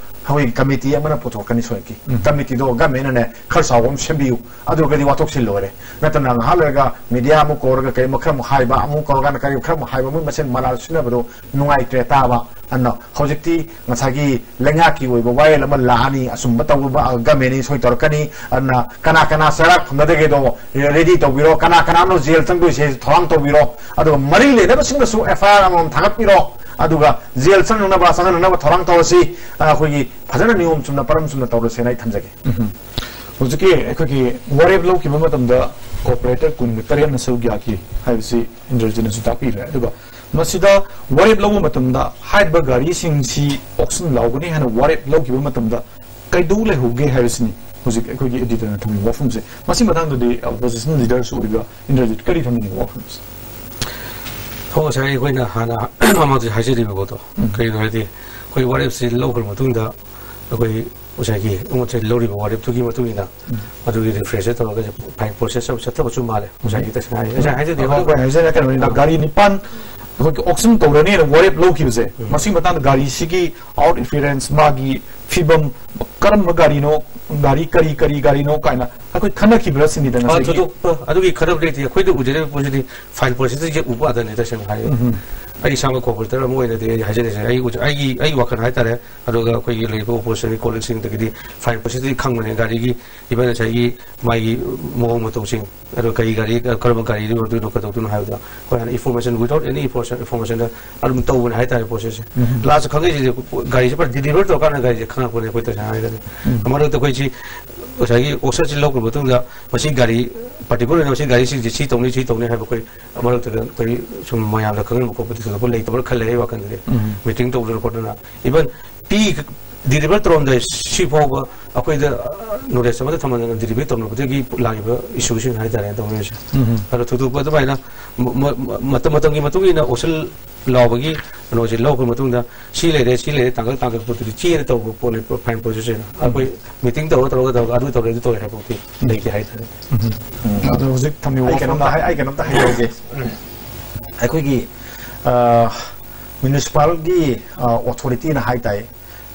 ꯑꯩꯈꯣꯏ ꯀꯃꯤꯇꯤ ꯑꯃꯅ ꯄꯨꯊꯣꯛꯀꯅꯤ ꯁꯣꯏꯗꯅꯀꯤ꯫ ꯎꯝ꯫ ꯀꯃꯤꯇꯤꯗꯣ ꯒꯃꯦꯟꯅꯅꯦ ꯈꯔ ꯆꯥꯎꯕ ꯑꯃ ꯁꯦꯝꯕꯤꯌꯨ꯫ ꯑꯗꯨ ꯑꯣꯏꯔꯒꯗꯤ ꯋꯥꯊꯣꯛꯁꯤ ꯂꯣꯏꯔꯦ꯫ ꯅꯠꯇꯅ ꯉꯥꯏꯍꯥꯛ ꯂꯩꯔꯒ ꯃꯦꯗꯤꯌꯥ ꯑꯃꯨꯛ ꯀꯧꯔꯒ ꯀꯔꯤ ꯑꯃ ꯈꯔ ꯑꯃꯨꯛ ꯍꯥꯏꯕ, ꯑꯃꯨꯛ ꯀꯧꯔꯀꯥꯟꯗ ꯀꯔꯤ ꯈꯔ ꯑꯃꯨꯛ ꯍꯥꯏꯕ, ꯃꯣꯏ ꯃꯁꯦꯟ ꯃꯔꯥꯜ ꯁꯤꯟꯅꯕꯗꯣ ꯅꯨꯡꯉꯥꯏꯇ꯭ꯔꯦ ꯇꯥꯕ꯫ ꯑꯗꯨꯅ ꯍꯧꯖꯤꯛꯇꯤ ꯉꯁꯥꯏꯒꯤ ꯂꯩꯉꯥꯛꯀꯤ ꯑꯣꯏꯕ ꯋꯥꯌꯦꯜ ꯑꯃ ꯂꯥꯛꯑꯅꯤ, ꯑꯆꯨꯝꯕ ꯇꯧꯕ ꯒꯃꯦꯟꯅꯤ ꯁꯣꯏ ꯇꯧꯔꯛꯀꯅꯤ꯫ ꯑꯗꯨꯅ ꯀꯅꯥ ꯀꯅꯥ ꯆꯔꯥꯛ ꯐꯝꯅꯗꯒꯦꯗꯣ ꯔꯦꯗꯤ ꯇꯧꯕꯤꯔꯣ, ꯀꯅꯥ ꯀꯅꯥꯅꯣ ꯖꯦꯜ ꯆꯪꯗꯣꯏꯁꯦ ꯊꯧꯔꯥꯡ ꯇꯧꯕꯤꯔꯣ, ꯑꯗꯨꯒ ꯃꯔꯤ ꯂꯩꯅꯕꯁꯤꯡꯗꯁꯨ ꯑꯦꯐ ꯑꯥꯏ ꯑꯥꯔ ꯑꯃꯃꯝ ꯊꯥꯒꯠꯄꯤꯔꯣ꯫ ꯑꯗꯨꯒ ꯖꯦꯜ ꯆꯪꯅꯅꯕ, ꯆꯪꯍꯟꯅꯅꯕ ꯊꯧꯔꯥꯡ ꯇꯧꯔꯁꯤ꯫ ꯑ, ꯑꯩꯈꯣꯏꯒꯤ ꯐꯖꯅ ꯅꯤꯌꯣꯝ ꯆꯨꯝꯅ, ꯄꯔꯝ ꯆꯨꯝꯅ ꯇꯧꯔꯁꯦꯅ ꯑꯩ ꯊꯝꯖꯒꯦ꯫ ꯎꯝ꯫ ꯍꯧꯖꯤꯛꯀꯤ ꯑꯩꯈꯣꯏꯒꯤ ꯋꯥꯔꯦꯞ ꯂꯧꯈꯤꯕ ꯃꯇꯝꯗ ꯀꯣꯔꯄꯣꯔꯦꯇꯔ ꯀꯨꯟꯒ ꯇꯔꯦꯠꯅ ꯁꯔꯨꯛ ꯌꯥꯈꯤ ꯍꯥꯏꯕꯁꯤ ꯏꯟꯗ꯭ꯔꯖꯤꯠꯅꯁꯨ ꯇꯥꯛꯄꯤꯈ꯭ꯔꯦ꯫ ꯑꯗꯨꯒ ꯃꯁꯤꯗ ꯋꯥꯔꯦꯞ ꯂꯧꯕ ꯃꯇꯝꯗ ꯍꯥꯏꯔꯤꯕ ꯒꯥꯔꯤꯁꯤꯡꯁꯤ ꯑꯣꯛꯁꯟ ꯂꯥꯎꯒꯅꯤ ꯍꯥꯏꯅ ꯋꯥꯔꯦꯞ ꯂꯧꯈꯤꯕ ꯃꯇꯝꯗ ꯀꯩꯗꯧ ꯂꯩꯍꯧꯒꯦ ꯍꯥꯏꯕꯁꯤꯅꯤ ꯍꯧꯖꯤꯛ ꯑꯩꯈꯣꯏꯒꯤ ꯑꯦꯗꯤꯇꯔꯅ ꯊꯝꯃꯤꯕ ꯋꯥꯐꯝꯁꯦ꯫ ꯃꯁꯤ ꯃꯇꯥꯡꯗꯗꯤ ꯑꯣꯄꯣꯖꯤꯁꯟ ꯂꯤꯗꯔꯁꯨ ꯑꯣꯏꯔꯤꯕ ꯏꯟꯗ꯭ꯔꯖꯤꯠ, ꯀꯔꯤ ꯊꯝꯅꯤꯡꯉꯤꯕ ꯋꯥꯐꯝꯁꯦ? ꯍꯣ, ꯉꯁꯥꯏ ꯑꯩꯈꯣꯏꯅ ꯍꯥꯟꯅ ꯃꯃꯥꯡꯗꯁꯨ ꯍꯥꯏꯖꯔꯤꯕ ꯄꯣꯠꯇꯣ, ꯎꯝ꯫ ꯀꯩꯒꯤꯅꯣ ꯍꯥꯏꯗꯤ ꯑꯩꯈꯣꯏ ꯋꯥꯔꯦꯞꯁꯤ ꯂꯧꯈ꯭ꯔ ꯃꯇꯨꯡꯗ ꯑꯩꯈꯣꯏ ꯉꯁꯥꯏꯒꯤ ꯉꯁꯥꯏ ꯂꯧꯔꯤꯕ ꯋꯥꯔꯦꯞꯇꯨꯒꯤ ꯃꯇꯨꯡ ꯏꯟꯅ ꯎꯝ꯫ ꯃꯗꯨꯒꯤ ꯔꯤꯐ꯭ꯔꯦꯁꯔ ꯇꯧꯔꯒ ꯐꯥꯏꯟ ꯄ꯭ꯔꯣꯁꯦꯁ ꯑꯃ ꯆꯠꯊꯕꯁꯨ ꯃꯥꯜꯂꯦ꯫ ꯉꯁꯥꯏꯒꯤ ꯇꯁꯦꯡꯅ ꯍꯥꯏ-, ꯉꯁꯥꯏ ꯍꯥꯏꯖꯗꯦ꯫ ꯑꯩꯈꯣꯏ ꯍꯥꯏꯖꯔꯛꯀꯅꯤ, ꯒꯥꯔꯤ ꯅꯤꯄꯥꯟ ꯑꯩꯈꯣꯏꯒꯤ ꯑꯣꯛꯁꯟ ꯇꯧꯔꯅꯤꯅ ꯋꯥꯔꯦꯞ ꯂꯧꯈꯤꯕꯁꯦ, ꯎꯝ꯫ ꯃꯁꯤꯒꯤ ꯃꯇꯥꯡꯗ ꯒꯥꯔꯤꯁꯤꯒꯤ ꯑꯥꯎꯠ ꯑꯦꯄꯤꯌꯔꯦꯟꯁ, ꯃꯥꯒꯤ ꯐꯤꯕꯝ, ꯀꯔꯝꯕ ꯒꯥꯔꯤꯅꯣ, ꯒꯥꯔꯤ ꯀꯔꯤ ꯀꯔꯤ ꯒꯥꯔꯤꯅꯣ ꯀꯥꯏꯅ ꯑꯩꯈꯣꯏ ꯈꯟꯅꯈꯤꯕ꯭ꯔꯥ ꯁꯤꯅꯤꯗ ꯑ, ꯉꯁꯥꯏꯒꯤ꯫ ꯊꯣꯏꯗꯣꯛꯄ ꯑꯗꯨꯒꯤ ꯈꯟꯅꯕ ꯂꯩꯇꯦ꯫ ꯑꯩꯈꯣꯏꯗ ꯎꯖꯔꯤꯕ ꯄꯣꯠꯁꯤꯗꯤ ꯐꯥꯏꯟ ꯄ꯭ꯔꯣꯁꯦꯁꯇ ꯌꯦꯛ ꯎꯕ ꯉꯥꯛꯇꯅꯤ, ꯇꯁꯦꯡꯅ ꯍꯥꯏꯔꯒꯗꯤ꯫ ꯎꯝ꯫ ꯑꯩ ꯏꯁꯥꯃꯛ ꯀꯣꯔꯄꯣꯔꯦꯇꯔ ꯑꯃ ꯑꯣꯏꯅꯗꯤ ꯑꯩ ꯍꯥꯏꯖꯔꯤꯁꯦ, ꯑꯩ ꯎꯖ-, ꯑꯩꯒꯤ, ꯑꯩꯒꯤ ꯋꯥꯈꯜ ꯍꯥꯏꯇꯥꯔꯦ꯫ ꯑꯗꯨꯒ ꯑꯩꯈꯣꯏꯒꯤ ꯂꯩꯔꯤꯕ ꯑꯣꯄꯣꯖꯤꯁꯟꯒꯤ ꯀꯣꯂꯤꯛꯁꯤꯡꯗꯒꯤꯗꯤ ꯐꯥꯏꯟ ꯄ꯭ꯔꯣꯁꯦꯁꯇꯗꯤ ꯈꯪꯕꯅꯦ, ꯒꯥꯔꯤꯒꯤ ꯏꯚꯟ ꯉꯁꯥꯏꯒꯤ ꯃꯥꯒꯤ ꯃꯑꯣꯡ ꯃꯇꯧꯁꯤꯡ, ꯑꯗꯨꯒ ꯀꯔꯤ ꯒꯥꯔꯤ, ꯀꯔꯝꯕ ꯒꯥꯔꯤꯗ ꯑꯣꯏꯗꯣꯏꯅꯣ, ꯀꯩꯗꯧꯗꯣꯏꯅꯣ ꯍꯥꯏꯕꯗꯣ ꯑꯩꯈꯣꯏ ꯍꯥꯟꯅ ꯏꯟꯐꯣꯔꯃꯦꯁꯟ, ꯋꯤꯗꯥꯎꯠ ꯑꯦꯅꯤ ꯏꯟꯐꯣꯔꯃꯦꯁꯟꯗ ꯑꯗꯨꯝ ꯇꯧꯕꯅꯦ ꯍꯥꯏꯇꯥꯔꯦ ꯄ꯭ꯔꯣꯁꯦꯁꯁꯦ꯫ ꯎꯝ꯫ ꯂꯥꯁꯇ ꯈꯪꯉꯛꯏꯁꯤꯗꯤ ꯒꯥꯔꯤꯁꯦ ꯄꯨꯔꯥ ꯗꯤꯂꯤꯚꯔ ꯇꯧꯔꯀꯥꯟꯗ ꯒꯥꯔꯤꯁꯦ ꯈꯪꯉꯛꯄꯅꯦ ꯑꯩꯈꯣꯏ, ꯇꯁꯦꯡꯅ ꯍꯥꯏꯔꯒꯗꯤ꯫ ꯎꯝ꯫ ꯃꯔꯛꯇ ꯑꯩꯈꯣꯏꯁꯤ ꯉꯁꯥꯏꯒꯤ ꯑꯣꯛꯁꯟꯁꯤ ꯂꯧꯈ꯭ꯔ ꯃꯇꯨꯡꯗ ꯃꯁꯤ ꯒꯥꯔꯤ ꯄꯥꯔꯇꯤꯀꯨꯂꯔ ꯑꯣꯏꯅ ꯃꯁꯤ ꯒꯥꯔꯤꯁꯤꯡꯁꯦ ꯁꯤ ꯇꯧꯅꯤ, ꯁꯤ ꯇꯧꯅꯤ ꯍꯥꯏꯕ ꯑꯩꯈꯣꯏ ꯃꯔꯛꯇ ꯑꯩꯈꯣꯏ ꯁꯨꯝ ꯃꯌꯥꯝꯗ ꯈꯪꯍꯟꯕ ꯈꯣꯠꯄꯗꯤ ꯊꯣꯏꯗꯣꯛꯄ ꯂꯩꯇꯕ꯭ꯔꯥ ꯈꯜꯂꯦ ꯑꯩ ꯋꯥꯈꯜꯗꯗꯤ꯫ ꯎꯝ꯫ ꯃꯤꯇꯤꯡ ꯇꯧꯗꯅ ꯈꯣꯠꯇꯅ ꯏꯚꯟ ꯄꯤ ꯗꯤꯂꯤꯚꯔ ꯇꯧꯔꯝꯗꯥꯏ ꯁꯤ ꯐꯥꯎꯕ ꯑꯩꯈꯣꯏꯗ ꯅꯣꯂꯦꯖ ꯑꯃꯠꯇ ꯊꯝꯃꯗꯅ ꯗꯤꯂꯤꯚꯔꯤ ꯇꯧꯅꯕꯗꯒꯤ ꯂꯥꯛꯏꯕ ꯏꯁꯨꯁꯤꯡ ꯍꯥꯏꯇꯥꯔꯦ ꯇꯧꯅꯔꯤꯁꯦ꯫ ꯎꯝ꯫ ꯑꯗꯣ ꯊꯣꯏꯗꯣꯛꯄ ꯑꯗꯨꯃꯥꯏꯅ ꯃ-, ꯃ-, ꯃ-, ꯃꯇꯝ, ꯃꯇꯝꯒꯤ ꯃꯇꯨꯡ ꯏꯟꯅ ꯑꯣꯛꯁꯟ ꯂꯥꯎꯕꯒꯤ ꯀꯩꯅꯣꯁꯦ ꯂꯧꯈ꯭ꯔ ꯃꯇꯨꯡꯗ ꯁꯤ ꯂꯩꯔꯦ, ꯁꯤ ꯂꯩꯔꯦ, ꯇꯥꯡꯀꯛ ꯇꯥꯡꯀꯛ ꯄꯣꯠꯇꯨꯗꯤ ꯆꯦꯗ ꯇꯧꯕ ꯄꯣꯠꯅꯤ, ꯐꯥꯏꯟ ꯄ꯭ꯔꯣꯁꯦꯁ ꯑꯣꯏꯅ꯫ ꯑꯩꯈꯣꯏ ꯃꯤꯇꯤꯡ ꯇꯧꯔ ꯇꯧꯔꯒ ꯇꯧꯔꯒ ꯑꯗꯨ ꯇꯧꯔꯦ, ꯑꯗꯨ ꯇꯧꯔꯦ ꯍꯥꯏꯕ ꯄꯣꯠꯇꯤ ꯂꯩꯇꯦ ꯍꯥꯏꯇꯥꯔꯦ꯫ ꯎꯝ꯫ ꯑꯗꯣ ꯍꯧꯖꯤꯛ ꯊꯝꯃꯤꯕ ꯑꯩ ꯀꯩꯅꯣꯝꯇ ꯋꯥꯐꯝ ꯍꯥꯏ-, ꯑꯩ ꯀꯩꯅꯣꯝꯇ ꯍꯥꯏꯖꯍꯧꯒꯦ꯫ ꯑꯩꯈꯣꯏꯒꯤ, ꯑ, ꯃ꯭ꯌꯨꯅꯤꯁꯤꯄꯥꯜꯒꯤ, ꯑ, ꯑꯣꯊꯣꯔꯤꯇꯤꯅ ꯍꯥꯏ ꯇꯥꯏ,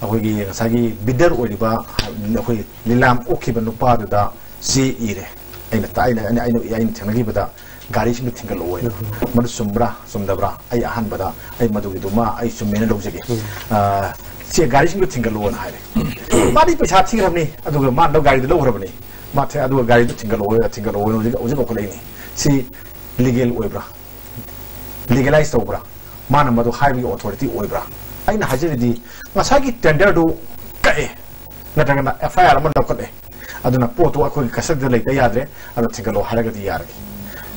ꯑꯩꯈꯣꯏꯒꯤ ꯉꯁꯥꯏꯒꯤ ꯕꯤꯗꯔ ꯑꯣꯏꯔꯤꯕ, ꯑꯩꯈꯣꯏ ꯂꯤꯂꯥꯝ ꯑꯣꯛꯈꯤꯕ ꯅꯨꯄꯥꯗꯨꯗ ꯆꯦ ꯏꯔꯦ꯫ ꯑꯩꯅ ꯇꯥ-, ꯑꯩꯅ, ꯑꯩꯅ, ꯑꯩꯅ, ꯑꯩꯅ ꯊꯦꯡꯅꯈꯤꯕꯗ ꯒꯥꯔꯤꯁꯤꯡꯗꯨ ꯊꯤꯡꯒꯠꯂꯛꯑꯣ ꯍꯥꯏꯅ꯫ ꯎꯝ꯫ ꯃꯗꯨ ꯆꯨꯝꯕ꯭ꯔꯥ ꯆꯨꯝꯗꯕ꯭ꯔꯥ? ꯑꯩ ꯑꯍꯥꯟꯕꯗ ꯑꯩ ꯃꯗꯨꯒꯤꯗꯨꯃ ꯑꯩ ꯆꯨꯝꯃꯦꯅ ꯂꯧꯖꯒꯦ꯫ ꯎꯝ꯫ ꯑ, ꯆꯦ ꯒꯥꯔꯤꯁꯤꯡꯗꯨ ꯊꯤꯡꯒꯠꯂꯛꯑꯣꯅ ꯍꯥꯏꯔꯦ꯫ ꯃꯥꯗꯤ ꯄꯩꯁꯥ ꯊꯤꯈ꯭ꯔꯕꯅꯤ, ꯑꯗꯨꯒ ꯃꯥꯅ ꯒꯥꯔꯤꯗꯨ ꯂꯧꯈ꯭ꯔꯕꯅꯤ꯫ ꯃꯥ ꯊꯤ-, ꯑꯗꯨꯒ ꯒꯥꯔꯤꯗꯨ ꯊꯤꯡꯒꯠꯂꯛꯑꯣ, ꯊꯤꯡꯒꯠꯂꯛꯑꯣꯅ ꯍꯧꯖꯤꯛ, ꯍꯧꯖꯤꯛ ꯀꯧꯈꯠꯂꯛꯏꯅꯤ꯫ ꯁꯤ ꯂꯤꯒꯦꯜ ꯑꯣꯏꯕ꯭ꯔꯥ? ꯂꯤꯒꯦꯂꯥꯏꯁ ꯇꯧꯕ꯭ꯔꯥ? ꯃꯥꯅ ꯃꯗꯨ ꯍꯥꯏꯕꯒꯤ ꯑꯣꯊꯣꯔꯤꯇꯤ ꯑꯣꯏꯕ꯭ꯔꯥ? ꯑꯩꯅ ꯍꯥꯏꯖꯔꯤꯗꯤ, ꯉꯁꯥꯏꯒꯤ ꯇꯦꯟꯗꯔꯗꯨ ꯀꯛꯑꯦ, ꯅꯠꯇ꯭ꯔꯒꯅ ꯑꯦꯐ ꯑꯥꯏ ꯑꯥꯔ ꯑꯃ ꯂꯧꯈꯠꯂꯦ, ꯑꯗꯨꯅ ꯄꯣꯠꯇꯨ ꯑꯩꯈꯣꯏꯒꯤ ꯀꯁꯇꯗꯤꯗ ꯂꯩꯇ ꯌꯥꯗ꯭ꯔꯦ, ꯑꯗꯨ ꯊꯤꯡꯒꯠꯂꯣ ꯍꯥꯏꯔꯒꯗꯤ ꯌꯥꯔꯒꯦ꯫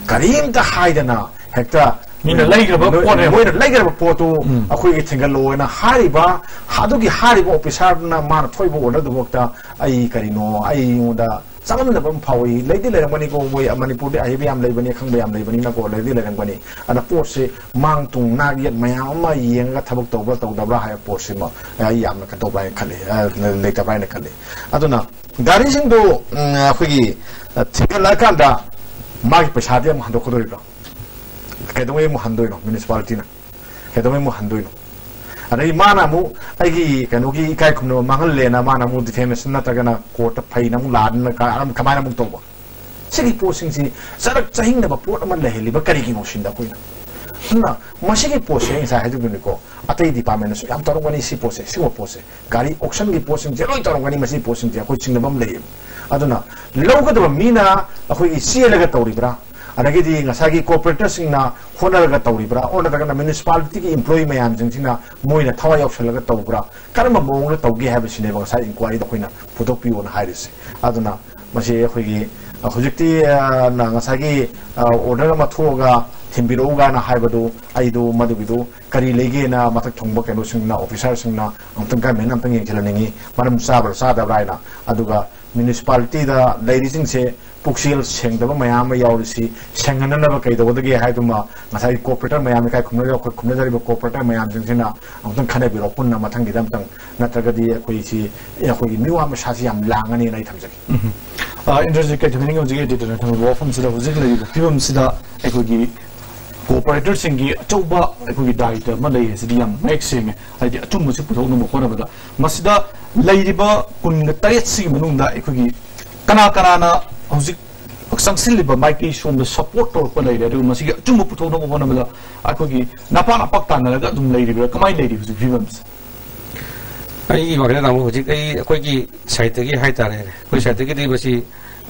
ꯀꯔꯤꯝꯇ ꯍꯥꯏꯗꯅ ꯍꯦꯛꯇ ꯃꯤꯅ ꯂꯩꯈ꯭ꯔꯕ ꯅꯣꯏ-, ꯄꯣꯠꯅꯦꯕ꯫ ꯃꯣꯏꯅ ꯂꯩꯈ꯭ꯔꯕ ꯄꯣꯠꯇꯨ ꯎꯝ꯫ ꯑꯩꯈꯣꯏꯒꯤ ꯊꯤꯡꯒꯠꯂꯣꯅ ꯍꯥꯏꯔꯤꯕ, ꯑꯗꯨꯒꯤ ꯍꯥꯏꯔꯤꯕ ꯑꯣꯐꯤꯁꯥꯔꯗꯨꯅ ꯃꯥꯅ ꯊꯣꯛꯏꯕ ꯑꯣꯔꯗꯔꯗꯨꯃꯛꯇ ꯑꯩ ꯀꯔꯤꯅꯣ, ꯑꯩꯉꯣꯟꯗ ꯆꯃꯝꯅꯕ ꯑꯃ ꯐꯥꯎꯏ꯫ ꯂꯩꯗꯤ ꯂꯩꯔꯝꯒꯅꯤꯀꯣ, ꯃꯣꯏ ꯃꯅꯤꯄꯨꯔꯗꯤ ꯑꯍꯩꯕ ꯌꯥꯝ ꯂꯩꯕꯅꯤ, ꯈꯪꯕ ꯌꯥꯝ ꯂꯩꯕꯅꯤꯅꯀꯣ, ꯂꯩꯗꯤ ꯂꯩꯔꯝꯒꯅꯤ꯫ ꯑꯗ ꯄꯣꯠꯁꯦ ꯃꯥꯡ ꯇꯨꯡ ꯅꯥꯛ ꯌꯦꯠ ꯃꯌꯥꯝ ꯑꯃ ꯌꯦꯡꯉꯒ ꯊꯕꯛ ꯇꯧꯕ꯭ꯔꯥ ꯇꯧꯗꯕ꯭ꯔꯥ ꯍꯥꯏꯕ ꯄꯣꯠꯁꯤꯃ ꯑꯩ ꯌꯥꯝꯅ ꯀꯩꯅꯣ ꯇꯧꯕ꯭ꯔꯥ ꯍꯥꯏꯅ ꯈꯜꯂꯤ, ꯑ, ꯂꯩꯇꯕ꯭ꯔꯥ ꯍꯥꯏꯅ ꯈꯜꯂꯤ꯫ ꯑꯗꯨꯅ ꯒꯥꯔꯤꯁꯤꯡꯗꯨ, ꯎꯝ, ꯑꯩꯈꯣꯏꯒꯤ, ꯑ, ꯊꯤꯡꯒꯠꯂꯛꯑꯀꯥꯟꯗ ꯃꯥꯒꯤ ꯄꯩꯁꯥꯗꯤ ꯑꯃꯨꯛ ꯍꯟꯗꯣꯛꯀꯗꯧꯔꯤꯕ꯭ꯔꯣ? ꯀꯩꯗꯧꯉꯩ ꯑꯃꯨꯛ ꯍꯟꯗꯣꯏꯅꯣ ꯃ꯭ꯌꯨꯅꯤꯁꯤꯄꯥꯂꯤꯇꯤꯅ? ꯀꯩꯗꯧꯉꯩ ꯑꯃꯨꯛ ꯍꯟꯗꯣꯏꯅꯣ? ꯑꯗꯩ ꯃꯥꯅ ꯑꯃꯨꯛ ꯑꯩꯒꯤ ꯀꯩꯅꯣꯒꯤ ꯏꯀꯥꯏ ꯈꯨꯝꯅꯕ ꯃꯥꯡꯍꯜꯂꯦꯅ ꯃꯥꯅ ꯑꯃꯨꯛ ꯗꯤꯐꯦꯃꯦꯁꯟ ꯅꯠꯇ꯭ꯔꯒꯅ ꯀꯣꯔꯠꯇ ꯐꯩꯅ ꯑꯃꯨꯛ ꯂꯥꯛꯑꯗꯅ ꯀ-, ꯀꯃꯥꯏꯅ ꯑꯃꯨꯛ ꯇꯧꯕ? ꯁꯤꯒꯤ ꯄꯣꯠꯁꯤꯡꯁꯤ ꯆꯔꯛ ꯆꯍꯤꯡꯅꯕ ꯄꯣꯠ ꯑꯃ ꯂꯩꯍꯜꯂꯤꯕ ꯀꯔꯤꯒꯤꯅꯣ ꯁꯤꯅꯤꯗ ꯑꯩꯈꯣꯏꯅ꯫ ꯑꯗꯨꯅ ꯃꯁꯤꯒꯤ ꯄꯣꯠꯁꯦ ꯑꯩ ꯉꯁꯥꯏ ꯍꯥꯏꯖꯕꯗꯨꯅꯤꯀꯣ, ꯑꯇꯩ ꯗꯤꯄꯥꯔꯠꯃꯦꯟꯅꯁꯨ ꯌꯥꯝ ꯇꯧꯔꯝꯒꯅꯤ ꯁꯤ ꯄꯣꯠꯁꯦ, ꯁꯤꯒꯨꯝꯕ ꯄꯣꯠꯁꯦ꯫ ꯒꯥꯔꯤ ꯑꯣꯛꯁꯟꯒꯤ ꯄꯣꯠꯁꯤꯡꯁꯦ ꯂꯣꯏ ꯇꯧꯔꯝꯒꯅꯤ, ꯃꯁꯤꯒꯤ ꯄꯣꯠꯁꯤꯡꯁꯦ ꯑꯩꯈꯣꯏ ꯆꯤꯡꯅꯕ ꯑꯃ ꯂꯩꯌꯦꯕ꯫ ꯑꯗꯨꯅ ꯂꯧꯒꯗꯕ ꯃꯤꯅ ꯑꯩꯈꯣꯏꯒꯤ ꯆꯦꯜꯂꯒ ꯇꯧꯔꯤꯕ꯭ꯔꯥ, ꯑꯗꯒꯤꯗꯤ ꯉꯁꯥꯏꯒꯤ ꯀꯣꯔꯄꯣꯔꯦꯇꯔꯁꯤꯡꯅ ꯍꯣꯠꯅꯔꯒ ꯇꯧꯔꯤꯕ꯭ꯔꯥ, ꯑꯣꯔ ꯅꯠꯇ꯭ꯔꯒꯅ ꯃ꯭ꯌꯨꯅꯤꯁꯤꯄꯥꯂꯤꯇꯤꯒꯤ ꯏꯝꯄ꯭ꯂꯣꯌꯤ ꯃꯌꯥꯝꯁꯤꯡꯁꯤꯅ ꯃꯣꯏꯅ ꯊꯋꯥꯏ ꯌꯥꯎꯁꯜꯂꯒ ꯇꯧꯕ꯭ꯔꯥ, ꯀꯔꯝꯕ ꯃꯑꯣꯡꯗ ꯇꯧꯒꯦ ꯍꯥꯏꯕꯁꯤꯅꯦꯕ ꯉꯁꯥꯏ ꯏꯟꯀ꯭ꯋꯥꯏꯔꯤꯗ ꯑꯩꯈꯣꯏꯅ ꯄꯨꯊꯣꯛꯄꯤꯌꯣꯅ ꯍꯥꯏꯔꯤꯁꯦ꯫ ꯑꯗꯨꯅ ꯃꯁꯤ ꯑꯩꯈꯣꯏꯒꯤ, ꯑ, ꯍꯧꯖꯤꯛꯇꯤ, ꯑ, ꯅ-, ꯉꯁꯥꯏꯒꯤ, ꯑ, ꯑꯣꯔꯗꯔ ꯑꯃ ꯊꯣꯛꯑꯒ ꯊꯤꯟꯕꯤꯔꯛꯎ ꯀꯥꯏꯅ ꯍꯥꯏꯕꯗꯨ, ꯑꯩꯗꯨ ꯃꯗꯨꯒꯤꯗꯨ ꯀꯔꯤ ꯂꯩꯒꯦꯅ ꯃꯊꯛ ꯊꯣꯡꯕ ꯀꯩꯅꯣꯁꯤꯡꯅ, ꯑꯣꯐꯤꯁꯥꯔꯁꯤꯡꯅ ꯑꯃꯨꯛꯇꯪ ꯒꯃꯦꯟꯅ ꯑꯃꯨꯛꯇꯪ ꯌꯦꯡꯁꯤꯜꯍꯟꯅꯤꯡꯉꯤ, ꯃꯔꯝ ꯆꯥꯕ꯭ꯔꯥ ꯆꯥꯗꯕ꯭ꯔꯥ ꯍꯥꯏꯅ꯫ ꯑꯗꯨꯒ ꯃ꯭ꯌꯨꯅꯤꯁꯤꯄꯥꯂꯤꯇꯤꯗ ꯂꯩꯔꯤꯁꯤꯡꯁꯦ ꯄꯨꯛꯆꯦꯜ ꯁꯦꯡꯗꯕ ꯃꯌꯥꯝ ꯑꯃ ꯌꯥꯎꯔꯤꯁꯤ ꯁꯦꯡꯍꯟꯅꯅꯕ ꯀꯩꯗꯧꯒꯗꯒꯦ ꯍꯥꯏꯗꯨꯃ ꯉꯁꯥꯏꯒꯤ ꯀꯣꯔꯄꯣꯔꯦꯇꯔ ꯃꯌꯥꯝ, ꯏꯀꯥꯏ ꯈꯨꯝꯅꯔꯤꯕ, ꯑꯩꯈꯣꯏ ꯈꯨꯝꯅꯖꯔꯤꯕ ꯀꯣꯔꯄꯣꯔꯦꯇꯔ ꯃꯌꯥꯝꯁꯤꯡꯁꯤꯅ ꯑꯃꯨꯛꯇꯪ ꯈꯟꯅꯕꯤꯔꯣ ꯄꯨꯟꯅ ꯃꯊꯪꯒꯤꯗ ꯑꯃꯨꯛꯇꯪ꯫ ꯅꯠꯇ꯭ꯔꯒꯗꯤ ꯑꯩꯈꯣꯏ ꯁꯤ, ꯑꯩꯈꯣꯏꯒꯤ ꯃꯤꯋꯥ ꯃꯁꯥꯁꯤ ꯌꯥꯝ ꯂꯥꯡꯉꯅꯤꯅ ꯑꯩ ꯊꯝꯖꯒꯦ꯫ ꯎꯝ꯫ ꯑ, ꯏꯟꯗ꯭ꯔꯖꯤꯠ ꯀꯩꯊꯦꯜ ꯍꯧꯖꯤꯛ editor ꯅ ꯊꯝꯃꯤꯕ ꯋꯥꯐꯝꯁꯤꯗ ꯍꯧꯖꯤꯛ ꯂꯩꯔꯤꯕ ꯐꯤꯕꯝꯁꯤꯗ ꯑꯩꯈꯣꯏꯒꯤ ꯀꯣꯑꯣꯄꯔꯦꯇꯔꯁꯤꯡꯒꯤ ꯑꯆꯧꯕ ꯑꯩꯈꯣꯏꯒꯤ ꯗꯥꯏꯇ ꯑꯃ ꯂꯩ ꯍꯥꯏꯁꯤꯗꯤ ꯌꯥꯝ ꯃꯌꯦꯛ ꯁꯦꯡꯉꯦ꯫ ꯍꯥꯏꯗꯤ ꯑꯆꯨꯝꯕꯁꯤ ꯄꯨꯊꯣꯛꯅꯕ ꯍꯣꯠꯅꯕꯗ ꯃꯁꯤꯗ ꯂꯩꯔꯤꯕ ꯀꯨꯟꯒ ꯇꯔꯦꯠꯁꯤꯒꯤ ꯃꯅꯨꯡꯗ ꯑꯩꯈꯣꯏꯒꯤ ꯀꯅꯥ ꯀꯅꯥꯅ ꯍꯧꯖꯤꯛ ꯆꯪꯁꯤꯜꯂꯤꯕ ꯃꯥꯏꯀꯩ ꯁꯣꯝꯗ ꯁꯞꯄꯣꯔꯠ ꯇꯧꯔꯛꯄ ꯂꯩꯔꯦ, ꯑꯗꯨꯒ ꯃꯁꯤꯒꯤ ꯑꯆꯨꯝꯕ ꯄꯨꯊꯣꯛꯅꯕ ꯍꯣꯠꯅꯕꯗ ꯑꯩꯈꯣꯏꯒꯤ ꯅꯄꯥꯛ ꯅꯄꯥꯛ ꯇꯥꯟꯅꯔꯒ ꯑꯗꯨꯝ ꯂꯩꯔꯤꯕ꯭ꯔꯥ? ꯀꯃꯥꯏꯅ ꯂꯩꯔꯤ ꯍꯧꯖꯤꯛ ꯐꯤꯕꯝꯁꯦ? ꯑꯩꯒꯤ ꯋꯥꯈꯜꯗ ꯇꯥꯃꯣ, ꯍꯧꯖꯤꯛ ꯑꯩ ꯑꯩꯈꯣꯏꯒꯤ ꯁꯥꯏꯠꯇꯒꯤ ꯍꯥꯏꯇꯥꯔꯦꯅꯦ, ꯑꯩꯈꯣꯏ ꯁꯥꯏꯠꯇꯒꯤꯗꯤ ꯃꯁꯤ,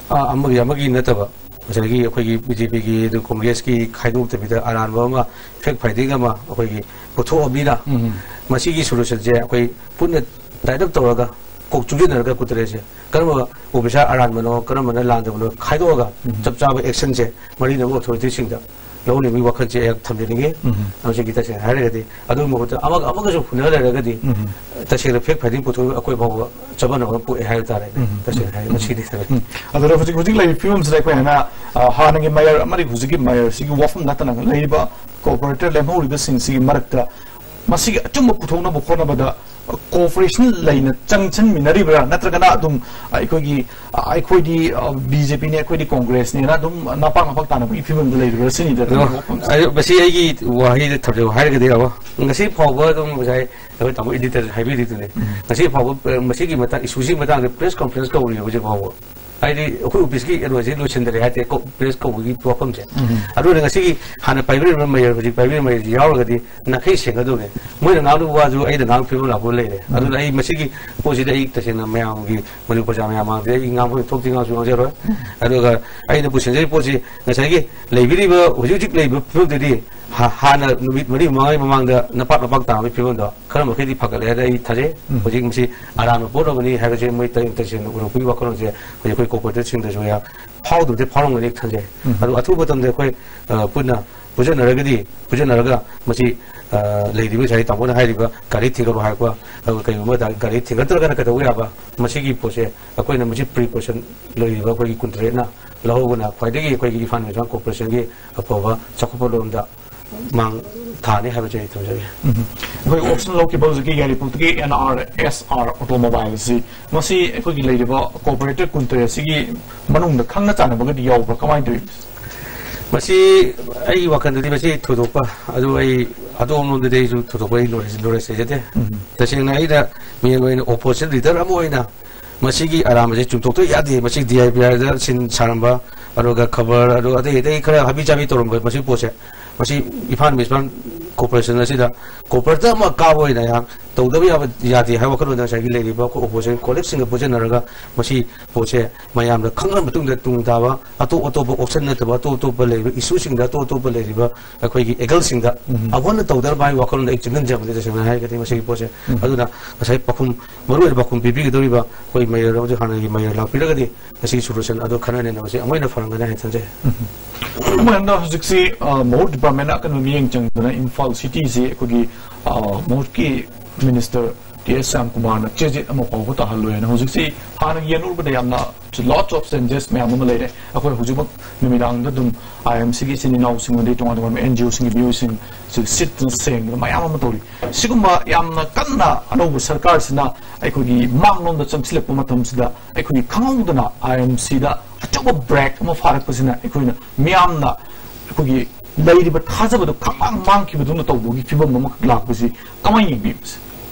ꯑ, ꯑꯃꯒꯤ ꯑꯃꯒꯤ ꯅꯠꯇꯕ, ꯉꯁꯥꯏꯒꯤ ꯑꯩꯈꯣꯏꯒꯤ ꯕꯤ ꯖꯦ ꯄꯤꯒꯤ ꯑꯗꯨ ꯀꯣꯡꯒ꯭ꯔꯦꯁꯀꯤ ꯈꯥꯏꯗꯣꯛꯇꯕꯤꯗ ꯑꯔꯥꯟꯕ ꯑꯃ, ꯐꯦꯛ ꯐꯥꯏꯟꯗꯤꯡ ꯑꯃ ꯑꯩꯈꯣꯏꯒꯤ ꯄꯨꯊꯣꯛꯑꯕꯅꯤꯅ, ꯎꯝ꯫ ꯃꯁꯤꯒꯤ ꯁꯣꯂꯨꯁꯟꯁꯦ ꯑꯩꯈꯣꯏ ꯄꯨꯟꯅ ꯇꯥꯏꯠ ꯑꯞ ꯇꯧꯔꯒ, ꯀꯣꯛ ꯆꯨꯡꯁꯤꯟꯅꯔꯒ ꯀꯨꯟꯇꯔꯦꯠꯁꯦ ꯀꯔꯝꯕ ꯑꯣꯐꯤꯁꯥꯔ ꯑꯔꯥꯟꯕꯅꯣ, ꯀꯔꯝꯕꯅ ꯂꯥꯟꯗꯕꯅꯣ ꯈꯥꯏꯗꯣꯛꯑꯒ, ꯎꯝ꯫ ꯆꯞ ꯆꯥꯕ ꯑꯦꯛꯁꯟꯁꯦ ꯃꯔꯤ ꯂꯩꯅꯕ ꯑꯣꯊꯣꯔꯤꯇꯤꯁꯤꯡꯗ ꯂꯧꯍꯟꯅꯤꯡꯕꯒꯤ ꯋꯥꯈꯜꯁꯦ ꯑꯩꯍꯥꯛ ꯊꯝꯖꯅꯤꯡꯉꯤ꯫ ꯎꯝ꯫ ꯍꯧꯖꯤꯛꯀꯤ ꯇꯁꯦꯡꯅ ꯍꯥꯏꯔꯒꯗꯤ, ꯑꯗꯨꯒꯤ ꯃꯍꯨꯠꯇ ꯑꯃꯒ ꯑꯃꯒꯁꯨ ꯍꯨꯟꯅ ꯂꯩꯔꯒꯗꯤ, ꯎꯝ꯫ ꯇꯁꯦꯡꯅ ꯐꯦꯛ ꯐꯥꯏꯟꯗꯤꯡ ꯄꯨꯊꯣꯛꯑꯒ ꯑꯩꯈꯣꯏ ꯐꯥꯎꯕ ꯆꯃꯝꯅꯕ ꯄꯣꯛꯑꯦ ꯍꯥꯏꯕ ꯇꯥꯔꯦꯅꯦ꯫ ꯎꯝ꯫ ꯇꯁꯦꯡꯅ ꯍꯥꯏꯔꯒꯗꯤ ꯎꯝ꯫ ꯃꯁꯤꯗꯤ ꯊꯕꯛ꯫ ꯎꯝ꯫ ꯑꯗꯨꯅ ꯍꯧꯖꯤꯛ, ꯍꯧꯖꯤꯛ ꯂꯩꯔꯤꯕ ꯐꯤꯕꯝꯁꯤꯗ ꯑꯩꯈꯣꯏ ꯍꯥꯟꯅ, ꯑ, ꯍꯥꯟꯅꯒꯤ ꯃꯦꯌꯔ ꯑꯃꯗꯤ ꯍꯧꯖꯤꯛꯀꯤ ꯃꯦꯌꯔꯁꯤꯒꯤ ꯋꯥꯐꯝ ꯅꯠꯇꯅ ꯂꯩꯔꯤꯕ ꯀꯣꯔꯄꯣꯔꯦꯇꯔ ꯂꯦꯝꯍꯧꯔꯤꯕꯁꯤꯡꯁꯤꯒꯤ ꯃꯔꯛꯇ ꯃꯁꯤꯒꯤ ꯑꯆꯨꯝꯕ ꯄꯨꯊꯣꯛꯅꯕ ꯍꯣꯠꯅꯕꯗ ꯀꯣꯑꯣꯄꯔꯦꯁꯟ ꯂꯩꯅ ꯆꯪꯁꯤꯟꯃꯤꯟꯅꯔꯤꯕ꯭ꯔꯥ, ꯅꯠꯇ꯭ꯔꯒꯅ ꯑꯗꯨꯝ ꯑꯩꯈꯣꯏꯒꯤ, ꯑꯩꯈꯣꯏꯗꯤ ꯕꯤ ꯖꯦ ꯄꯤꯅꯦ, ꯑꯩꯈꯣꯏꯗꯤ ꯀꯣꯡꯒ꯭ꯔꯦꯁꯅꯦꯅ ꯑꯗꯨꯝ ꯅꯄꯥꯛ ꯅꯄꯥꯛ ꯇꯥꯅꯕꯒꯤ ꯐꯤꯕꯝꯗ ꯂꯩꯔꯤꯕ꯭ꯔꯥ ꯁꯤꯅꯤꯗ ꯑꯗꯣ, ꯊꯝꯖꯕ ꯋꯥꯐꯝꯁꯦ꯫ ꯑꯩ, ꯃꯁꯤ ꯑꯩꯒꯤ ꯋꯥꯍꯩꯗ ꯊꯝꯖꯕ ꯍꯥꯏꯔꯒꯗꯤ, ꯑꯕꯣ, ꯉꯁꯤ ꯐꯥꯎꯕ ꯑꯗꯨꯝ ꯉꯁꯥꯏ ꯑꯩꯈꯣꯏ ꯇꯥꯃꯣ ꯏꯗꯤꯇꯔ ꯍꯥꯏꯕꯤꯔꯤꯗꯨꯅꯦ, ꯎꯝ꯫ ꯉꯁꯤ ꯐꯥꯎꯕ, ꯑ, ꯃꯁꯤꯒꯤ ꯃꯇꯥꯡ, ꯏꯁꯨꯁꯤꯒꯤ ꯃꯇꯥꯡꯗ ꯄ꯭ꯔꯦꯁ ꯀꯣꯟꯐ꯭ꯔꯦꯟꯁ ꯀꯧꯔꯤꯕ ꯍꯧꯖꯤꯛ ꯐꯥꯎꯕ꯫ ꯍꯥꯏꯗꯤ ꯑꯩꯈꯣꯏ ꯑꯣꯐꯤꯁꯀꯤ ꯀꯩꯅꯣꯁꯦ ꯂꯣꯏꯁꯤꯟꯗꯔꯦ ꯍꯥꯏꯇꯥꯔꯦ, ꯀꯣ-, ꯄ꯭ꯔꯦꯁ ꯀꯧꯕꯒꯤ ꯋꯥꯐꯝꯁꯦ꯫ ꯎꯝ꯫ ꯑꯗꯨꯅ ꯉꯁꯤꯒꯤ ꯍꯥꯟꯅ ꯄꯥꯏꯕꯤꯔꯝꯕ ꯃꯦꯌꯔ, ꯍꯧꯖꯤꯛ ꯄꯥꯏꯕꯤꯔꯝꯕ ꯃꯦꯌꯔꯁꯤ ꯌꯥꯎꯔꯒꯗꯤ ꯅꯥꯈꯩ ꯁꯦꯡꯒꯗꯧꯅꯦ꯫ ꯃꯣꯏꯅ ꯉꯥꯡꯂꯤꯕ ꯋꯥꯁꯨ ꯑꯩꯅ ꯉꯥꯡꯕ ꯐꯤꯕꯝ ꯂꯥꯛꯄ ꯂꯩꯔꯦ꯫ ꯎꯝ꯫ ꯑꯗꯨꯅ ꯑꯩ ꯃꯁꯤꯒꯤ ꯄꯣꯠꯁꯤꯗ ꯑꯩ ꯇꯁꯦꯡꯅ ꯃꯌꯥꯝꯒꯤ, ꯃꯅꯤꯄꯨꯔ ꯄ꯭ꯔꯖꯥ ꯃꯌꯥꯝ ꯃꯥꯡꯗ ꯑꯩ ꯉꯥꯡꯐꯝ ꯊꯣꯛꯇꯦ, ꯉꯥꯡꯁꯨ ꯉꯥꯡꯖꯔꯣꯏ꯫ ꯎꯝ꯫ ꯑꯗꯨꯒ ꯑꯩꯅ ꯄꯨꯁꯤꯟꯖꯔꯤꯕ ꯄꯣꯠꯁꯤ ꯉꯁꯥꯏꯒꯤ ꯂꯩꯕꯤꯔꯤꯕ ꯍꯧꯖꯤꯛ ꯍꯧꯖꯤꯛ ꯂꯩꯔꯤꯕ ꯐꯤꯕꯝꯗꯨꯗꯤ ꯍꯥ-, ꯍꯥꯟꯅ ꯅꯨꯃꯤꯠ ꯃꯔꯤ ꯃꯉꯥꯒꯤ ꯃꯃꯥꯡꯗ ꯅꯄꯥꯛ ꯅꯄꯥꯛ ꯇꯥꯕꯒꯤ ꯐꯤꯕꯝꯗꯣ ꯈꯔ ꯃꯈꯩꯗꯤ ꯐꯒꯠꯂꯦ ꯍꯥꯏꯅ ꯑꯩ ꯊꯥꯖꯩ꯫ ꯎꯝ꯫ ꯍꯧꯖꯤꯛ ꯃꯁꯤ ꯑꯔꯥꯟꯕ ꯄꯣꯠ ꯑꯃꯅꯤ ꯍꯥꯏꯕꯁꯦ ꯃꯣꯏ ꯇꯁꯦꯡ ꯇꯁꯦꯡꯅ ꯎꯔꯛꯄꯒꯤ ꯋꯥꯈꯜꯂꯣꯟꯁꯦ ꯍꯧꯖꯤꯛ ꯑꯩꯈꯣꯏ ꯀꯣꯔꯄꯣꯔꯦꯇꯔꯁꯤꯡꯗꯁꯨ ꯌꯥꯝ ꯐꯥꯎꯗꯕꯗꯤ ꯐꯥꯎꯔꯝꯒꯅꯤ ꯈꯟꯖꯩ꯫ ꯎꯝ꯫ ꯑꯗꯨ ꯑꯊꯨꯕ ꯃꯇꯝꯗ ꯑꯩꯈꯣꯏ, ꯑ, ꯄꯨꯟꯅ ꯄꯨꯟꯁꯤꯟꯅꯔꯒꯗꯤ, ꯄꯨꯟꯁꯤꯟꯅꯔꯒ ꯃꯁꯤ, ꯑ, ꯂꯩꯔꯤꯕ ꯉꯁꯥꯏ ꯇꯥꯃꯣꯅ ꯍꯥꯏꯔꯤꯕ ꯒꯥꯔꯤ ꯊꯤꯡꯒꯠꯂꯣ ꯍꯥꯏꯔꯛꯄ, ꯑꯗꯨꯒ ꯀꯔꯤꯒꯨꯝꯕ ꯒꯥꯔꯤ ꯊꯤꯡꯒꯠꯇ꯭ꯔꯒꯅ ꯀꯩꯗꯧꯕ ꯌꯥꯕ, ꯃꯁꯤꯒꯤ ꯄꯣꯠꯁꯦ ꯑꯩꯈꯣꯏꯅ ꯃꯁꯤ ꯄ꯭ꯔꯤꯀꯣꯁꯟ ꯂꯩꯔꯤꯕ ꯑꯩꯈꯣꯏꯒꯤ ꯀꯨꯟꯇꯔꯦꯠꯅ ꯂꯧꯍꯧꯕꯅ ꯈ꯭ꯋꯥꯏꯗꯒꯤ ꯑꯩꯈꯣꯏꯒꯤ ꯏꯝꯐꯥꯜ ꯃ꯭ꯌꯨꯅꯤꯁꯤꯄꯥꯜ ꯀꯣꯔꯄꯣꯔꯦꯁꯟꯒꯤ ꯑꯐꯕ ꯆꯥꯎꯈꯠꯄ ꯂꯣꯝꯗ ꯃꯥꯡ ꯊꯥꯅꯤ ꯍꯥꯏꯕꯁꯦ ꯑꯩ ꯊꯝꯖꯒꯦ꯫ ꯎꯝ꯫ ꯑꯩꯈꯣꯏ ꯑꯣꯛꯁꯟ ꯂꯧꯈꯤꯕ ꯍꯧꯖꯤꯛꯀꯤ ꯌꯥꯏꯔꯤꯄꯣꯛꯇꯒꯤ ꯑꯦꯟ ꯑꯥꯔ ꯑꯦꯁ ꯑꯥꯔ ꯑꯣꯇꯣꯃꯣꯕꯥꯏꯜꯁꯤ, ꯃꯁꯤ ꯑꯩꯈꯣꯏꯒꯤ ꯂꯩꯔꯤꯕ ꯀꯣꯑꯣꯄꯔꯦꯇꯤꯚ ꯀꯨꯟꯇꯔꯦꯠꯁꯤꯒꯤ ꯃꯅꯨꯡꯗ ꯈꯪꯅ ꯆꯥꯟꯅꯕꯒꯗꯤ ꯌꯥꯎꯕ꯭ꯔꯥ? ꯀꯃꯥꯏꯅ ꯇꯧꯏ? ꯃꯁꯤ ꯑꯩꯒꯤ ꯋꯥꯈꯜꯗꯗꯤ ꯃꯁꯤ ꯊꯣꯏꯗꯣꯛꯄ, ꯑꯗꯨ ꯑꯩ ꯑꯗꯣꯝꯂꯣꯝꯗꯗꯤ ꯑꯩꯁꯨ ꯊꯣꯏꯗꯣꯛꯄ ꯑꯩ ꯅꯣꯂꯦꯖ, ꯅꯣꯂꯦꯖ ꯂꯩꯖꯗꯦ꯫ ꯎꯝ꯫ ꯇꯁꯦꯡꯅ ꯑꯩꯅ ꯃꯦꯟ ꯑꯣꯏꯅ ꯑꯣꯄꯣꯖꯤꯁꯟ ꯂꯤꯗꯔ ꯑꯃ ꯑꯣꯏꯅ ꯃꯁꯤꯒꯤ ꯑꯔꯥꯟꯕꯁꯦ ꯆꯨꯝꯊꯣꯛꯇ ꯌꯥꯗꯦ꯫ ꯃꯁꯤ ꯗꯤ ꯑꯥꯏ ꯄꯤ ꯑꯥꯔꯗ ꯁꯤꯟ ꯁꯥꯔꯝꯕ, ꯑꯗꯨꯒ ꯈꯕꯔ, ꯑꯗꯨꯒ ꯑꯇꯩ ꯑꯇꯩ ꯈꯔ ꯍꯥꯕꯤ ꯆꯥꯕꯤ ꯇꯧꯔꯝꯕ ꯃꯁꯤ ꯄꯣꯠꯁꯦ, ꯃꯁꯤ ꯏꯝꯐꯥꯜ ꯃ꯭ꯌꯨꯅꯤꯁꯤꯄꯥꯜ ꯀꯣꯔꯄꯣꯔꯦꯁꯟ ꯑꯁꯤꯗ ꯀꯣꯔꯄꯣꯔꯦꯠꯇ ꯑꯃ ꯀꯥꯕ ꯑꯣꯏꯅ ꯑꯩꯍꯥꯛ ꯇꯧꯗꯕ ꯌꯥꯕ ꯌꯥꯗꯦ ꯍꯥꯏꯕ ꯋꯥꯈꯜꯂꯣꯟꯗ ꯉꯁꯥꯏꯒꯤ ꯂꯩꯔꯤꯕ ꯑꯩꯈꯣꯏ ꯑꯣꯄꯣꯖꯤꯁꯟ ꯀꯣꯂꯤꯛꯁꯤꯡꯒ ꯄꯨꯟꯁꯤꯟꯅꯔꯒ ꯃꯁꯤ ꯄꯣꯠꯁꯦ ꯃꯌꯥꯝꯗ ꯈꯪꯍꯟꯕ ꯃꯇꯨꯡꯗ ꯇꯨꯡ ꯇꯥꯕ ꯑꯇꯣꯞ ꯑꯇꯣꯞꯄ ꯑꯣꯞꯁꯟ ꯅꯠꯇꯕ ꯑꯇꯣꯞ ꯑꯇꯣꯞꯄ ꯂꯩꯔꯤꯕ ꯏꯁꯨꯁꯤꯡꯗ ꯑꯇꯣꯞ ꯑꯇꯣꯞꯄ ꯂꯩꯔꯤꯕ ꯑꯩꯈꯣꯏꯒꯤ ꯑꯦꯒꯜꯁꯤꯡꯗ ꯎꯝ꯫ ꯑꯩꯈꯣꯏꯅ ꯇꯧꯗꯅꯕ ꯍꯥꯏꯕ ꯋꯥꯈꯜꯂꯣꯟꯗ ꯑꯩ ꯆꯤꯡꯁꯤꯟꯖꯕꯅꯤ ꯇꯁꯦꯡꯅ ꯍꯥꯏꯔꯒꯗꯤ ꯃꯁꯤꯒꯤ ꯄꯣꯠꯁꯦ꯫ ꯎꯝ꯫ ꯑꯗꯨꯅ ꯉꯁꯥꯏ ꯄꯥꯎꯈꯨꯝ ꯃꯔꯨꯑꯣꯏꯅ ꯄꯥꯎꯈꯨꯝ ꯄꯤꯕꯤꯒꯗꯧꯔꯤꯕ ꯑꯩꯈꯣꯏ ꯃꯦꯌꯔ ꯍꯧꯖꯤꯛ ꯍꯥꯟꯅꯒꯤ ꯃꯦꯌꯔ ꯂꯥꯛꯄꯤꯔꯒꯗꯤ ꯃꯁꯤꯒꯤ ꯁꯣꯂꯨꯁꯟ ꯑꯗꯨ ꯈꯟꯅ ꯅꯩꯅꯕꯁꯦ ꯑꯃꯨꯛ ꯍꯦꯟꯅ ꯐꯔꯝꯒꯅꯤ ꯍꯥꯏꯅ ꯈꯟꯖꯩ꯫ ꯃꯌꯥꯝꯅ ꯍꯧꯖꯤꯛꯁꯤ ꯃꯍꯨꯠ ꯗꯤꯄꯥꯔꯠꯃꯦꯟ ꯑꯀꯟꯕ ꯃꯤꯠꯌꯦꯡ ꯆꯪꯗꯅ ꯏꯝꯐꯥꯜ ꯁꯤꯇꯤꯁꯤ ꯑꯩꯈꯣꯏꯒꯤ ꯃꯍꯨꯠꯀꯤ ꯃꯤꯅꯤꯁꯇꯔ ꯇꯤ ꯑꯦꯁ ꯁ꯭ꯌꯥꯝꯀꯨꯃꯥꯔꯅ ꯆꯦꯖꯦꯠ ꯑꯃ ꯐꯥꯎꯕ ꯇꯥꯍꯜꯂꯣꯏ ꯍꯥꯏꯅ ꯍꯧꯖꯤꯛꯁꯤ ꯍꯥꯟꯅꯒꯤ ꯌꯦꯡꯂꯨꯕꯗ ꯌꯥꯝꯅ lots of changes ꯃꯌꯥꯝ ꯑꯃ ꯂꯩꯔꯦ꯫ ꯑꯩꯈꯣꯏ ꯍꯧꯖꯤꯛꯃꯛ ꯅꯨꯃꯤꯗꯥꯡꯗ ꯑꯗꯨꯝ ꯑꯥꯏ ꯑꯦꯝ ꯁꯤꯒꯤ ꯏꯆꯤꯟ ꯏꯅꯥꯎꯁꯤꯡ ꯑꯗꯩ ꯇꯣꯉꯥꯟ ꯇꯣꯉꯥꯟꯕ ꯑꯦꯟ ꯖꯤ ꯑꯣꯁꯤꯡꯒꯤ ꯃꯤꯑꯣꯏꯁꯤꯡ ꯁꯤꯠꯇꯅ ꯁꯦꯡꯗꯅ ꯃꯌꯥꯝ ꯑꯃ ꯇꯧꯔꯤ꯫ ꯁꯤꯒꯨꯝꯕ ꯌꯥꯝꯅ ꯀꯟꯅ ꯑꯅꯧꯕ ꯁꯔꯀꯥꯔꯁꯤꯅ ꯑꯩꯈꯣꯏꯒꯤ ꯃꯥꯡꯂꯣꯝꯗ ꯆꯪꯁꯤꯜꯂꯛꯄ ꯃꯇꯝꯁꯤꯗ ꯑꯩꯈꯣꯏꯒꯤ ꯈꯪꯍꯧꯗꯅ ꯑꯥꯏ ꯑꯦꯝ ꯁꯤꯗ ꯑꯆꯧꯕ ꯕ꯭ꯔꯦꯛ ꯑꯃ ꯐꯥꯔꯛꯄꯁꯤꯅ ꯑꯩꯈꯣꯏꯅ ꯃꯤꯌꯥꯝꯅ ꯑꯩꯈꯣꯏꯒꯤ ꯂꯩꯔꯤꯕ ꯊꯥꯖꯕꯗꯨ ꯈꯪꯃꯥꯡ ꯃꯥꯡꯈꯤꯕꯗꯨꯅ ꯇꯧꯕꯒꯤ ꯐꯤꯕꯝ ꯑꯃꯈꯛ ꯂꯥꯛꯄꯁꯤ ꯀꯃꯥꯏꯅ ꯌꯦꯡꯕꯤꯕꯁꯦ?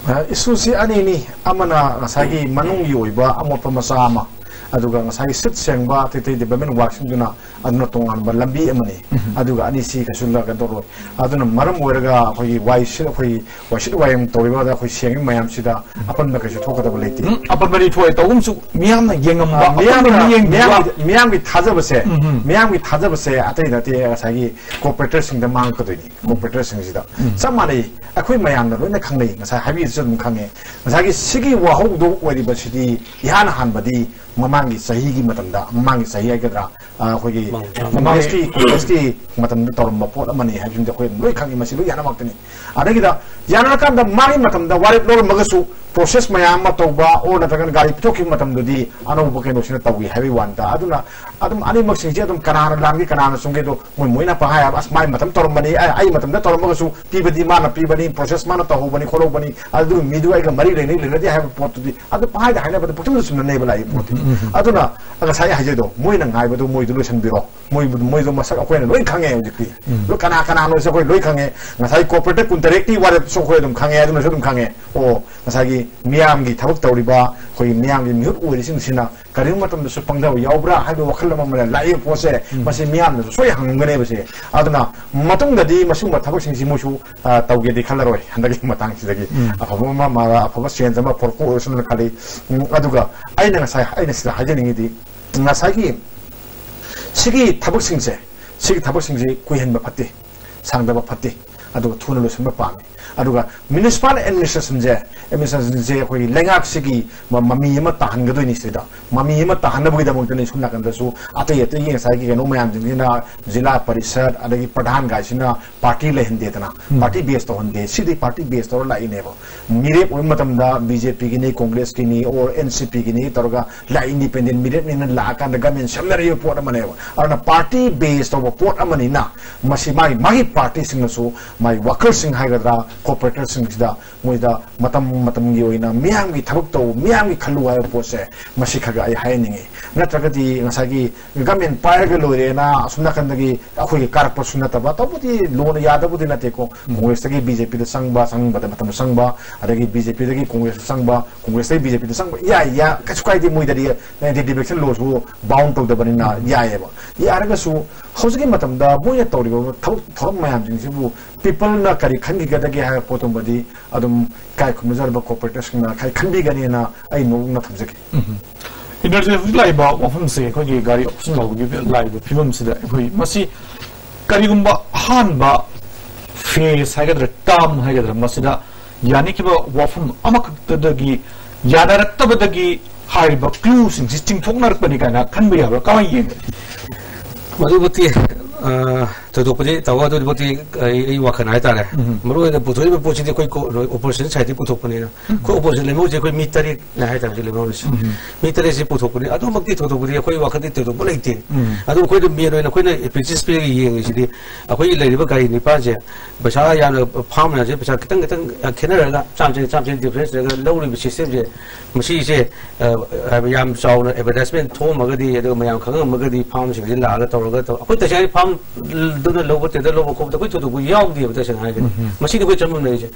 ꯏꯁꯨꯁꯤ ꯑꯅꯤꯅꯤ꯫ ꯑꯃꯅ ꯉꯁꯥꯏꯒꯤ ꯃꯅꯨꯡꯒꯤ ꯑꯣꯏꯕ ꯑꯃꯣꯠꯄ ꯃꯆꯥ ꯑꯃ, ꯑꯗꯨꯒ ꯉꯁꯥꯏꯒꯤ ꯁꯤꯠ ꯁꯦꯡꯕ ꯑꯇꯩ ꯑꯇꯩ ꯗꯤꯕꯂꯞꯃꯦꯟ ꯋꯥꯔꯛꯁꯤꯡꯗꯨꯅ ꯑꯗꯨꯅ ꯇꯣꯉꯥꯟꯕ ꯂꯝꯕꯤ ꯑꯃꯅꯤ꯫ ꯑꯗꯨꯒ ꯑꯅꯤꯁꯤ ꯀꯩꯁꯨ ꯂꯥꯛꯀꯗꯧꯔꯣꯏ꯫ ꯑꯗꯨꯅ ꯃꯔꯝ ꯑꯣꯏꯔꯒ ꯑꯩꯈꯣꯏꯒꯤ ꯋꯥꯏ ꯁꯤꯠ ꯑꯩꯈꯣꯏ ꯋꯥꯏꯁꯤꯠ ꯋꯥꯏꯔꯦꯝ ꯇꯧꯔꯤꯕ ꯑꯩꯈꯣꯏ ꯁꯦꯡꯉꯤꯕ ꯃꯌꯥꯝꯁꯤꯗ ꯑꯄꯟꯕ ꯀꯩꯁꯨ ꯊꯣꯛꯀꯗꯕ ꯂꯩꯇꯦ꯫ ꯎꯝ, ꯑꯄꯟꯕꯗꯤ ꯊꯣꯛꯑꯦ꯫ ꯇꯧꯕꯅꯁꯨ ꯃꯤꯌꯥꯝꯅ ꯌꯦꯡꯉꯝꯕ, ꯑ, ꯑꯄꯟꯕ ꯃꯤꯌꯥꯝꯅ, ꯃꯤꯠꯌꯦꯡꯗꯨꯒ ꯃꯤꯌꯥꯝꯒꯤ, ꯃꯤꯌꯥꯝꯒꯤ ꯊꯥꯖꯕꯁꯦ, ꯎꯝ, ꯎꯝ꯫ ꯃꯤꯌꯥꯝꯒꯤ ꯊꯥꯖꯕꯁꯦ ꯑꯇꯩ ꯅꯠꯇꯦ, ꯉꯁꯥꯏꯒꯤ ꯀꯣꯔꯄꯣꯔꯦꯇꯔꯁꯤꯡꯗ ꯃꯥꯡꯉꯛꯀꯗꯣꯏꯅꯤ꯫ ꯀꯣꯔꯄꯣꯔꯦꯇꯔꯁꯤꯡꯁꯤꯗ ꯎꯝ꯫ ꯆꯞ ꯃꯥꯟꯅꯩ꯫ ꯑꯩꯈꯣꯏ ꯃꯌꯥꯝꯅ ꯂꯣꯏꯅ ꯈꯪꯅꯩ, ꯉꯁꯥꯏ ꯍꯥꯏꯕꯤꯔꯁꯨ ꯑꯗꯨꯝ ꯈꯪꯉꯦ꯫ ꯉꯁꯥꯏꯒꯤ ꯁꯤꯒꯤ ꯋꯥꯍꯧꯗꯣꯛ ꯑꯣꯏꯔꯤꯕꯁꯤꯗꯤ ꯏꯍꯥꯟ ꯍꯥꯟꯕꯗꯤ ꯃꯃꯥꯡꯒꯤ ꯆꯍꯤꯒꯤ ꯃꯇꯝꯗ, ꯃꯃꯥꯡꯒꯤ ꯆꯍꯤ ꯍꯥꯏꯒꯗ꯭ꯔꯥ, ꯑ, ꯑꯩꯈꯣꯏꯒꯤ ꯃꯥꯡ-, ꯃꯃꯥꯡꯒꯤ ꯀꯣꯡꯒ꯭ꯔꯦꯁꯀꯤ, ꯀꯣꯡꯒ꯭ꯔꯦꯁꯀꯤ ꯃꯇꯝꯗ ꯇꯧꯔꯝꯕ ꯄꯣꯠ ꯑꯃꯅꯤ ꯍꯥꯏꯕꯁꯤꯃꯗꯤ ꯑꯩꯈꯣꯏ ꯂꯣꯏ ꯈꯪꯉꯤ, ꯃꯁꯤ ꯂꯣꯏ ꯌꯥꯅꯃꯛꯇꯅꯤ꯫ ꯑꯗꯒꯤꯗ ꯌꯥꯅꯔꯀꯥꯟꯗ ꯃꯥꯒꯤ ꯃꯇꯝꯗ ꯋꯥꯔꯦꯞ ꯂꯧꯔꯝꯃꯒꯁꯨ ꯄ꯭ꯔꯣꯁꯦꯁ ꯃꯌꯥꯝ ꯑꯃ ꯇꯧꯕ, ꯑꯣꯔ ꯅꯠꯇ꯭ꯔꯒꯅ ꯒꯥꯔꯤ ꯄꯤꯊꯣꯛꯈꯤꯕ ꯃꯇꯝꯗꯨꯗꯤ ꯑꯅꯧꯕ ꯀꯩꯅꯣꯁꯤꯅ ꯇꯧꯏ ꯍꯥꯏꯕꯒꯤ ꯋꯥꯅꯤꯗ꯫ ꯑꯗꯨꯅ ꯑꯗꯨꯝ ꯑꯅꯤꯃꯛꯁꯤꯡꯁꯦ ꯑꯗꯨꯝ ꯀꯅꯥꯅ ꯂꯥꯟꯒꯦ, ꯀꯅꯥꯅ ꯆꯨꯝꯒꯦꯗꯣ ꯃꯣꯏ, ꯃꯣꯏꯅ ꯄꯪꯍꯥꯏ ꯍꯥꯏꯕ, "ꯑꯁ, ꯃꯥꯏ ꯃꯇꯝ ꯇꯧꯔꯝꯕꯅꯤ, ꯑꯩ, ꯑꯩ ꯃꯇꯝꯗ ꯇꯧꯔꯝꯃꯒꯁꯨ ꯄꯤꯕꯗꯤ ꯃꯥꯅ ꯄꯤꯕꯅꯤ, ꯄ꯭ꯔꯣꯁꯦꯁ ꯃꯥꯅ ꯇꯧꯍꯧꯕꯅꯤ, ꯈꯣꯠꯍꯧꯕꯅꯤ, ꯑꯗꯨ ꯃꯤꯗꯨ ꯑꯩꯒ ꯃꯔꯤ ꯂꯩꯅꯩ, ꯂꯩꯅꯗꯦ" ꯍꯥꯏꯕ ꯄꯣꯠꯇꯨꯗꯤ ꯑꯗꯨ ꯄꯪꯍꯥꯏꯗ ꯍꯥꯏꯅꯕꯗ ꯄꯨꯛꯆꯨꯝꯗ ꯆꯨꯝꯅ ꯅꯩꯕ ꯂꯥꯛꯏ ꯄꯣꯠꯇꯤ꯫ ꯎꯝ, ꯎꯝ, ꯎꯝ꯫ ꯑꯗꯨꯅ ꯉꯁꯥꯏ ꯍꯥꯏꯖꯩꯗꯣ, ꯃꯣꯏꯅ ꯉꯥꯏꯕꯗꯣ ꯃꯣꯏꯗꯨ ꯂꯣꯏꯁꯤꯟꯕꯤꯔꯣ, ꯃꯣꯏꯕꯨ, ꯃꯣꯏꯗꯣ ꯃꯁꯛ ꯑꯩꯈꯣꯏꯅ ꯂꯣꯏ ꯈꯪꯉꯦ ꯍꯧꯖꯤꯛꯇꯤ꯫ ꯎꯝ꯫ ꯑꯗꯣ ꯀꯅꯥ ꯀꯅꯥꯅꯣꯁꯦ ꯑꯩꯈꯣꯏ ꯂꯣꯏ ꯈꯪꯉꯦ꯫ ꯉꯁꯥꯏ ꯀꯣꯔꯄꯣꯔꯦꯇꯔ ꯀꯨꯟꯇꯔꯦꯠꯀꯤ ꯋꯥꯔꯦꯞ ꯑꯩꯈꯣꯏ ꯑꯗꯨꯝ ꯈꯪꯉꯦ, ꯑꯗꯨꯅꯁꯨ ꯑꯗꯨꯝ ꯈꯪꯉꯦ꯫ ꯑꯣ, ꯉꯁꯥꯏꯒꯤ ꯃꯤꯌꯥꯝꯒꯤ ꯊꯕꯛ ꯇꯧꯔꯤꯕ, ꯑꯩꯈꯣꯏꯒꯤ ꯃꯤꯌꯥꯝꯒꯤ ꯃꯤꯍꯨꯠ ꯑꯣꯏꯔꯤꯁꯤꯡꯁꯤꯅ ꯀꯔꯤꯒꯨꯝꯕ ꯃꯇꯝꯗꯁꯨ ꯄꯪꯊꯕ ꯌꯥꯎꯕ꯭ꯔꯥ ꯍꯥꯏꯕ ꯋꯥꯈꯜ ꯑꯃ ꯑꯃꯅ ꯂꯥꯛꯏꯕ ꯄꯣꯠꯁꯦ, ꯎꯝ꯫ ꯃꯁꯤ ꯃꯤꯌꯥꯝꯅꯁꯨ ꯁꯣꯏ ꯍꯪꯉꯝꯒꯅꯦꯕꯁꯦ꯫ ꯑꯗꯨꯅ ꯃꯇꯨꯡꯗꯗꯤ ꯃꯁꯤꯒꯨꯝꯕ ꯊꯕꯛꯁꯤꯡꯁꯤ ꯃꯣꯏꯁꯨ, ꯑ, ꯇꯧꯒꯦꯗꯤ ꯈꯜꯂꯔꯣꯏ꯫ ꯍꯟꯗꯛꯀꯤ ꯃꯇꯥꯡꯁꯤꯗꯒꯤ ꯎꯝ꯫ ꯑꯐꯕ ꯑꯃ, ꯃꯥ-, ꯑꯐꯕ change ꯑꯃ ꯄꯨꯔꯛꯄ ꯑꯣꯏꯔꯁꯅꯨꯅ ꯈꯜꯂꯤ꯫ ꯎꯝ, ꯑꯗꯨꯒ ꯑꯩꯅ ꯉꯁꯥꯏ, ꯑꯩꯅ ꯁꯤꯗ ꯍꯥꯏꯖꯅꯤꯡꯉꯤꯗꯤ, ꯉꯁꯥꯏꯒꯤ ꯁꯤꯒꯤ ꯊꯕꯛꯁꯤꯡꯁꯦ, ꯁꯤꯒꯤ ꯊꯕꯛꯁꯤꯡꯁꯤ ꯀꯨꯏꯍꯟꯕ ꯐꯠꯇꯦ, ꯁꯥꯡꯗꯕ ꯐꯠꯇꯦ, ꯑꯗꯨꯒ ꯊꯨꯅ ꯂꯣꯏꯁꯤꯟꯕ ꯄꯥꯝꯃꯤ꯫ ꯑꯗꯨꯒ municipal administrationꯁꯦ, administrationꯁꯦ ꯑꯩꯈꯣꯏꯒꯤ ꯂꯩꯉꯥꯛꯁꯤꯒꯤ ꯃ-, ꯃꯃꯤ ꯑꯃ ꯇꯥꯍꯟꯒꯗꯣꯏꯅꯤ꯫ ꯁꯤꯗ ꯃꯃꯤ ꯑꯃ ꯇꯥꯍꯟꯅꯕꯒꯤꯗꯃꯛꯇꯅꯤ ꯁꯣꯝ ꯅꯥꯀꯟꯗꯁꯨ ꯑꯇꯩ ꯑꯇꯩꯒꯤ ꯉꯁꯥꯏꯒꯤ ꯀꯩꯅꯣ ꯃꯌꯥꯝꯁꯤꯡꯁꯤꯅ, ꯖꯤꯂꯥ ꯄꯔꯤꯁꯠ ꯑꯗꯒꯤ ꯄ꯭ꯔꯙꯥꯟ ꯒꯥꯏꯁꯤꯅ party ꯂꯩꯍꯟꯗꯦꯗꯅ, ꯎꯝ꯫ Party base ꯇꯧꯍꯟꯗꯦ꯫ ꯁꯤꯗꯤ party base ꯇꯧꯔ ꯂꯥꯛꯏꯅꯦꯕ꯫ ꯃꯤꯔꯦꯞ ꯑꯣꯏꯕ ꯃꯇꯝꯗ BJPꯒꯤꯅꯤ, Congressꯀꯤꯅꯤ, or NCPꯒꯤꯅꯤ ꯇꯧꯔꯒ ꯂꯥꯛꯏ, independent ꯃꯤꯔꯦꯞꯅꯤꯅ ꯂꯥꯛꯑꯀꯥꯟꯗ government ꯁꯦꯝꯅꯔꯤꯕ ꯄꯣꯠ ꯑꯃꯅꯦꯕ꯫ ꯑꯗꯨꯅ party base ꯇꯧꯕ ꯄꯣꯠ ꯑꯃꯅꯤꯅ ꯃꯁꯤ ꯃꯥꯒꯤ, ꯃꯥꯒꯤ partyꯁꯤꯡꯅꯁꯨ, ꯃꯥꯒꯤ workerꯁꯤꯡ ꯍꯥꯏꯒꯗ꯭ꯔꯥ, corporatorꯁꯤꯡꯁꯤꯗ ꯃꯣꯏꯗ ꯃꯇꯝ ꯃꯇꯝꯒꯤ ꯑꯣꯏꯅ ꯃꯤꯌꯥꯝꯒꯤ ꯊꯕꯛ ꯇꯧ, ꯃꯤꯌꯥꯝꯒꯤ ꯈꯜꯂꯨ ꯍꯥꯏꯕ ꯄꯣꯠꯁꯦ, ꯃꯁꯤ ꯈꯔ ꯈꯔ ꯑꯩ ꯍꯥꯏꯍꯟꯅꯤꯡꯉꯤ꯫ ꯅꯠꯇ꯭ꯔꯒꯗꯤ ꯉꯁꯥꯏꯒꯤ government ꯄꯥꯏꯔꯒ ꯂꯣꯏꯔꯦꯅ ꯑꯁꯣꯝ ꯅꯥꯀꯟꯗꯒꯤ ꯑꯩꯈꯣꯏꯒꯤ ꯀꯥꯔꯛꯄꯁꯨ ꯅꯠꯇꯕ, ꯇꯧꯕꯗꯤ ꯂꯣꯟꯅ ꯌꯥꯗꯕꯨꯗꯤ ꯅꯠꯇꯦꯀꯣ꯫ ꯎꯝ꯫ Congressꯇꯒꯤ BJPꯗ ꯆꯪꯕ, ꯆꯪꯕꯗ ꯃꯇꯝ ꯆꯪꯕ, ꯑꯗꯒꯤ BJPꯗꯒꯤ Congressꯇ ꯆꯪꯕ, Congressꯇꯒꯤ BJPꯗ ꯆꯪꯕ, ꯌꯥꯏ, ꯌꯥ-, ꯀꯩꯁꯨ ꯀꯥꯏꯗꯦ꯫ ꯃꯣꯏꯗꯗꯤ anti defection lawꯁꯨ bound ꯇꯧꯗꯕꯅꯤꯅ ꯎꯝ꯫ ꯌꯥꯏꯑꯕ꯫ ꯌꯥꯔꯒꯁꯨ ꯍꯧꯖꯤꯛꯀꯤ ꯃꯇꯝꯗ ꯃꯣꯏꯅ ꯇꯧꯔꯤꯕ ꯊꯕꯛ ꯊꯧꯔꯝ ꯃꯌꯥꯝꯁꯤꯡꯁꯤꯕꯨ peopleꯅ ꯀꯔꯤ ꯈꯟꯈꯤꯒꯗꯒꯦ ꯍꯥꯏꯕ ꯄꯣꯠꯇꯨꯃꯗꯤ ꯑꯗꯨꯝ ꯏꯀꯥꯏ ꯈꯨꯝꯅꯖꯔꯕ corporatorꯁꯤꯡꯅ ꯈꯔ ꯈꯟꯕꯤꯒꯅꯤꯅ ꯑꯩ ꯃꯣꯛꯅ ꯊꯝꯖꯒꯦ꯫ ꯎꯝ꯫ ꯏꯟꯗꯔꯖꯤꯠ, ꯍꯧꯖꯤꯛ ꯂꯥꯛꯏꯕ ꯋꯥꯐꯝꯁꯦ, ꯑꯩꯈꯣꯏꯒꯤ ꯒꯥꯔꯤ auction ꯂꯥꯛꯄꯒꯤ ꯂꯥꯛꯏꯕ ꯐꯤꯕꯝꯁꯤꯗ ꯑꯩꯈꯣꯏ ꯃꯁꯤ ꯀꯔꯤꯒꯨꯝꯕ ꯑꯍꯥꯟꯕ phase ꯍꯥꯏꯒꯗ꯭ꯔꯥ, term ꯍꯥꯏꯒꯗ꯭ꯔꯥ, ꯃꯁꯤꯗ ꯌꯥꯅꯈꯤꯕ ꯋꯥꯐꯝ ꯑꯃꯈꯛꯇꯗꯒꯤ, ꯌꯥꯅꯔꯛꯇꯕꯗꯒꯤ ꯍꯥꯏꯔꯤꯕ clueꯁꯤꯡꯁꯤ ꯆꯤꯡꯊꯣꯛꯅꯔꯛꯄꯅꯤ ꯀꯥꯏꯅ ꯈꯟꯕ ꯌꯥꯕ꯭ꯔꯥ? ꯀꯃꯥꯏꯅ ꯌꯦꯡꯒꯦ? ꯃꯗꯨꯃꯛꯇꯤ, ꯑ, ꯊꯣꯏꯗꯣꯛꯄꯗꯤ ꯇꯧꯕ, ꯑꯗꯨꯃꯛꯇꯤ ꯑꯩ, ꯑꯩ ꯋꯥꯈꯜ ꯍꯥꯏꯇꯥꯔꯦ꯫ ꯎꯝ꯫ ꯃꯔꯨꯑꯣꯏꯅ ꯄꯨꯊꯣꯛꯏꯕ ꯄꯣꯠꯁꯤꯗꯤ ꯑꯩꯈꯣꯏ ꯀꯣ-, opposition sideꯇꯒꯤ ꯄꯨꯊꯣꯛꯄꯅꯤꯅ꯫ ꯎꯝ꯫ ꯑꯩꯈꯣꯏ opposition ꯂꯦꯝꯍꯧꯔꯤꯁꯦ ꯑꯩꯈꯣꯏ ꯃꯤ ꯇꯔꯦꯠꯅꯦ ꯍꯥꯏꯇꯥꯔꯦ ꯍꯧꯖꯤꯛ ꯂꯦꯝꯍꯧꯔꯤꯁꯦ꯫ ꯎꯝ꯫ ꯃꯤ ꯇꯔꯦꯠꯁꯤ ꯄꯨꯊꯣꯛꯄꯅꯤ꯫ ꯑꯗꯨꯃꯛꯇꯤ ꯊꯣꯏꯗꯣꯛꯄ ꯂꯩꯇꯦ꯫ ꯎꯝ꯫ ꯑꯗꯨ ꯑꯩꯈꯣꯏꯗ main ꯑꯣꯏꯅ ꯑꯩꯈꯣꯏꯅ princess ꯄꯦꯒꯤ ꯌꯦꯡꯉꯤꯁꯤꯗꯤ ꯑꯩꯈꯣꯏꯒꯤ ꯂꯩꯔꯤꯕ ꯒꯥꯔꯤ ꯅꯤꯄꯥꯟꯁꯦ ꯄꯩꯁꯥ ꯌꯥꯝꯅ ꯐꯥꯔꯝ ꯃꯌꯥꯝꯁꯦ ꯄꯩꯁꯥ ꯈꯤꯇꯪ ꯈꯤꯇꯪ ꯈꯦꯠꯅꯔꯒ ꯆꯥꯝ ꯆꯅꯤ, ꯆꯥꯝ ꯆꯅꯤ difference ꯂꯩꯔꯒ ꯂꯧꯔꯤꯕ systemꯁꯦ ꯃꯁꯤꯁꯦ, ꯑ, ꯍꯥꯏꯕ ꯌꯥꯝ ꯆꯥꯎꯅ advertisement ꯊꯣꯛꯑꯝꯃꯒꯗꯤ, ꯑꯗꯨꯒ ꯃꯌꯥꯝ ꯈꯪꯉꯝꯃꯒꯗꯤ farmꯁꯤꯡꯁꯤ ꯂꯥꯛꯑꯒ ꯇꯧꯔꯒ ꯇꯧ-, ꯑꯩꯈꯣꯏ ꯇꯁꯦꯡꯅ farm ꯑꯗꯨꯅ ꯂꯧꯕ, ꯇꯦꯟꯗꯔ ꯂꯧꯕ ꯈꯣꯠꯄꯗ ꯑꯩꯈꯣꯏ ꯊꯣꯏꯗꯣꯛꯄ ꯌꯥꯎꯗꯦꯕ, ꯇꯁꯦꯡꯅ ꯍꯥꯏꯔꯒꯗꯤ꯫ ꯃꯁꯤꯗꯤ ꯑꯩꯈꯣꯏ ꯆꯃꯝꯅꯔꯤꯁꯦ꯫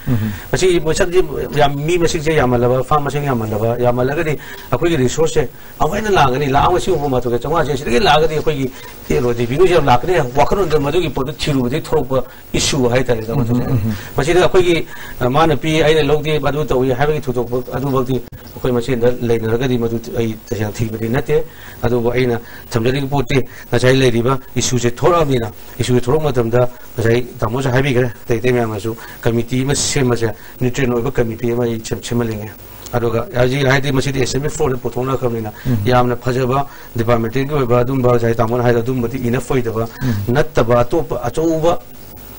ꯃꯁꯤ ꯃꯁꯛꯁꯦ ꯌꯥꯝ, ꯃꯤ ꯃꯁꯤꯡꯁꯦ ꯌꯥꯝꯃꯜꯂꯕ, ꯐꯥꯝ ꯃꯁꯤꯡ ꯌꯥꯝꯃꯜꯂꯕ, ꯌꯥꯝꯃꯜꯂꯒꯗꯤ ꯑꯩꯈꯣꯏꯒꯤ ꯔꯤꯁꯣꯔꯁꯁꯦ ꯑꯃꯨꯛ ꯍꯦꯟꯅ ꯂꯥꯛꯑꯒꯅꯤ, ꯂꯥꯛ ꯑꯃꯒ ꯂꯤꯁꯤꯡ ꯍꯨꯝꯐꯨ ꯃꯉꯥ ꯇꯔꯨꯛ ꯆꯥꯝꯃꯉꯥꯁꯦ ꯁꯤꯗꯒꯤ ꯂꯥꯛꯑꯒꯗꯤ ꯑꯩꯈꯣꯏꯒꯤ ꯔꯣ-, ꯔꯦꯚꯤꯅ꯭ꯌꯨꯁꯦ ꯌꯥꯝ ꯂꯥꯛꯀꯅꯤ ꯍꯥꯏꯕ ꯋꯥꯈꯜꯂꯣꯟꯗ ꯃꯗꯨꯒꯤ ꯄꯣꯠꯇꯨ ꯊꯤꯔꯨꯕꯗꯒꯤ ꯊꯣꯛꯂꯛꯄ ꯏꯁꯨ ꯍꯥꯏꯇꯥꯔꯦ, ꯇꯥꯃꯣ꯫ ꯃꯁꯤꯗ ꯑꯩꯈꯣꯏꯒꯤ, ꯑ, ꯃꯥꯅ ꯄꯤ, ꯑꯩꯅ ꯂꯧꯗꯦ, ꯃꯗꯨ ꯇꯧꯏ ꯍꯥꯏꯕꯒꯤ ꯊꯣꯏꯗꯣꯛꯄ ꯑꯗꯨꯃꯛꯇꯤ ꯑꯩꯈꯣꯏ ꯃꯁꯦꯟꯗ ꯂꯩꯅꯔꯒꯗꯤ ꯃꯗꯨ ꯑꯩ ꯇꯁꯦꯡꯅ ꯊꯤꯡꯕꯗꯤ ꯅꯠꯇꯦ꯫ ꯑꯗꯨꯕꯨ ꯑꯩꯅ ꯊꯝꯖꯅꯤꯡꯕ ꯄꯣꯠꯇꯤ ꯉꯁꯥꯏ ꯂꯩꯔꯤꯕ ꯏꯁꯨꯁꯦ ꯊꯣꯔꯛꯑꯕꯅꯤꯅ, ꯏꯁꯨꯁꯦ ꯊꯣꯔꯛꯄ ꯃꯇꯝꯗ ꯉꯁꯥꯏ ꯇꯥꯃꯣꯁꯨ ꯍꯥꯏꯕꯤꯈ꯭ꯔꯦ, ꯑꯇꯩ ꯑꯇꯩ ꯃꯌꯥꯝꯅꯁꯨ ꯀꯃꯤꯇꯤ ꯑꯃ ꯁꯦꯝꯕꯁꯦ, ꯅ꯭ꯌꯨꯇ꯭ꯔꯦꯟ ꯑꯣꯏꯕ ꯀꯃꯤꯇꯤ ꯑꯃ ꯑꯩ ꯁꯦꯝ-, ꯁꯦꯝꯍꯜꯂꯤꯉꯦ꯫ ꯑꯗꯨꯒ ꯍꯧꯖꯤꯛ ꯍꯥꯏꯗꯤ ꯃꯁꯤꯗꯤ ꯑꯦꯁꯦꯝꯕ꯭ꯂꯤ ꯐ꯭ꯂꯣꯔꯗ ꯄꯨꯊꯣꯛꯅꯔꯛꯈ꯭ꯔꯕꯅꯤꯅ ꯌꯥꯝꯅ ꯐꯖꯕ ꯗꯤꯄꯥꯔꯠꯃꯦꯟꯇꯦꯜꯒꯤ ꯑꯣꯏꯕ ꯑꯗꯨꯝꯕ ꯉꯁꯥꯏ ꯇꯥꯃꯣꯅ ꯍꯥꯏꯗꯣ ꯑꯗꯨꯝꯕꯗꯤ ꯏꯅꯐ ꯑꯣꯏꯗꯕ ꯅꯠꯇꯕ ꯑꯇꯣꯞꯄ ꯑꯆꯧꯕ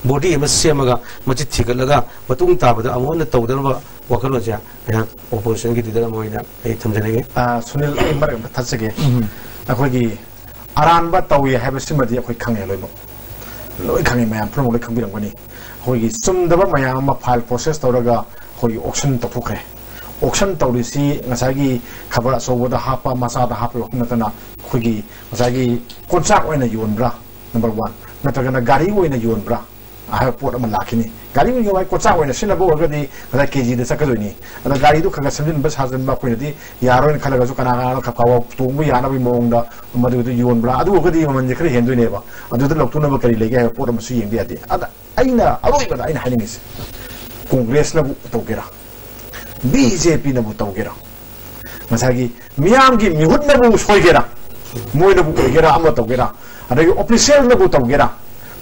ꯕꯣꯗꯤ ꯑꯃ ꯁꯦꯝꯃꯒ ꯃꯁꯤ ꯊꯤꯒꯠꯂꯒ ꯃꯇꯨꯡ ꯇꯥꯕꯗ ꯑꯃꯨꯛ ꯍꯟꯅ ꯇꯧꯗꯅꯕ ꯋꯥꯈꯜꯂꯣꯟꯁꯦ ꯑꯩꯍꯥꯛ ꯑꯣꯄꯣꯖꯤꯁꯟꯒꯤ ꯂꯤꯗꯔ ꯑꯃ ꯑꯣꯏꯅ ꯑꯩ ꯊꯝꯖꯅꯤꯡꯉꯤ꯫ ꯑ, ꯁꯨꯅꯤꯜ, ꯑꯩ ꯃꯔꯛ ꯑꯃ ꯊꯠꯆꯒꯦ꯫ ꯑꯩꯈꯣꯏꯒꯤ ꯑꯔꯥꯟꯕ ꯇꯧꯏ ꯍꯥꯏꯕꯁꯤꯃꯗꯤ ꯑꯩꯈꯣꯏ ꯈꯪꯉꯦ ꯂꯣꯏꯅꯃꯛ꯫ ꯂꯣꯏ ꯈꯪꯉꯤ, ꯃꯌꯥꯝ ꯄꯨꯝꯅꯃꯛ ꯂꯣꯏ ꯈꯪꯕꯤꯔꯝꯒꯅꯤ꯫ ꯑꯩꯈꯣꯏꯒꯤ ꯆꯨꯝꯗꯕ ꯃꯌꯥꯝ ꯑꯃ ꯐꯥꯏꯜ ꯄ꯭ꯔꯣꯁꯦꯁ ꯇꯧꯔꯒ ꯑꯩꯈꯣꯏꯒꯤ ꯑꯣꯛꯁꯟ ꯇꯧꯊꯣꯛꯈ꯭ꯔꯦ꯫ ꯑꯣꯛꯁꯟ ꯇꯧꯔꯤꯁꯤ ꯉꯁꯥꯏꯒꯤ ꯈꯕꯔ ꯑꯆꯧꯕꯗ ꯍꯥꯞꯄ, ꯃꯆꯥꯗ ꯍꯥꯞꯄ ꯋꯥꯈꯜ ꯅꯠꯇꯅ ꯑꯩꯈꯣꯏꯒꯤ ꯉꯁꯥꯏꯒꯤ ꯀꯣꯟꯆꯥꯛ ꯑꯣꯏꯅ ꯌꯣꯟꯕ꯭ꯔꯥ, ꯅꯝꯕꯔ ꯋꯥꯟ, ꯅꯠꯇ꯭ꯔꯒꯅ ꯒꯥꯔꯤ ꯑꯣꯏꯅ ꯌꯣꯟꯕ꯭ꯔꯥ ꯍꯥꯏꯕ ꯄꯣꯠ ꯑꯃ ꯂꯥꯛꯈꯤꯅꯤ꯫ ꯒꯥꯔꯤ ꯑꯣꯏꯅ ꯌꯣꯟꯕ ꯍꯥꯏ, ꯀꯣꯟꯆꯥꯛ ꯑꯣꯏꯅ ꯁꯤꯖꯤꯟꯅꯕ ꯑꯣꯏꯔꯒꯗꯤ ꯉꯁꯥꯏ ꯀꯦ ꯖꯤꯗ ꯆꯠꯀꯗꯣꯏꯅꯤ꯫ ꯑꯗ ꯒꯥꯔꯤꯗꯨ ꯈꯔ ꯈꯔ ꯁꯦꯝꯖꯤꯟꯕ ꯁꯥꯖꯤꯟꯕ ꯑꯩꯈꯣꯏꯅꯗꯤ ꯌꯥꯔꯣꯏꯅ ꯈꯜꯂꯒꯁꯨ ꯀꯅꯥ ꯀꯅꯥꯅꯣ ꯈꯔ ꯐꯕ ꯇꯣꯡꯕ ꯌꯥꯅꯕꯒꯤ ꯃꯑꯣꯡꯗ ꯃꯗꯨꯗ ꯌꯣꯟꯕ꯭ꯔꯥ? ꯑꯗꯨ ꯑꯣꯏꯔꯒꯗꯤ ꯃꯃꯜꯁꯦ ꯈꯔ ꯍꯦꯟꯗꯣꯏꯅꯦꯕ꯫ ꯑꯗꯨꯗ ꯂꯧꯊꯣꯛꯅꯕ ꯀꯔꯤ ꯂꯩꯒꯦ ꯍꯥꯏꯕ ꯄꯣꯠ ꯑꯃꯁꯨ ꯌꯦꯡꯕ ꯌꯥꯗꯦ꯫ ꯑꯗ ꯑꯩꯅ ꯑꯔꯣꯏꯕꯗ ꯑꯩꯅ ꯍꯥꯏꯅꯤꯡꯉꯤꯁꯦ, ꯀꯣꯡꯒ꯭ꯔꯦꯁꯅꯕꯨ ꯇꯧꯒꯦꯔꯥ, ꯕꯤ ꯖꯦ ꯄꯤꯅꯕꯨ ꯇꯧꯒꯦꯔꯥ, ꯉꯁꯥꯏꯒꯤ ꯃꯤꯌꯥꯝꯒꯤ ꯃꯤꯍꯨꯠꯅꯕꯨ ꯁꯣꯏꯒꯦꯔꯥ, ꯃꯣꯏꯅꯕꯨ ꯑꯣꯏꯒꯦꯔꯥ, ꯑꯃ ꯇꯧꯒꯦꯔꯥ, ꯑꯗꯒꯤ ꯑꯣꯐꯤꯁꯤꯌꯦꯜꯅꯕꯨ ꯇꯧꯒꯦꯔꯥ,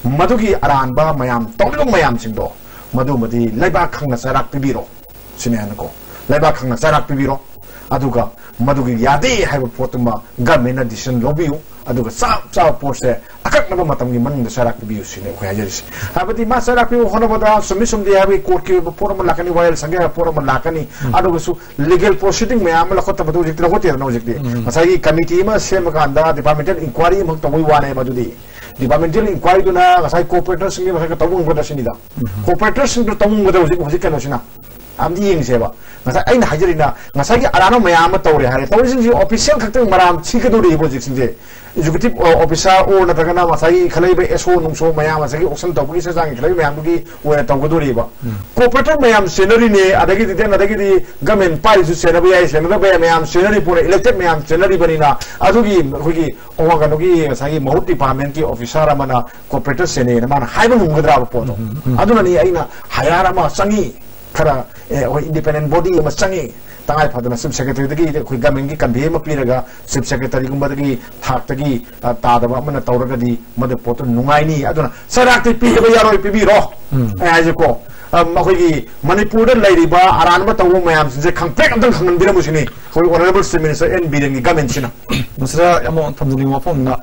ꯃꯗꯨꯒꯤ ꯑꯔꯥꯟꯕ ꯃꯌꯥꯝ ꯇꯧꯔꯤꯕ ꯃꯌꯥꯝꯁꯤꯡꯗꯣ, ꯃꯗꯨꯃꯗꯤ ꯂꯩꯕꯥꯛ ꯈꯪꯅ ꯆꯩꯔꯥꯛ ꯄꯤꯕꯤꯔꯣ ꯁꯤꯅꯤ ꯍꯥꯏꯅꯀꯣ꯫ ꯂꯩꯕꯥꯛ ꯈꯪꯅ ꯆꯩꯔꯥꯛ ꯄꯤꯕꯤꯔꯣ, ꯑꯗꯨꯒ ꯃꯗꯨꯒꯤ ꯌꯥꯗꯦ ꯍꯥꯏꯕ ꯄꯣꯠꯇꯨꯃ ꯒꯃꯦꯟꯅ ꯗꯤꯁꯤꯖꯟ ꯂꯧꯕꯤꯌꯨ, ꯑꯗꯨꯒ ꯆꯞ ꯆꯥꯕ ꯄꯣꯠꯁꯦ ꯑꯀꯛꯅꯕ ꯃꯇꯝꯒꯤ ꯃꯅꯨꯡꯗ ꯆꯩꯔꯥꯛ ꯄꯤꯕꯤꯌꯨ ꯁꯤꯅꯤ ꯑꯩꯈꯣꯏ ꯍꯥꯏꯖꯔꯤꯁꯦ꯫ ꯍꯥꯏꯕꯗꯤ ꯃꯥ ꯆꯩꯔꯥꯛ ꯄꯤꯕ ꯍꯣꯠꯅꯕꯗ ꯆꯨꯝꯃꯤ ꯆꯨꯝꯗꯦ ꯍꯥꯏꯕꯒꯤ ꯀꯣꯔꯠꯀꯤ ꯑꯣꯏꯕ ꯄꯣꯠ ꯑꯃ ꯂꯥꯛꯀꯅꯤ, ꯋꯥꯌꯦꯜ ꯁꯪꯒꯦ ꯍꯥꯏꯕ ꯄꯣꯠ ꯑꯃ ꯂꯥꯛꯀꯅꯤ, ꯑꯗꯨꯒꯁꯨ ꯂꯤꯒꯦꯜ ꯄ꯭ꯔꯣꯁꯤꯗꯤꯡ ꯃꯌꯥꯝ ꯑꯃ ꯂꯧꯈꯠꯇꯕꯗꯨ ꯍꯧꯖꯤꯛꯇꯤ ꯂꯧꯈꯠꯇꯦꯗꯅ ꯍꯧꯖꯤꯛꯇꯤ꯫ ꯉꯁꯥꯏꯒꯤ ꯀꯃꯤꯇꯤ ꯑꯃ ꯁꯦꯝꯃꯀꯥꯟꯗ ꯗꯤꯄꯥꯔꯠꯃꯦꯟꯇꯦꯜ ꯏꯟꯀ꯭ꯋꯥꯏꯔꯤ ꯑꯃꯈꯛ ꯇꯧꯕꯒꯤ ꯋꯥꯅꯦꯕ꯫ ꯑꯗꯨꯗꯤ ꯗꯤꯄꯥꯔꯠꯃꯦꯟꯇꯦꯜ ꯏꯟꯀ꯭ꯋꯥꯏꯔꯤꯗꯨꯅ ꯉꯁꯥꯏ ꯀꯣꯔꯄꯣꯔꯦꯇꯔꯁꯤꯡꯒꯤ ꯃꯈꯩꯒ ꯇꯧꯕ ꯉꯝꯒꯗ꯭ꯔꯥ ꯁꯤꯅꯤꯗ꯫ ꯀꯣꯔꯄꯣꯔꯦꯇꯔꯁꯤꯡꯗꯨ ꯇꯧꯕ ꯉꯝꯒꯗ꯭ꯔꯥ ꯍꯧꯖꯤꯛ, ꯍꯧꯖꯤꯛ ꯀꯩꯅꯣꯁꯤꯅ? ꯑꯝꯗꯤ ꯌꯦꯡꯁꯦꯕ꯫ ꯉꯁꯥꯏ ꯑꯩꯅ ꯍꯥꯏꯖꯔꯤꯅ, ꯉꯁꯥꯏꯒꯤ ꯑꯔꯥꯟꯕ ꯃꯌꯥꯝ ꯑꯃ ꯇꯧꯔꯦ ꯍꯥꯏꯔꯦ, ꯇꯧꯔꯤꯁꯤꯡꯁꯤ ꯑꯣꯐꯤꯁꯤꯌꯦꯜ ꯈꯛꯇꯪ ꯃꯔꯥꯝ ꯁꯤꯒꯗꯧꯔꯤꯕ ꯍꯧꯖꯤꯛꯁꯤꯡꯁꯦ꯫ ꯑꯦꯛꯖꯤꯀ꯭ꯌꯨꯇꯤꯚ ꯑꯣꯐꯤꯁꯥꯔ ꯑꯣꯔ ꯅꯠꯇ꯭ꯔꯒꯅ ꯉꯁꯥꯏꯒꯤ ꯏꯟꯈꯠꯂꯛꯏꯕ ꯑꯦꯁ ꯑꯣ ꯅꯨꯡꯁꯣ ꯃꯌꯥꯝ, ꯉꯁꯥꯏꯒꯤ ꯑꯣꯛꯁꯟ ꯇꯧꯕꯒꯤ ꯆꯦ ꯆꯥꯡ ꯏꯟꯈꯠꯂꯛꯏꯕ ꯃꯌꯥꯝꯗꯨꯒꯤ ꯑꯣꯏꯅ ꯇꯧꯒꯗꯧꯔꯤꯕ꯫ ꯀꯣꯔꯄꯣꯔꯦꯇꯔ ꯃꯌꯥꯝ ꯆꯦꯟꯅꯔꯤꯅꯦ, ꯑꯗꯒꯤꯗꯤ ꯗꯦꯟ ꯑꯗꯒꯤꯗꯤ ꯒꯃꯦꯟ ꯄꯥꯏꯔꯤꯁꯨ ꯆꯦꯟꯅꯕ ꯌꯥꯏ, ꯆꯦꯟꯅꯗꯕ ꯌꯥꯏ, ꯃꯌꯥꯝ ꯆꯦꯟꯅꯔꯤ ꯄꯣꯠꯅ, ꯏꯂꯦꯛꯇꯦꯠ ꯃꯌꯥꯝ ꯆꯦꯟꯅꯔꯤꯕꯅꯤꯅ꯫ ꯑꯗꯨꯒꯤ ꯑꯩꯈꯣꯏꯒꯤ ꯑꯣ, ꯀꯩꯅꯣꯒꯤ ꯉꯁꯥꯏꯒꯤ ꯃꯍꯨꯠ ꯗꯤꯄꯥꯔꯠꯃꯦꯟꯒꯤ ꯑꯣꯐꯤꯁꯥꯔ ꯑꯃꯅ ꯀꯣꯔꯄꯣꯔꯦꯇꯔ ꯆꯦꯟꯅꯩꯅ ꯃꯥꯅ ꯍꯥꯏꯕ ꯉꯝꯒꯗ꯭ꯔꯕ ꯄꯣꯠꯇꯣ? ꯑꯗꯨꯅꯅꯤ ꯑꯩꯅ ꯍꯥꯏꯌꯥꯔ ꯑꯃ ꯆꯪꯉꯤ, ꯈꯔ, ꯑꯦ, ꯑꯩꯈꯣꯏ ꯏꯟꯗꯤꯄꯦꯟꯗꯦꯟ ꯕꯣꯗꯤ ꯑꯃ ꯆꯪꯉꯤ, ꯇꯉꯥꯏ ꯐꯗꯅ ꯆꯤꯐ ꯁꯦꯀ꯭ꯔꯦꯇꯔꯤꯗꯒꯤ ꯑꯩꯈꯣꯏ ꯒꯃꯦꯟꯒꯤ ꯀꯟꯚꯦ ꯑꯃ ꯄꯤꯔꯒ ꯆꯤꯐ ꯁꯦꯀ꯭ꯔꯦꯇꯔꯤꯒꯨꯝꯕꯗꯒꯤ ꯊꯥꯛꯇꯒꯤ, ꯑ, ꯇꯥꯗꯕ ꯑꯃꯅ ꯇꯧꯔꯒꯗꯤ ꯃꯗꯨ ꯄꯣꯠꯇꯨ ꯅꯨꯡꯉꯥꯏꯅꯤ꯫ ꯑꯗꯨꯅ ꯆꯩꯔꯥꯛꯇꯤ ꯄꯤꯗꯕ ꯌꯥꯔꯣꯏ, ꯄꯤꯕꯤꯔꯣ꯫ ꯑꯩ ꯍꯥꯏꯁꯦꯀꯣ, ꯑ, ꯑꯩꯈꯣꯏꯒꯤ ꯃꯅꯤꯄꯨꯔꯗ ꯂꯩꯔꯤꯕ ꯑꯔꯥꯟꯕ ꯇꯧꯕ ꯃꯌꯥꯝꯁꯤꯡꯁꯦ ꯈꯪꯄ꯭ꯔꯦꯛ ꯑꯝꯇꯪ ꯈꯪꯍꯟꯕꯤꯔꯝꯃꯨ ꯁꯤꯅꯤ ꯑꯩꯈꯣꯏ ꯑꯣꯅꯔꯦꯕꯜ ꯆꯤꯐ ꯃꯤꯅꯤꯁꯇꯔ ꯑꯦꯟ ꯕꯤꯔꯦꯟꯒꯤ ꯒꯃꯦꯟꯁꯤꯅ꯫ ꯃꯁꯤꯗ ꯑꯃꯨꯛ ꯊꯝꯖꯅꯤꯡꯕ ꯋꯥꯐꯝ ꯑꯃꯅ,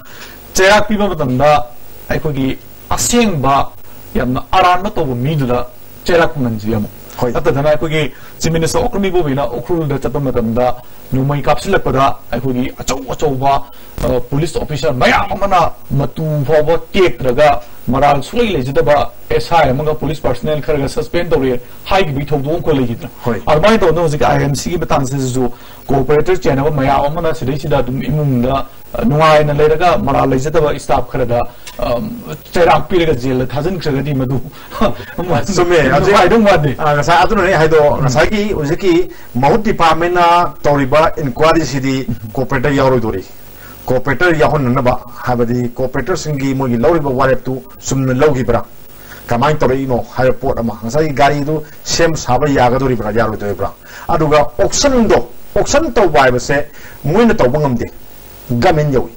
ꯆꯩꯔꯥꯛ ꯄꯤꯕ ꯃꯇꯝꯗ ꯑꯩꯈꯣꯏꯒꯤ ꯑꯁꯦꯡꯕ ꯌꯥꯝꯅ ꯑꯔꯥꯟꯕ ꯇꯧꯕ ꯃꯤꯗꯨꯗ ꯆꯩꯔꯥꯛ ꯐꯪꯍꯟꯁꯤ ꯑꯃꯨꯛ꯫ ꯍꯣꯏ꯫ ꯅꯠꯇꯗꯅ ꯑꯩꯈꯣꯏꯒꯤ ꯆꯤꯐ ꯃꯤꯅꯤꯁꯇꯔ ꯑꯣꯀ꯭ꯔꯝ ꯏꯕꯣꯕꯤꯅ ꯎꯈ꯭ꯔꯨꯜꯗ ꯆꯠꯄ ꯃꯇꯝꯗ ꯅꯣꯡꯃꯩ ꯀꯥꯞꯁꯤꯜꯂꯛꯄꯗ ꯑꯩꯈꯣꯏꯒꯤ ꯑꯆꯧ ꯑꯆꯧꯕ, ꯑ, ꯄꯨꯂꯤꯁ ꯑꯣꯐꯤꯁꯔ ꯃꯌꯥꯝ ꯑꯃꯅ ꯃꯇꯨ ꯐꯥꯎꯕ ꯇꯦꯛꯇ꯭ꯔꯒ ꯃꯔꯥꯜ ꯁꯨꯡꯂꯩ ꯂꯩꯖꯗꯕ ꯑꯦꯁ ꯑꯥꯏ ꯑꯃꯒ ꯄꯨꯂꯤꯁ ꯄꯔꯁꯅꯦꯜ ꯈꯔꯒ ꯁꯁꯄꯦꯟ ꯇꯧꯔꯦ ꯍꯥꯏꯈꯤꯕꯒꯤ ꯊꯧꯗꯣꯛ ꯑꯃꯈꯛ ꯂꯩꯈꯤꯗꯅ꯫ ꯍꯣꯏ꯫ ꯑꯗꯨꯃꯥꯏꯅ ꯇꯧꯗꯅ ꯍꯧꯖꯤꯛꯀꯤ ꯑꯥꯏ ꯑꯦꯝ ꯁꯤꯒꯤ ꯃꯇꯥꯡꯁꯤꯗꯁꯨ ꯀꯣꯑꯣꯄꯔꯦꯇꯔ ꯆꯦꯟꯅꯕ ꯃꯌꯥꯝ ꯑꯃꯅ ꯁꯤꯗꯩꯁꯤꯗ ꯑꯗꯨꯝ ꯏꯃꯨꯡꯗ, ꯑ, ꯅꯨꯡꯉꯥꯏꯅ ꯂꯩꯔꯒ ꯃꯔꯥꯜ ꯂꯩꯖꯗꯕ ꯏꯁꯇꯥꯐ ꯈꯔꯗ, ꯑꯝ, ꯆꯩꯔꯥꯛ ꯄꯤꯔꯒ ꯖꯦꯜꯗ ꯊꯥꯖꯤꯟꯈ꯭ꯔꯒꯗꯤ ꯃꯗꯨ ꯆꯨꯝꯃꯦ꯫ ꯍꯧꯖꯤꯛ ꯅꯨꯡꯉꯥꯏꯗꯧ ꯃꯥꯟꯗꯦ꯫ ꯑ, ꯉꯁꯥꯏ ꯑꯗꯨꯅꯅꯦ ꯍꯥꯏꯗꯣ, ꯉꯁꯥꯏꯒꯤ ꯍꯧꯖꯤꯛꯀꯤ ꯃꯍꯨꯠ ꯗꯤꯄꯥꯔꯠꯃꯦꯟꯅ ꯇꯧꯔꯤꯕ ꯏꯟꯀ꯭ꯋꯥꯏꯔꯤꯁꯤꯗꯤ ꯀꯣꯑꯣꯄꯔꯦꯇꯔ ꯌꯥꯎꯔꯣꯏꯗꯣꯔꯤ꯫ ꯀꯣꯑꯣꯄꯔꯦꯇꯔ ꯌꯥꯎꯍꯟꯅꯅꯕ, ꯍꯥꯏꯕꯗꯤ ꯀꯣꯑꯣꯄꯔꯦꯇꯔꯁꯤꯡꯒꯤ ꯃꯣꯏꯒꯤ ꯂꯧꯔꯤꯕ ꯋꯥꯔꯦꯞꯇꯨ ꯆꯨꯝꯅ ꯂꯧꯈꯤꯕ꯭ꯔꯥ, ꯀꯃꯥꯏꯅ ꯇꯧꯔꯛꯏꯅꯣ ꯍꯥꯏꯕ ꯄꯣꯠ ꯑꯃ, ꯉꯁꯥꯏꯒꯤ ꯒꯥꯔꯤꯗꯨ ꯁꯦꯝ ꯁꯥꯕ ꯌꯥꯒꯗꯣꯔꯤꯕ꯭ꯔꯥ, ꯌꯥꯔꯣꯏꯗꯣꯔꯤꯕ꯭ꯔꯥ? ꯑꯗꯨꯒ ꯑꯣꯛꯁꯟꯗꯣ, ꯑꯣꯛꯁꯟ ꯇꯧꯕ ꯍꯥꯏꯕꯁꯦ ꯃꯣꯏꯅ ꯇꯧꯕ ꯉꯝꯗꯦ, ꯒꯃꯦꯟ ꯌꯧꯏ꯫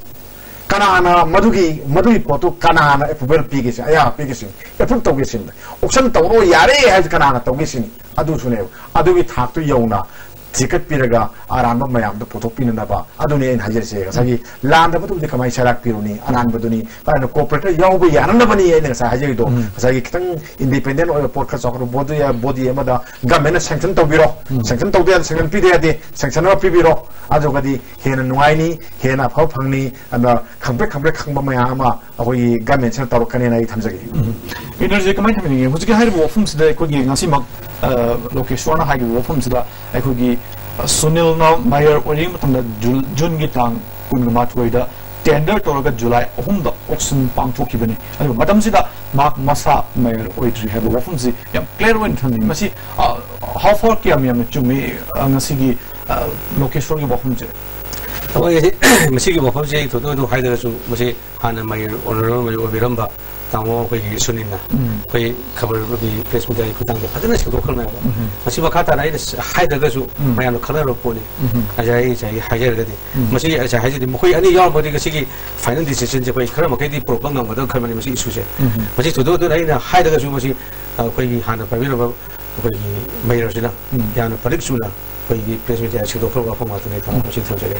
ꯀꯅꯥꯅ ꯃꯗꯨꯒꯤ, ꯃꯗꯨꯒꯤ ꯄꯣꯠꯇꯨ ꯀꯅꯥꯅ ꯑꯦꯄ꯭ꯔꯨꯚꯦꯜ ꯄꯤꯒꯦ ꯁꯤ, ꯑꯌꯥꯕ ꯄꯤꯒꯦ ꯁꯤꯅꯤ, ꯑꯦꯄ꯭ꯔꯨꯚ ꯇꯧꯒꯦ ꯁꯤꯅꯤ, ꯑꯣꯛꯁꯟ ꯇꯧꯔꯣ ꯌꯥꯔꯦ ꯍꯥꯏꯁꯦ ꯀꯅꯥꯅ ꯇꯧꯒꯦ ꯁꯤꯅꯤ꯫ ꯑꯗꯨꯁꯨꯅꯦꯕ, ꯑꯗꯨꯒꯤ ꯊꯥꯛꯇꯨ ꯌꯧꯅ ꯆꯤꯡꯈꯠꯄꯤꯔꯒ ꯑꯔꯥꯟꯕ ꯃꯌꯥꯝꯗꯣ ꯄꯨꯊꯣꯛꯄꯤꯅꯅꯕ꯫ ꯑꯗꯨꯅꯤ ꯑꯩꯅ ꯍꯥꯏꯖꯔꯤꯁꯦ, ꯉꯁꯥꯏꯒꯤ ꯂꯥꯟꯗꯕꯗꯨꯕꯨꯗꯤ ꯀꯃꯥꯏꯅ ꯆꯩꯔꯥꯛ ꯄꯤꯔꯨꯅꯤ? ꯑꯔꯥꯟꯕꯗꯨꯅꯤ꯫ ꯑꯗꯨꯅ ꯀꯣꯑꯣꯄꯔꯦꯇꯔ ꯌꯥꯎꯕ ꯌꯥꯅꯅꯕꯅꯤ ꯑꯩꯅ ꯉꯁꯥꯏ ꯍꯥꯏꯖꯔꯤꯗꯣ꯫ ꯎꯝ꯫ ꯉꯁꯥꯏꯒꯤ ꯈꯤꯇꯪ ꯏꯟꯗꯤꯄꯦꯟꯗꯦꯟ ꯑꯣꯏꯕ ꯄꯣꯠ ꯈꯔ ꯆꯥꯎꯈꯠꯄ ꯕꯣꯗꯤ, ꯕꯣꯗꯤ ꯑꯃꯗ ꯒꯃꯦꯟꯅ ꯁꯦꯡꯁꯟ ꯇꯧꯕꯤꯔꯣ꯫ ꯎꯝ꯫ ꯁꯦꯡꯁꯟ ꯇꯧꯗ ꯌꯥꯗꯦ, ꯁꯦꯡꯁꯟ ꯄꯤꯗ ꯌꯥꯗꯦ, ꯁꯦꯡꯁꯟ ꯑꯃ ꯄꯤꯕꯤꯔꯣ꯫ ꯑꯗꯨꯒꯗꯤ ꯍꯦꯟꯅ ꯅꯨꯡꯉꯥꯏꯅꯤ, ꯍꯦꯟꯅ ꯑꯐꯕ ꯐꯪꯅꯤ꯫ ꯑꯗ ꯈꯪꯄ꯭ꯔꯦꯛ ꯈꯪꯄ꯭ꯔꯦꯛ ꯈꯪꯕ ꯃꯌꯥꯝ ꯑꯃ ꯑꯩꯈꯣꯏꯒꯤ ꯒꯃꯦꯟꯁꯤꯅ ꯇꯧꯔꯛꯀꯅꯦꯅ ꯑꯩ ꯊꯝꯖꯒꯦ꯫ ꯎꯝ꯫ ꯏꯅꯔꯖꯤ ꯀꯃꯥꯏꯅ ꯊꯝꯕꯤꯅꯤꯡꯉꯤ? ꯍꯧꯖꯤꯛꯀꯤ ꯍꯥꯏꯔꯤꯕ ꯋꯥꯐꯝꯁꯤꯗ ꯑꯩꯈꯣꯏꯒꯤ ꯉꯁꯤꯃꯛ ꯂꯣꯀꯦꯁꯣꯔꯅ ꯍꯥꯏꯈꯤꯕ ꯋꯥꯐꯝꯁꯤꯗ ꯑꯩꯈꯣꯏꯒꯤ ꯁꯨꯅꯤꯜꯅ ꯃꯦꯌꯔ ꯑꯣꯏꯔꯤꯉꯩ ꯃꯇꯝꯗ ꯖꯨꯟꯒꯤ ꯇꯥꯡ ꯀꯨꯟꯒ ꯃꯥꯊꯣꯏꯗ ꯇꯦꯟꯗꯔ ꯇꯧꯔꯒ ꯖꯨꯂꯥꯏ ꯑꯍꯨꯝꯗ ꯑꯣꯛꯁꯟ ꯄꯥꯡꯊꯣꯛꯈꯤꯕꯅꯤ꯫ ꯑꯗꯨꯒ ꯃꯇꯝꯁꯤꯗ ꯃꯍꯥꯛ ꯃꯁꯥ ꯃꯦꯌꯔ ꯑꯣꯏꯗ꯭ꯔꯤ ꯍꯥꯏꯕ ꯋꯥꯐꯝꯁꯤ ꯌꯥꯝ ꯀ꯭ꯂꯤꯌꯥꯔ ꯑꯣꯏꯅ ꯊꯝꯃꯤ꯫ ꯃꯁꯤ ꯍꯥꯎ ꯐꯥꯔ ꯀꯌꯥꯝ ꯌꯥꯝꯅ ꯆꯨꯝꯃꯤ? ꯉꯁꯤꯒꯤ ꯂꯣꯀꯦꯁꯣꯔꯒꯤ ꯋꯥꯐꯝꯁꯦ꯫ ꯑꯩꯈꯣꯏ ꯃꯁꯤꯒꯤ ꯋꯥꯐꯝꯁꯦ ꯑꯩ ꯊꯣꯏꯗꯣꯛ ꯍꯦꯟꯗꯣꯛ ꯍꯥꯏꯗ꯭ꯔꯒꯁꯨ, ꯃꯁꯤ ꯍꯥꯟꯅ ꯃꯦꯌꯔ ꯑꯣꯅꯔꯦꯕꯜ ꯃꯦꯌꯔ ꯑꯣꯏꯕꯤꯔꯝꯕ ꯇꯥꯃꯣ ꯑꯩꯈꯣꯏꯒꯤ ꯁꯨꯅꯤꯜꯅ ꯑꯩꯈꯣꯏ ꯈꯕꯔꯒꯤ ꯄ꯭ꯔꯦꯁ ꯃꯤꯗꯤꯌꯥꯒꯤ ꯈꯨꯠꯊꯥꯡꯗ ꯐꯖꯅ ꯁꯦꯡꯗꯣꯛꯈ꯭ꯔꯃꯦꯕ꯫ ꯃꯁꯤ ꯃꯈꯥ ꯇꯥꯅ ꯑꯩꯅ ꯍꯥꯏꯗ꯭ꯔꯒꯁꯨ ꯃꯌꯥꯝꯅ ꯈꯪꯅꯔꯕ ꯄꯣꯠꯅꯤ꯫ ꯉꯁꯥꯏ ꯑꯩ ꯉꯁꯥꯏ ꯍꯥꯏꯖꯔꯒꯗꯤ, ꯃꯁꯤ ꯉꯁꯥꯏ ꯍꯥꯏꯖꯗꯤ ꯃꯈꯣꯏ ꯑꯅꯤ ꯌꯥꯎꯔꯝꯃꯒꯗꯤ ꯉꯁꯤꯒꯤ ꯐꯥꯏꯅꯦꯜ ꯗꯤꯁꯤꯖꯟꯁꯦ ꯑꯩꯈꯣꯏ ꯈꯔ ꯃꯈꯩꯗꯤ ꯄꯨꯔꯛꯄ ꯉꯝꯒꯗꯕ ꯈꯟꯕꯅꯤ ꯃꯁꯤ ꯏꯁꯨꯁꯦ꯫ ꯃꯁꯤ ꯊꯣꯏꯗꯣꯛ ꯍꯦꯟꯗꯣꯛꯅ ꯑꯩꯅ ꯍꯥꯏꯗ꯭ꯔꯒꯁꯨ, ꯃꯁꯤ ꯑꯩꯈꯣꯏꯒꯤ ꯍꯥꯟꯅ ꯄꯥꯏꯕꯤꯔꯝꯕ ꯑꯩꯈꯣꯏꯒꯤ ꯃꯦꯌꯔꯁꯤꯅ ꯌꯥꯝꯅ ꯐꯔꯤꯛ ꯆꯨꯅ ꯑꯩꯈꯣꯏꯒꯤ ꯄ꯭ꯔꯦꯁ ꯃꯤꯗꯤꯌꯥ ꯁꯦꯡꯗꯣꯛꯈ꯭ꯔꯕ ꯋꯥꯐꯝ ꯉꯥꯛꯇꯅꯤ꯫ ꯊꯝꯃꯣ ꯃꯁꯤ ꯊꯝꯖꯒꯦ꯫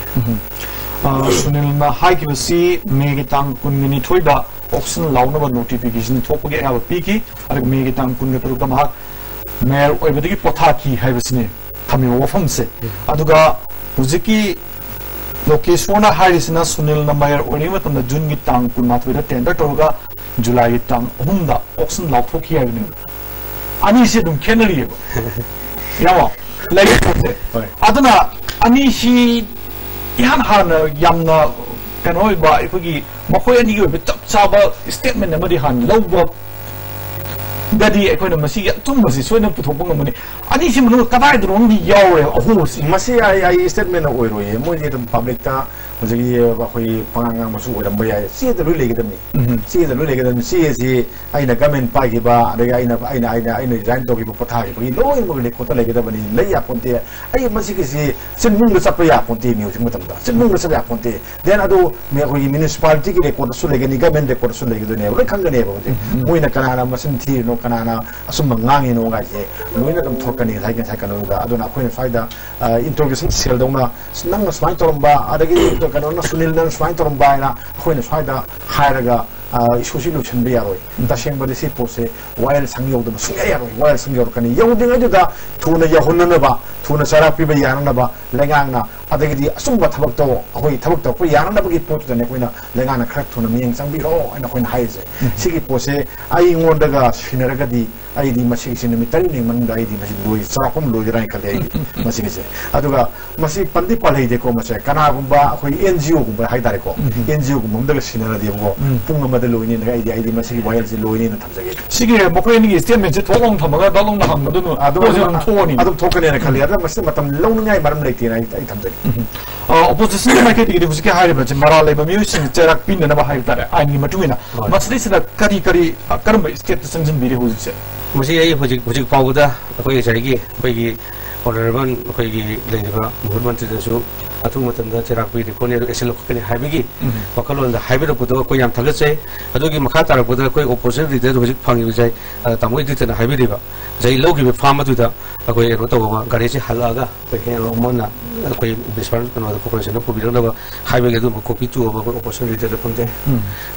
ꯁꯨꯅꯤꯜꯅ ꯍꯥꯏꯈꯤꯕꯁꯤ ꯃꯦꯒꯤ ꯇꯥꯡ ꯀꯨꯟꯒ ꯅꯤꯊꯣꯏꯗ ꯑꯣꯛꯁꯟ ꯂꯥꯎꯅꯕ ꯅꯣꯇꯤꯐꯤꯀꯦꯁꯟ ꯊꯣꯛꯄꯒꯤ ꯑꯌꯥꯕ ꯄꯤꯈꯤ꯫ ꯑꯗꯨꯒ ꯃꯦꯒꯤ ꯇꯥꯡ ꯀꯨꯟꯒ ꯇꯔꯨꯛꯇ ꯃꯍꯥꯛ ꯃꯦꯌꯔ ꯑꯣꯏꯕꯗꯒꯤ ꯄꯣꯊꯥꯈꯤ ꯍꯥꯏꯕꯁꯤꯅꯤ ꯊꯝꯃꯤꯕ ꯋꯥꯐꯝꯁꯦ꯫ ꯑꯗꯨꯒ ꯍꯧꯖꯤꯛꯀꯤ ꯂꯣꯀꯦꯁꯣꯔꯅ ꯍꯥꯏꯔꯤꯁꯤꯅ ꯁꯨꯅꯤꯜꯅ ꯃꯦꯌꯔ ꯑꯣꯏꯔꯤꯉꯩ ꯃꯇꯝꯗ ꯖꯨꯟꯒꯤ ꯇꯥꯡ ꯀꯨꯟꯃꯥꯊꯣꯏꯗ ꯇꯦꯟꯗꯔ ꯇꯧꯔꯒ ꯖꯨꯂꯥꯏꯒꯤ ꯇꯥꯡ ꯑꯍꯨꯝꯗ ꯑꯣꯛꯁꯟ ꯂꯥꯎꯊꯣꯛꯈꯤ ꯍꯥꯏꯕꯅꯦꯕ꯫ ꯑꯅꯤꯁꯤ ꯑꯗꯨꯝ ꯈꯦꯠꯅꯔꯤꯑꯕ꯫ ꯌꯥꯃꯣ? ꯂꯩꯔꯤꯕ ꯄꯣꯠꯁꯦ꯫ ꯍꯣꯏ꯫ ꯑꯗꯨꯅ ꯑꯅꯤꯁꯤ ꯏꯍꯥꯟ ꯍꯥꯟꯅ ꯌꯥꯝꯅ ꯀꯩꯅꯣ ꯑꯣꯏꯕ, ꯑꯩꯈꯣꯏꯒꯤ ꯃꯈꯣꯏ ꯑꯅꯤꯒꯤ ꯑꯣꯏꯕ ꯆꯞ ꯆꯥꯕ ꯁ꯭ꯇꯦꯠꯃꯦꯟ ꯑꯃꯗꯤ ꯍꯥꯟꯅ ꯂꯧꯕ ꯗꯗꯤ ꯑꯩꯈꯣꯏꯅ ꯃꯁꯤꯒꯤ ꯑꯆꯨꯝꯕꯁꯤ ꯁꯣꯏꯗꯅ ꯄꯨꯊꯣꯛꯄ ꯉꯝꯒꯅꯤ꯫ ꯑꯅꯤꯁꯤ ꯃꯅꯨꯡꯗ ꯀꯗꯥꯏꯗꯅꯣꯝꯗꯤ ꯌꯥꯎꯔꯦ ꯑꯍꯣꯕꯁꯤ꯫ ꯃꯁꯤ ꯑꯩ ꯑꯩ ꯁ꯭ꯇꯦꯠꯃꯦꯟ ꯑꯣꯏꯔꯣꯏꯌꯦ꯫ ꯃꯣꯏꯗꯤ ꯑꯗꯨꯝ ꯄꯕ꯭ꯂꯤꯛꯇ ꯍꯧꯖꯤꯛꯀꯤ ꯑꯩꯈꯣꯏꯒꯤ ꯄꯉꯥꯡ ꯉꯥꯡꯕꯁꯨ ꯑꯣꯏꯔꯝꯕ ꯌꯥꯏ꯫ ꯆꯦꯗ ꯂꯣꯏ ꯂꯩꯒꯗꯕꯅꯤ꯫ ꯆꯦꯗ ꯂꯣꯏ ꯂꯩꯒꯗꯕꯅꯤ꯫ ꯆꯦ ꯑꯁꯤ ꯑꯩꯅ ꯒꯃꯦꯟ ꯄꯥꯏꯈꯤꯕ, ꯑꯗꯒꯤ ꯑꯩꯅ ꯑꯩꯅ ꯑꯩꯅ ꯑꯩꯅ ꯔꯤꯖꯥꯏꯟ ꯇꯧꯈꯤꯕ, ꯄꯣꯊꯥꯈꯤꯕꯒꯤ ꯂꯣꯏꯅꯃꯛ ꯔꯦꯀꯣꯔꯠꯇ ꯂꯩꯒꯗꯕꯅꯤ꯫ ꯂꯩ ꯌꯥꯄꯣꯟꯇꯦ꯫ ꯑꯩ ꯃꯁꯤꯒꯤꯁꯤ ꯆꯤꯟꯃꯨꯡꯗ ꯆꯠꯄ ꯌꯥꯄꯣꯟꯇꯦ꯫ ꯃꯤ ꯍꯧꯖꯤꯛ ꯃꯇꯝꯗ ꯆꯤꯟꯃꯨꯡꯗ ꯆꯠꯄ ꯌꯥꯄꯣꯟꯇꯦ꯫ ꯗꯦꯟ ꯑꯗꯨ ꯃꯤ ꯑꯩꯈꯣꯏꯒꯤ ꯃ꯭ꯌꯨꯅꯤꯁꯤꯄꯥꯂꯤꯇꯤꯒꯤ ꯔꯦꯀꯣꯔꯠꯇꯁꯨ ꯂꯩꯒꯅꯤ, ꯒꯃꯦꯟ ꯔꯦꯀꯣꯔꯠꯇꯁꯨ ꯂꯩꯒꯗꯣꯏꯅꯦꯕ꯫ ꯂꯣꯏ ꯈꯪꯒꯅꯦꯕ ꯍꯧꯖꯤꯛ꯫ ꯃꯣꯏꯅ ꯀꯅꯥꯅ ꯃꯆꯤꯟ ꯊꯤꯔꯤꯅꯣ, ꯀꯅꯥꯅ ꯑꯆꯨꯝꯕ ꯉꯥꯡꯉꯤꯅꯣ ꯍꯥꯏꯁꯦ ꯂꯣꯏꯅ ꯑꯗꯨꯝ ꯊꯣꯛꯀꯅꯤ ꯉꯁꯥꯏ ꯉꯁꯥꯏ ꯀꯩꯅꯣꯗꯨꯗ꯫ ꯑꯗꯨꯅ ꯑꯩꯈꯣꯏꯅ ꯁ꯭ꯋꯥꯏꯗ ꯏꯟꯇ꯭ꯔꯣꯒꯦꯁꯟ ꯁꯦꯜꯗꯧꯅ ꯅꯪꯅ ꯁꯨꯃꯥꯏꯅ ꯇꯧꯔꯝꯕ, ꯑꯗꯒꯤ ꯀꯩꯅꯣꯅ ꯁꯨꯅꯤꯜꯅ ꯁꯨꯃꯥꯏꯅ ꯇꯧꯔꯝꯕ ꯍꯥꯏꯅ ꯑꯩꯈꯣꯏꯅ ꯁ꯭ꯋꯥꯏꯗ ꯍꯥꯏꯔꯒ ꯏꯁꯨꯁꯤ ꯂꯣꯏꯁꯤꯟꯕ ꯌꯥꯔꯣꯏ꯫ ꯇꯁꯦꯡꯕꯗꯤ ꯁꯤ ꯄꯣꯠꯁꯦ ꯋꯥꯌꯦꯜ ꯁꯪ ꯌꯧꯗꯕ ꯁꯨꯡꯌꯥ ꯌꯥꯔꯣꯏ꯫ ꯋꯥꯌꯦꯜ ꯁꯪ ꯌꯧꯔꯛꯀꯅꯤ꯫ ꯌꯧꯗ꯭ꯔꯤꯉꯩꯗꯨꯗ ꯊꯨꯅ ꯌꯧꯍꯟꯅꯅꯕ, ꯊꯨꯅ ꯆꯔꯥ ꯄꯤꯕ ꯌꯥꯅꯅꯕ ꯂꯩꯉꯥꯛꯅ, ꯑꯗꯒꯤꯗꯤ ꯑꯆꯨꯝꯕ ꯊꯕꯛꯇꯣ ꯑꯩꯈꯣꯏ ꯊꯕꯛ ꯇꯧꯔꯛꯄ ꯌꯥꯅꯅꯕꯒꯤ ꯄꯣꯠꯇꯨꯗꯅꯦ ꯑꯩꯈꯣꯏꯅ ꯂꯩꯉꯥꯛꯅ ꯈꯔ ꯊꯨꯅ ꯃꯤꯠꯌꯦꯡ ꯆꯪꯕꯤꯔꯣ ꯍꯥꯏꯅ ꯑꯩꯈꯣꯏꯅ ꯍꯥꯏꯔꯤꯁꯦ꯫ ꯁꯤꯒꯤ ꯄꯣꯠꯁꯦ ꯑꯩꯉꯣꯟꯗꯒ ꯁꯤꯟꯅꯔꯒꯗꯤ ꯑꯩꯗꯤ ꯃꯁꯤꯒꯤꯁꯦ ꯅꯨꯃꯤꯠ ꯇꯔꯦꯠꯅꯤ ꯃꯅꯨꯡꯗ ꯑꯩꯗꯤ ꯃꯁꯤ ꯂꯣꯏ, ꯆꯥꯎꯔꯥꯛꯄ ꯑꯃ ꯂꯣꯏꯒꯗ꯭ꯔꯥ ꯍꯥꯏꯅ ꯈꯜꯂꯤ ꯑꯩꯗꯤ꯫ ꯃꯁꯤꯒꯤꯁꯦ꯫ ꯑꯗꯨꯒ ꯃꯁꯤ ꯄꯟꯗꯤ ꯄꯜꯍꯩꯗꯦꯀꯣ, ꯃꯁꯦ ꯀꯅꯥꯒꯨꯝꯕ ꯑꯩꯈꯣꯏ NGO ꯒꯨꯝꯕ ꯍꯥꯏꯇꯥꯔꯦꯀꯣ, NGO ꯒꯨꯝꯕ ꯑꯃꯗꯒ ꯁꯤꯟꯅꯔꯗꯤꯕꯀꯣ, ꯄꯨꯡ ꯑꯃꯗ ꯂꯣꯏꯅꯤꯅ ꯑꯩꯗꯤ, ꯑꯩꯗꯤ ꯃꯁꯤꯒꯤ ꯋꯥꯌꯦꯜꯁꯦ ꯂꯣꯏꯅꯤꯅ ꯊꯝꯖꯒꯦ꯫ ꯁꯤꯒꯤ ꯃꯈꯣꯏ ꯑꯅꯤꯒꯤ statement ꯁꯦ ꯊꯣꯛ ꯂꯥꯎꯅ ꯊꯝꯃꯒ ꯗꯛ ꯂꯥꯎꯅ ꯍꯪꯕꯗꯨꯅ ꯑꯗꯨꯝ ꯄꯣꯠꯁꯦ ꯑꯗꯨꯝ ꯊꯣꯛꯑꯅꯤ꯫ ꯑꯗꯨꯝ ꯊꯣꯛꯀꯅꯦꯅ ꯈꯜꯂꯤ꯫ ꯑꯗꯨꯅ ꯃꯁꯤꯗ ꯃꯇꯝ ꯂꯧꯅꯤꯡꯉꯥꯏ ꯃꯔꯝ ꯂꯩꯇꯦꯅ ꯑꯩ, ꯑꯩ ꯊꯝꯖꯒꯦ꯫ ꯑ, opposition ꯒꯤ ꯃꯥꯏꯀꯩꯗꯒꯤꯗꯤ ꯍꯧꯖꯤꯛꯀꯤ ꯍꯥꯏꯔꯤꯕ ꯁꯤ ꯃꯔꯥꯜ ꯂꯩꯕ ꯃꯤꯑꯣꯏꯁꯤꯡ ꯆꯩꯔꯥꯛ ꯄꯤꯅꯅꯕ ꯍꯥꯏꯕ ꯇꯥꯔꯦ, ꯑꯥꯏꯟꯒꯤ ꯃꯇꯨꯡ ꯏꯟꯅ꯫ ꯍꯣꯏ꯫ ꯃꯁꯤꯗꯩꯁꯤꯗ ꯀꯔꯤ ꯀꯔꯤ, ꯑ, ꯀꯔꯝꯕ step ꯇ ꯆꯪꯁꯤꯟꯕꯤꯔꯤ ꯍꯧꯖꯤꯛꯁꯦ? ꯃꯁꯤ ꯑꯩ ꯍꯧꯖꯤꯛ, ꯍꯧꯖꯤꯛ ꯐꯥꯎꯕꯗ ꯑꯩꯈꯣꯏ ꯉꯁꯥꯏꯒꯤ ꯑꯩꯈꯣꯏꯒꯤ honourable ꯑꯩꯈꯣꯏꯒꯤ ꯂꯩꯔꯤꯕ ꯃꯨꯈ꯭ꯌ ꯃꯟꯇ꯭ꯔꯤꯗꯁꯨ ꯑꯊꯨꯕ ꯃꯇꯝꯗ ꯆꯩꯔꯥꯛ ꯄꯤꯔꯤ ꯈꯣꯠꯅꯤ, ꯑꯗꯨ action ꯂꯧꯈꯠꯀꯅꯤ ꯍꯥꯏꯕꯒꯤ ꯋꯥꯈꯜꯂꯣꯟꯗ ꯍꯥꯏꯕꯤꯔꯛꯄꯗꯣ ꯑꯩꯈꯣꯏ ꯌꯥꯝ ꯊꯥꯒꯠꯆꯩ꯫ ꯑꯗꯨꯒꯤ ꯃꯈꯥ ꯇꯥꯔꯛꯄꯗ ꯑꯩꯈꯣꯏ opposition leader ꯍꯧꯖꯤꯛ ꯐꯪꯉꯤꯕꯁꯦ, ꯑ, ꯇꯥꯃꯣ ꯏꯗꯤꯇꯅ ꯍꯥꯏꯕꯤꯔꯤꯕ, ꯉꯁꯥꯏ ꯂꯧꯈꯤꯕ ꯐꯥꯝ ꯑꯗꯨꯗ ꯑꯩꯈꯣꯏ ꯀꯩꯅꯣ ꯇꯧꯕ ꯑꯃ, ꯒꯥꯔꯤꯁꯤ ꯍꯜꯂꯛꯑꯒ ꯑꯩꯈꯣꯏ ꯍꯦꯟ ꯑꯃꯅ ꯑꯩꯈꯣꯏ ꯕꯤꯁꯋꯥꯟ ꯀꯩꯅꯣꯗ corporation ꯗ ꯄꯨꯕꯤꯔꯛꯅꯕ ꯍꯥꯏꯕꯒꯤ ꯑꯗꯨꯒꯨꯝꯕ copy ꯇꯨ ꯑꯃ ꯑꯩꯈꯣꯏ opposition leader ꯗ ꯐꯪꯖꯩ꯫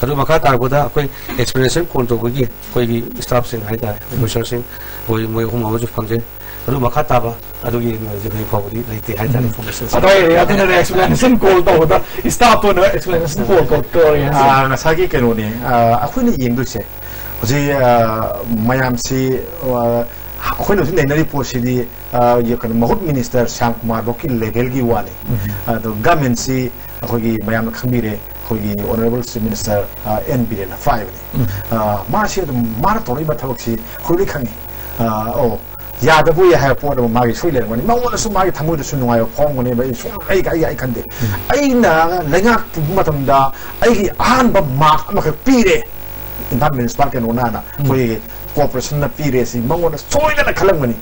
ꯑꯗꯨ ꯃꯈꯥ ꯇꯥꯔꯛꯄꯗ ꯑꯩꯈꯣꯏ explanation call ꯇꯧꯕꯒꯤ ꯑꯩꯈꯣꯏꯒꯤ staff ꯁꯤꯡ ꯍꯥꯏꯇꯥꯔꯦ, officer ꯁꯤꯡ, ꯑꯩꯈꯣꯏ ꯃꯣꯏ ꯑꯍꯨꯝ ꯑꯃꯁꯨ ꯐꯪꯖꯩ꯫ ꯑꯗꯨ ꯃꯈꯥ ꯇꯥꯕ ꯑꯗꯨꯒꯤ ꯍꯧꯖꯤꯛ ꯍꯧꯖꯤꯛ ꯐꯥꯎꯕꯗꯤ ꯂꯩꯇꯦ ꯍꯥꯏꯇꯥꯔꯦ, information ꯁꯦ꯫ ꯑꯗꯨ ꯑꯣꯏꯔꯦ, ꯑꯗꯨꯅꯅꯦ explanation call ꯇꯧꯕꯗ staff ꯇ ꯑꯣꯏꯅ explanation call ꯇꯧ-, ꯇꯧꯔꯦ ꯍꯥꯏꯁꯦ꯫ ꯑꯥ, ꯉꯁꯥꯏꯒꯤ ꯀꯩꯅꯣꯅꯦ, ꯑꯥ, ꯑꯩꯈꯣꯏꯅ ꯌꯦꯡꯗꯣꯏꯁꯦ ꯍꯧꯖꯤꯛ, ꯑꯥ, ꯃꯌꯥꯝꯁꯤ, ꯑꯥ, ꯑꯩꯈꯣꯏꯅ ꯍꯧꯖꯤꯛ ꯅꯩꯅꯔꯤꯕ ꯄꯣꯠꯁꯤꯗꯤ, ꯑꯥ, ꯀꯩꯅꯣ, ꯃꯍꯨꯠ minister ꯁ꯭ꯌꯥꯝ ꯀꯨꯃꯥꯔ ꯐꯥꯎꯀꯤ level ꯒꯤ ꯋꯥꯅꯤ꯫ ꯑꯗꯣ government ꯁꯤ ꯑꯩꯈꯣꯏꯒꯤ ꯃꯌꯥꯝꯅ ꯈꯪꯕꯤꯔꯦ, ꯑꯩꯈꯣꯏꯒꯤ honourable chief minister, ꯑꯥ, ꯑꯦꯟ ꯕꯤꯔꯦꯟꯅ ꯄꯥꯏꯕꯅꯤ꯫ ꯑꯥ, ꯃꯥꯁꯤ ꯑꯗꯨꯝ, ꯃꯥꯅ ꯇꯧꯔꯛꯏꯕ ꯊꯕꯛꯁꯤ ꯑꯩꯈꯣꯏ ꯂꯣꯏ ꯈꯪꯉꯤ꯫ ꯑꯥ, ꯑꯣ, ꯌꯥꯗꯕ ꯌꯥꯏ ꯍꯥꯏꯕ ꯄꯣꯠ ꯑꯃ ꯃꯥꯒꯤ ꯁꯣꯏ ꯂꯩꯔꯝꯒꯅꯤ꯫ ꯃꯉꯣꯟꯗꯁꯨ ꯃꯥꯒꯤ ꯊꯃꯣꯏꯗꯁꯨ ꯅꯨꯡꯉꯥꯏꯕ ꯐꯥꯎꯔꯝꯒꯅꯦꯕ꯫ ꯑꯩ ꯁꯨꯝ, ꯑꯩ, ꯑꯩ, ꯑꯩ ꯈꯟꯗꯦ꯫ ꯑꯩꯅ ꯂꯩꯉꯥꯛ ꯄꯨꯕ ꯃꯇꯝꯗ ꯑꯩꯒꯤ ꯑꯍꯥꯟꯕ mark ꯑꯃꯈꯛ ꯄꯤꯔꯦ꯫ ꯏꯝꯐꯥꯜ municipal ꯀꯩꯅꯣꯅ ꯑꯩꯈꯣꯏꯒꯤ corporation ꯅ ꯄꯤꯔꯦ ꯁꯤ ꯃꯉꯣꯟꯗ ꯁꯣꯏꯗꯅ ꯈꯜꯂꯝꯒꯅꯤ꯫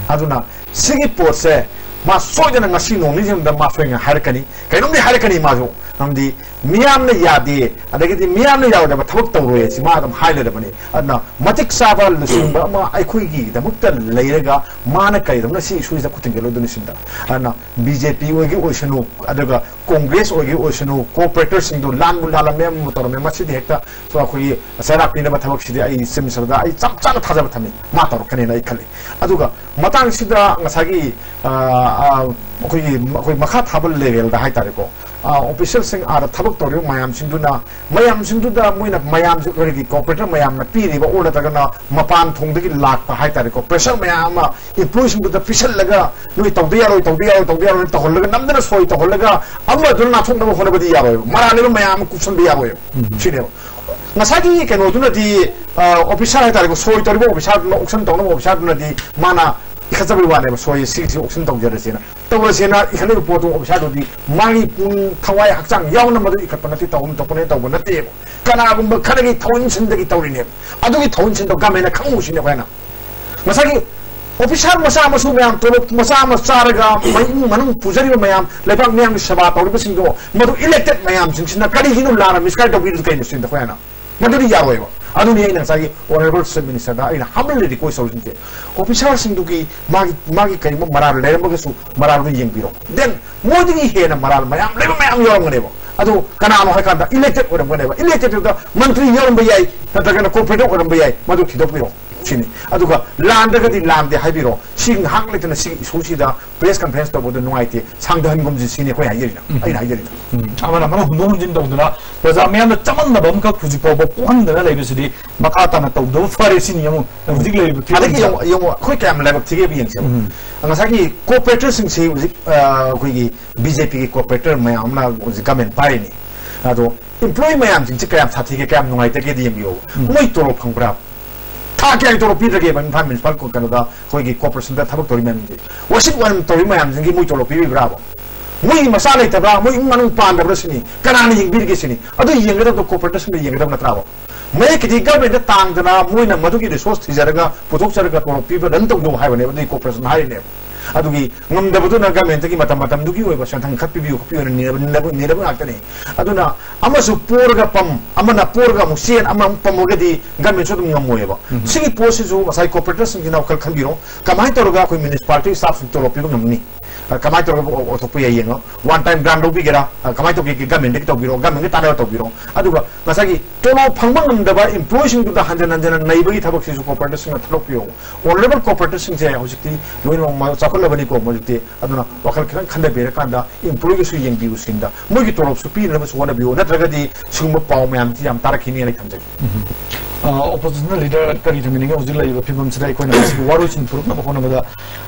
ꯑꯗꯨꯅ ꯁꯤꯒꯤ ꯄꯣꯠꯁꯦ ꯃꯥ ꯁꯣꯏꯗꯅ ꯉꯁꯤ ꯅꯣꯡ ꯅꯤꯅꯤ ꯃꯇꯨꯡꯗ ꯃꯥ ꯁꯣꯏꯗꯅ ꯍꯥꯏꯔꯛꯀꯅꯤ, ꯀꯩꯅꯣꯝꯗꯤ ꯍꯥꯏꯔꯛꯀꯅꯤ ꯃꯥꯁꯨ꯫ ꯃꯔꯝꯗꯤ ꯃꯤꯌꯥꯝꯅ ꯌꯥꯗꯦ, ꯑꯗꯒꯤꯗꯤ ꯃꯤꯌꯥꯝꯅ ꯌꯥꯔꯣꯏꯗꯕ ꯊꯕꯛ ꯇꯧꯔꯣꯏ ꯁꯤ ꯃꯥ ꯑꯗꯨꯝ ꯍꯥꯏ ꯂꯩꯔꯕꯅꯤ꯫ ꯑꯗꯨꯅ ꯃꯇꯤꯛ ꯆꯥꯕ ꯂꯨꯆꯤꯡꯕ ꯑꯃ ꯑꯩꯈꯣꯏꯒꯤꯗꯃꯛꯇ ꯂꯩꯔꯒ ꯃꯥꯅ ꯀꯔꯤꯗꯧꯅ ꯁꯤ issue ꯁꯤꯗ ꯈꯨꯠ ꯊꯤꯡꯖꯤꯜꯂꯣꯏꯗꯣꯏꯅꯣ ꯁꯤꯗ? ꯑꯗꯨꯅ ꯕꯤ ꯖꯦ ꯄꯤ ꯑꯣꯏꯒꯤ ꯑꯣꯏꯁꯅꯨ, ꯑꯗꯨꯒ ꯀꯣꯡꯒ꯭ꯔꯦꯁ ꯑꯣꯏꯒꯦ ꯑꯣꯏꯁꯅꯨ, ꯀꯣꯑꯣꯄꯔꯦꯇꯔꯁꯤꯡꯗꯨ ꯂꯥꯟꯕꯨ ꯂꯥꯜꯂꯝꯃꯦ, ꯑꯃꯕꯨ ꯇꯧꯔꯝꯃꯦ, ꯃꯁꯤꯗꯤ ꯍꯦꯛꯇ ꯁꯣ ꯑꯩꯈꯣꯏꯒꯤ ꯆꯩꯔꯥꯛ ꯄꯤꯅꯕ ꯊꯕꯛꯁꯤꯗꯤ ꯑꯩ ꯆꯤꯞ ꯃꯤꯅꯤꯁꯇꯔꯗ ꯑꯩ ꯆꯞ ꯆꯥꯅ ꯊꯥꯖꯕ ꯊꯝꯃꯤ, ꯃꯥ ꯇꯧꯔꯛꯀꯅꯦꯅ ꯑꯩ ꯈꯜꯂꯤ꯫ ꯑꯗꯨꯒ ꯃꯇꯥꯡꯁꯤꯗ ꯉꯁꯥꯏꯒꯤ ꯑ, ꯑ, ꯑꯩꯈꯣꯏꯒꯤ ꯑꯩꯈꯣꯏ ꯃꯈꯥ ꯊꯥꯕ ꯂꯦꯚꯦꯜꯗ ꯍꯥꯏꯇꯥꯔꯦꯀꯣ, ꯑꯣꯐꯤꯁꯤꯌꯦꯜꯁꯤꯡ ꯑꯥꯗ ꯊꯕꯛ ꯇꯧꯔꯤꯕ ꯃꯌꯥꯝꯁꯤꯡꯗꯨꯅ, ꯃꯌꯥꯝꯁꯤꯡꯗꯨꯗ ꯃꯣꯏꯅ ꯃꯌꯥꯝꯁꯨ ꯑꯩꯈꯣꯏꯒꯤ ꯀꯣꯑꯣꯄꯔꯦꯇꯔ ꯃꯌꯥꯝꯅ ꯄꯤꯔꯤꯕ ꯑꯣꯔꯗꯔ ꯅꯠꯇ꯭ꯔꯒꯅ ꯃꯄꯥꯟ ꯊꯣꯡꯗꯒꯤ ꯂꯥꯛꯄ ꯍꯥꯏꯇꯥꯔꯦꯀꯣ, ꯄ꯭ꯔꯦꯁꯔ ꯃꯌꯥꯝ ꯑꯃ ꯏꯝꯄ꯭ꯂꯣꯌꯤꯁꯤꯡꯗꯨꯗ ꯄꯤꯁꯜꯂꯒ, "ꯅꯣꯏ ꯇꯧꯗ ꯌꯥꯔꯣꯏ, ꯇꯧꯗ ꯌꯥꯔꯣꯏ, ꯇꯧꯗ ꯌꯥꯔꯣꯏ" ꯇꯧꯍꯜꯂꯒ, ꯅꯝꯗꯅ ꯁꯣꯏ ꯇꯧꯍꯜꯂꯒ ꯑꯃꯗꯨꯅ ꯅꯥꯊꯣꯛꯅꯕ ꯍꯣꯠꯅꯕꯗꯤ ꯌꯥꯔꯣꯏꯕ, ꯃꯔꯥꯜ ꯂꯩꯕ ꯃꯌꯥꯝ ꯑꯃ ꯀꯨꯞꯁꯟꯕ ꯌꯥꯔꯣꯏꯕ꯫ ꯁꯤꯅꯦꯕ ꯉꯁꯥꯏꯒꯤ ꯀꯩꯅꯣꯗꯨꯅꯗꯤ, ꯑꯣꯐꯤꯁꯥꯔ ꯍꯥꯏꯇꯥꯔꯦꯀꯣ, ꯁꯣꯏ ꯇꯧꯔꯤꯕ ꯑꯣꯐꯤꯁꯥꯔꯗꯨꯅ, ꯑꯣꯛꯁꯟ ꯇꯧꯅꯕ ꯑꯣꯐꯤꯁꯥꯔꯗꯨꯅꯗꯤ ꯃꯥꯅ ꯏꯈꯠꯆꯕꯩ ꯋꯥꯅꯦꯕ, ꯁꯣꯏ ꯁꯤꯒꯤꯁꯤ ꯑꯣꯛꯁꯟ ꯇꯧꯖꯔꯁꯦꯅ꯫ ꯇꯧꯔꯁꯦꯅ ꯏꯈꯠꯂꯤꯕ ꯄꯣꯠꯇꯨ ꯑꯣꯐꯤꯁꯥꯔꯗꯨꯗꯤ ꯃꯥꯒꯤ ꯄꯨꯛꯅꯤꯡ ꯊꯋꯥꯏ ꯍꯛꯆꯥꯡ ꯌꯥꯎꯅ ꯃꯗꯨ ꯏꯈꯠꯄ ꯅꯠꯇꯦ, ꯇꯧꯐꯝ ꯊꯣꯛꯄꯅꯦ ꯇꯧꯕ ꯅꯠꯇꯦꯕ꯫ ꯀꯅꯥꯒꯨꯝꯕ ꯈꯔꯒꯤ ꯊꯧꯏꯟꯁꯤꯟꯗꯒꯤ ꯇꯧꯔꯤꯅꯦꯕ꯫ ꯑꯗꯨꯒꯤ ꯊꯧꯏꯟꯁꯤꯟꯗꯣ ꯒꯃꯦꯟꯅ ꯈꯪꯉꯨꯁꯤꯅꯦ ꯑꯩꯈꯣꯏꯅ꯫ ꯉꯁꯥꯏꯒꯤ ꯑꯣꯐꯤꯁꯥꯔ ꯃꯆꯥ ꯃꯁꯨ ꯃꯌꯥꯝ, ꯇꯣꯂꯣꯞ ꯃꯆꯥ ꯑꯃ ꯆꯥꯔꯒ ꯏꯃꯨꯡ ꯃꯅꯨꯡ ꯄꯨꯖꯔꯤꯕ ꯃꯌꯥꯝ, ꯂꯩꯕꯥꯛ ꯃꯤꯌꯥꯝꯒꯤ ꯁꯦꯕꯥ ꯇꯧꯔꯤꯕꯁꯤꯡꯗꯣ, ꯃꯗꯨ ꯏꯂꯦꯛꯇꯦꯠ ꯃꯌꯥꯝꯁꯤꯡꯁꯤꯅ ꯀꯔꯤꯒꯤꯅꯣ ꯂꯥꯟꯅ ꯃꯤꯁꯒꯥꯏꯠ ꯇꯧꯕꯤꯔꯤꯗꯨ ꯀꯩꯅꯣ ꯁꯤꯅꯤꯗ ꯑꯩꯈꯣꯏꯅ꯫ ꯃꯗꯨꯗꯤ ꯌꯥꯔꯣꯏꯕ꯫ ꯑꯗꯨꯅꯤ ꯑꯩꯅ ꯉꯁꯥꯏꯒꯤ ꯑꯣꯅꯔꯦꯕꯜ ꯆꯤꯐ ꯃꯤꯅꯤꯁꯇꯔꯗ ꯑꯩꯅ ꯍꯝꯕꯜꯂꯤ ꯔꯤꯀ꯭ꯋꯦꯁ ꯇꯧꯔꯤꯁꯤꯡꯁꯦ, ꯑꯣꯐꯤꯁꯥꯔꯁꯤꯡꯗꯨꯒꯤ ꯃꯥꯒꯤ, ꯃꯥꯒꯤ ꯀꯔꯤꯒꯨꯝꯕ ꯃꯔꯥꯜ ꯂꯩꯔꯝꯃꯒꯁꯨ ꯃꯔꯥꯜꯗꯨ ꯌꯦꯡꯕꯤꯔꯣ꯫ ꯗꯦꯟ ꯃꯣꯏꯗꯒꯤ ꯍꯦꯟꯅ ꯃꯔꯥꯜ ꯃꯌꯥꯝ ꯂꯩꯕ ꯃꯌꯥꯝ ꯌꯥꯎꯔꯝꯒꯅꯦꯕ꯫ ꯑꯗꯨ ꯀꯅꯥꯅꯣ ꯍꯥꯏ ꯀꯥꯟꯗ ꯏꯂꯦꯛꯇꯦꯠ ꯑꯣꯏꯔꯝꯒꯅꯦꯕ꯫ ꯏꯂꯦꯛꯇꯦꯠꯇꯨꯗ ꯃꯟꯇ꯭ꯔꯤ ꯌꯥꯎꯔꯝꯕ ꯌꯥꯏ, ꯅꯠꯇ꯭ꯔꯒꯅ ꯀꯣꯔꯄꯣꯔꯦꯇꯔ ꯑꯣꯏꯔꯝꯕ ꯌꯥꯏ, ꯃꯗꯨ ꯊꯤꯗꯣꯛꯄꯤꯔꯣ ꯁꯤꯅꯤ꯫ ꯑꯗꯨꯒ ꯂꯥꯟꯗ꯭ꯔꯒꯗꯤ ꯂꯥꯟꯗꯦ ꯍꯥꯏꯕꯤꯔꯣ꯫ ꯁꯤ ꯉꯥꯏꯍꯥꯛ ꯂꯩꯇꯅ ꯁꯤꯒꯤ ꯏꯁꯨꯁꯤꯗ ꯄ꯭ꯔꯦꯁ ꯀꯟꯐꯔꯦꯟꯁ ꯇꯧꯕꯗꯣ ꯅꯨꯡꯉꯥꯏꯇꯦ, ꯁꯥꯡꯊꯍꯟꯒꯨꯝꯁꯤ ꯁꯤꯅꯤ ꯑꯩꯈꯣꯏ ꯍꯥꯏꯖꯔꯤꯅ, ꯎꯝ꯫ ꯑꯩꯅ ꯍꯥꯏꯖꯔꯤꯅ꯫ ꯎꯝ, ꯑꯃꯅ ꯑꯃꯅ ꯍꯨꯟꯗꯣꯛ ꯍꯨꯟꯖꯤꯟ ꯇꯧꯗꯅ ꯄ꯭ꯔꯖꯥ ꯃꯤꯌꯥꯝꯅ ꯆꯃꯝꯅꯕ ꯑꯃꯈꯛ ꯍꯧꯖꯤꯛ ꯐꯥꯎꯕ ꯄꯣꯛꯍꯟꯗꯅ ꯂꯩꯕꯁꯤꯗꯤ ꯃꯈꯥ ꯇꯥꯅ ꯇꯧꯗꯕ ꯐꯔꯦ ꯁꯤꯅꯤ꯫ ꯑꯃꯨꯛ ꯍꯧꯖꯤꯛ ꯂꯩꯔꯤꯕ ꯑꯗꯒꯤ ꯐꯤꯕꯝꯁꯤꯗ ꯌꯦꯡꯉꯨ, ꯌꯦꯡꯉꯨ, ꯑꯩꯈꯣꯏ ꯀꯌꯥꯝ ꯂꯥꯏꯕꯛ ꯊꯤꯒꯦꯕ ꯌꯦꯡꯁꯦꯕ꯫ ꯎꯝ꯫ ꯉꯁꯥꯏꯒꯤ ꯀꯣꯔꯄꯣꯔꯦꯇꯔꯁꯤꯡꯁꯤ ꯍꯧꯖꯤꯛ, ꯑ, ꯑꯩꯈꯣꯏꯒꯤ ꯕꯤ ꯖꯦ ꯄꯤꯒꯤ ꯀꯣꯔꯄꯣꯔꯦꯇꯔ ꯃꯌꯥꯝ ꯑꯃꯅ ꯍꯧꯖꯤꯛ ꯒꯃꯦꯟ ꯄꯥꯏꯔꯤꯅꯤ꯫ ꯑꯗꯣ ꯏꯝꯄ꯭ꯂꯣꯌꯤ ꯃꯌꯥꯝꯁꯤꯡꯁꯤ ꯀꯌꯥꯝ ꯁꯥꯊꯤꯒꯦ, ꯀꯌꯥꯝ ꯅꯨꯡꯉꯥꯏꯇꯒꯦꯗꯤ ꯌꯦꯡꯕꯤꯌꯣꯕ꯫ ꯎꯝ꯫ ꯃꯣꯏ ꯇꯣꯂꯣꯞ ꯐꯪꯕ꯭ꯔꯥ? ꯊꯥ ꯀꯌꯥꯒꯤ ꯇꯣꯂꯣꯞ ꯄꯤꯗ꯭ꯔꯒꯦꯕ ꯏꯝꯐꯥꯜ ꯃ꯭ꯌꯨꯅꯤꯁꯤꯄꯥꯜ ꯀꯣ-, ꯀꯩꯅꯣꯗ ꯑꯩꯈꯣꯏꯒꯤ ꯀꯣꯔꯄꯣꯔꯦꯁꯟꯗ ꯊꯕꯛ ꯇꯧꯔꯤ ꯃꯌꯥꯝꯁꯤꯡꯁꯦ? ꯋꯥꯁꯤꯠ ꯋꯥꯔꯝ ꯇꯧꯔꯤ ꯃꯌꯥꯝꯁꯤꯡꯒꯤ ꯃꯣꯏ ꯇꯣꯂꯣꯞ ꯄꯤꯕꯤꯕ꯭ꯔꯥꯕ? ꯃꯣꯏ ꯃꯆꯥ ꯂꯩꯇꯕ꯭ꯔꯥ? ꯃꯣꯏ ꯏꯃꯨꯡ ꯃꯅꯨꯡ ꯄꯥꯟꯗꯕ꯭ꯔꯥ ꯁꯤꯅꯤ? ꯀꯅꯥꯅ ꯌꯦꯡꯕꯤꯔꯤꯒꯦ ꯁꯤꯅꯤ? ꯑꯗꯨ ꯌꯦꯡꯒꯗꯕꯗꯣ ꯀꯣꯔꯄꯣꯔꯦꯇꯔꯁꯤꯡꯅ ꯌꯦꯡꯒꯗꯕ ꯅꯠꯇ꯭ꯔꯥꯕ? ꯃꯌꯦꯛꯀꯤꯗꯤ ꯒꯚꯔꯟꯃꯦꯟꯠꯇ ꯇꯥꯡꯗꯅ ꯃꯣꯏꯅ ꯃꯗꯨꯒꯤ ꯔꯤꯁꯣꯔꯁ ꯊꯤꯖꯔꯒ ꯄꯨꯊꯣꯛꯆꯔꯒ ꯇꯣꯂꯣꯞ ꯄꯤꯕ ꯔꯟ ꯇꯧꯖꯧ ꯍꯥꯏꯕꯅꯦꯕ, ꯑꯗꯨꯒꯤ ꯀꯣꯔꯄꯣꯔꯦꯁꯟ ꯍꯥꯏꯔꯤꯅꯦꯕ꯫ ꯑꯗꯨꯒꯤ ꯉꯝꯗꯕꯗꯨꯅ ꯒꯚꯔꯟꯃꯦꯟꯠꯇꯒꯤ ꯃꯇꯝ ꯃꯇꯝꯗꯨꯒꯤ ꯑꯣꯏꯕ ꯁꯦꯟꯊꯪ ꯈꯔ ꯄꯤꯕꯤꯌꯨ ꯈꯣꯠꯄꯤꯌꯨꯅ ꯅꯤꯅꯕ, ꯅꯤꯅꯕ, ꯅꯤꯅꯕ ꯉꯥꯛꯇꯅꯤ꯫ ꯑꯗꯨꯅ ꯑꯃꯁꯨ ꯄꯣꯔꯒ ꯄꯝ, ꯑꯃꯅ ꯄꯣꯔꯒ ꯑꯃꯨꯛ ꯆꯦꯟ, ꯑꯃ ꯑꯃꯨꯛ ꯄꯝꯃꯒꯗꯤ ꯒꯚꯔꯟꯃꯦꯟꯠꯁꯨ ꯑꯗꯨꯝ ꯉꯝꯃꯣꯏꯕ꯫ ꯎꯝ꯫ ꯁꯤꯒꯤ ꯄꯣꯠꯁꯤꯁꯨ ꯉꯁꯥꯏ ꯀꯣꯔꯄꯣꯔꯦꯇꯔꯁꯤꯡꯁꯤꯅ ꯋꯥꯈꯜ ꯈꯟꯕꯤꯔꯣ, ꯀꯃꯥꯏꯅ ꯇꯧꯔꯒ ꯑꯩꯈꯣꯏ ꯃ꯭ꯌꯨꯅꯤꯁꯤꯄꯥꯂꯤꯇꯤ ꯁ꯭ꯇꯥꯐꯁꯤꯡ ꯇꯣꯂꯣꯞ ꯄꯤꯕ ꯉꯝꯅꯤ? ꯑ, ꯀꯃꯥꯏꯅ ꯇꯧꯔꯒ ꯑꯣ-, ꯑꯣꯟꯊꯣꯛꯄ ꯌꯥꯏ ꯌꯦꯡꯉꯣ꯫ One time grant ꯂꯧꯕꯤꯒꯦꯔꯥ? ꯑ, ꯀꯃꯥꯏꯅ ꯇꯧꯒꯦ? Government ꯗꯒꯤ ꯇꯧꯕꯤꯔꯣ, government ꯒ ꯇꯥꯟꯅꯔꯒ ꯇꯧꯕꯤꯔꯣ꯫ ꯑꯗꯨꯒ ꯉꯁꯥꯏꯒꯤ ꯇꯣꯂꯣꯞ ꯐꯪꯕ ꯉꯝꯗꯕ employee ꯁꯤꯡꯗꯨꯗ ꯍꯟꯖꯟ ꯍꯟꯖꯟꯅ ꯅꯩꯕꯒꯤ ꯊꯕꯛꯁꯤꯁꯨ corporator ꯁꯤꯡꯅ ꯊꯥꯗꯣꯛꯄꯤꯌꯣ꯫ Honourable corporator ꯁꯤꯡꯁꯦ ꯍꯧꯖꯤꯛꯇꯤ ꯂꯣꯏꯅꯃꯛ ꯃ-, ꯆꯥꯎꯈꯠꯂꯕꯅꯤꯀꯣ ꯍꯧꯖꯤꯛꯇꯤ꯫ ꯑꯗꯨꯅ ꯋꯥꯈꯜ ꯈꯤꯇꯪ ꯈꯟꯊꯕꯤꯔꯀꯥꯟꯗ employee ꯒꯤꯁꯨ ꯌꯦꯡꯕꯤꯌꯨ ꯁꯤꯅꯤꯗ꯫ ꯃꯣꯏꯒꯤ ꯇꯣꯂꯣꯞꯁꯨ ꯄꯤꯅꯕꯁꯨ ꯍꯣꯠꯅꯕꯤꯌꯨ, ꯅꯠꯇ꯭ꯔꯒꯗꯤ ꯁꯤꯒꯨꯝꯕ ꯄꯥꯎ ꯃꯌꯥꯝꯁꯤ ꯌꯥꯝ ꯇꯥꯔꯛꯈꯤꯅꯤ ꯍꯥꯏꯅ ꯊꯝꯖꯒꯦ꯫ ꯎꯝ꯫ ꯑ, opposition leader ꯀꯔꯤ ꯊꯝꯕꯤꯅꯤꯡꯉꯤ? ꯍꯧꯖꯤꯛ ꯂꯩꯔꯤꯕ ꯐꯤꯕꯝꯁꯤꯗ ꯑꯩꯈꯣꯏꯅ ꯃꯁꯤꯒꯤ ꯋꯥꯔꯣꯏꯁꯤꯟ ꯄꯨꯔꯛꯅꯕ ꯍꯣꯠꯅꯕꯗ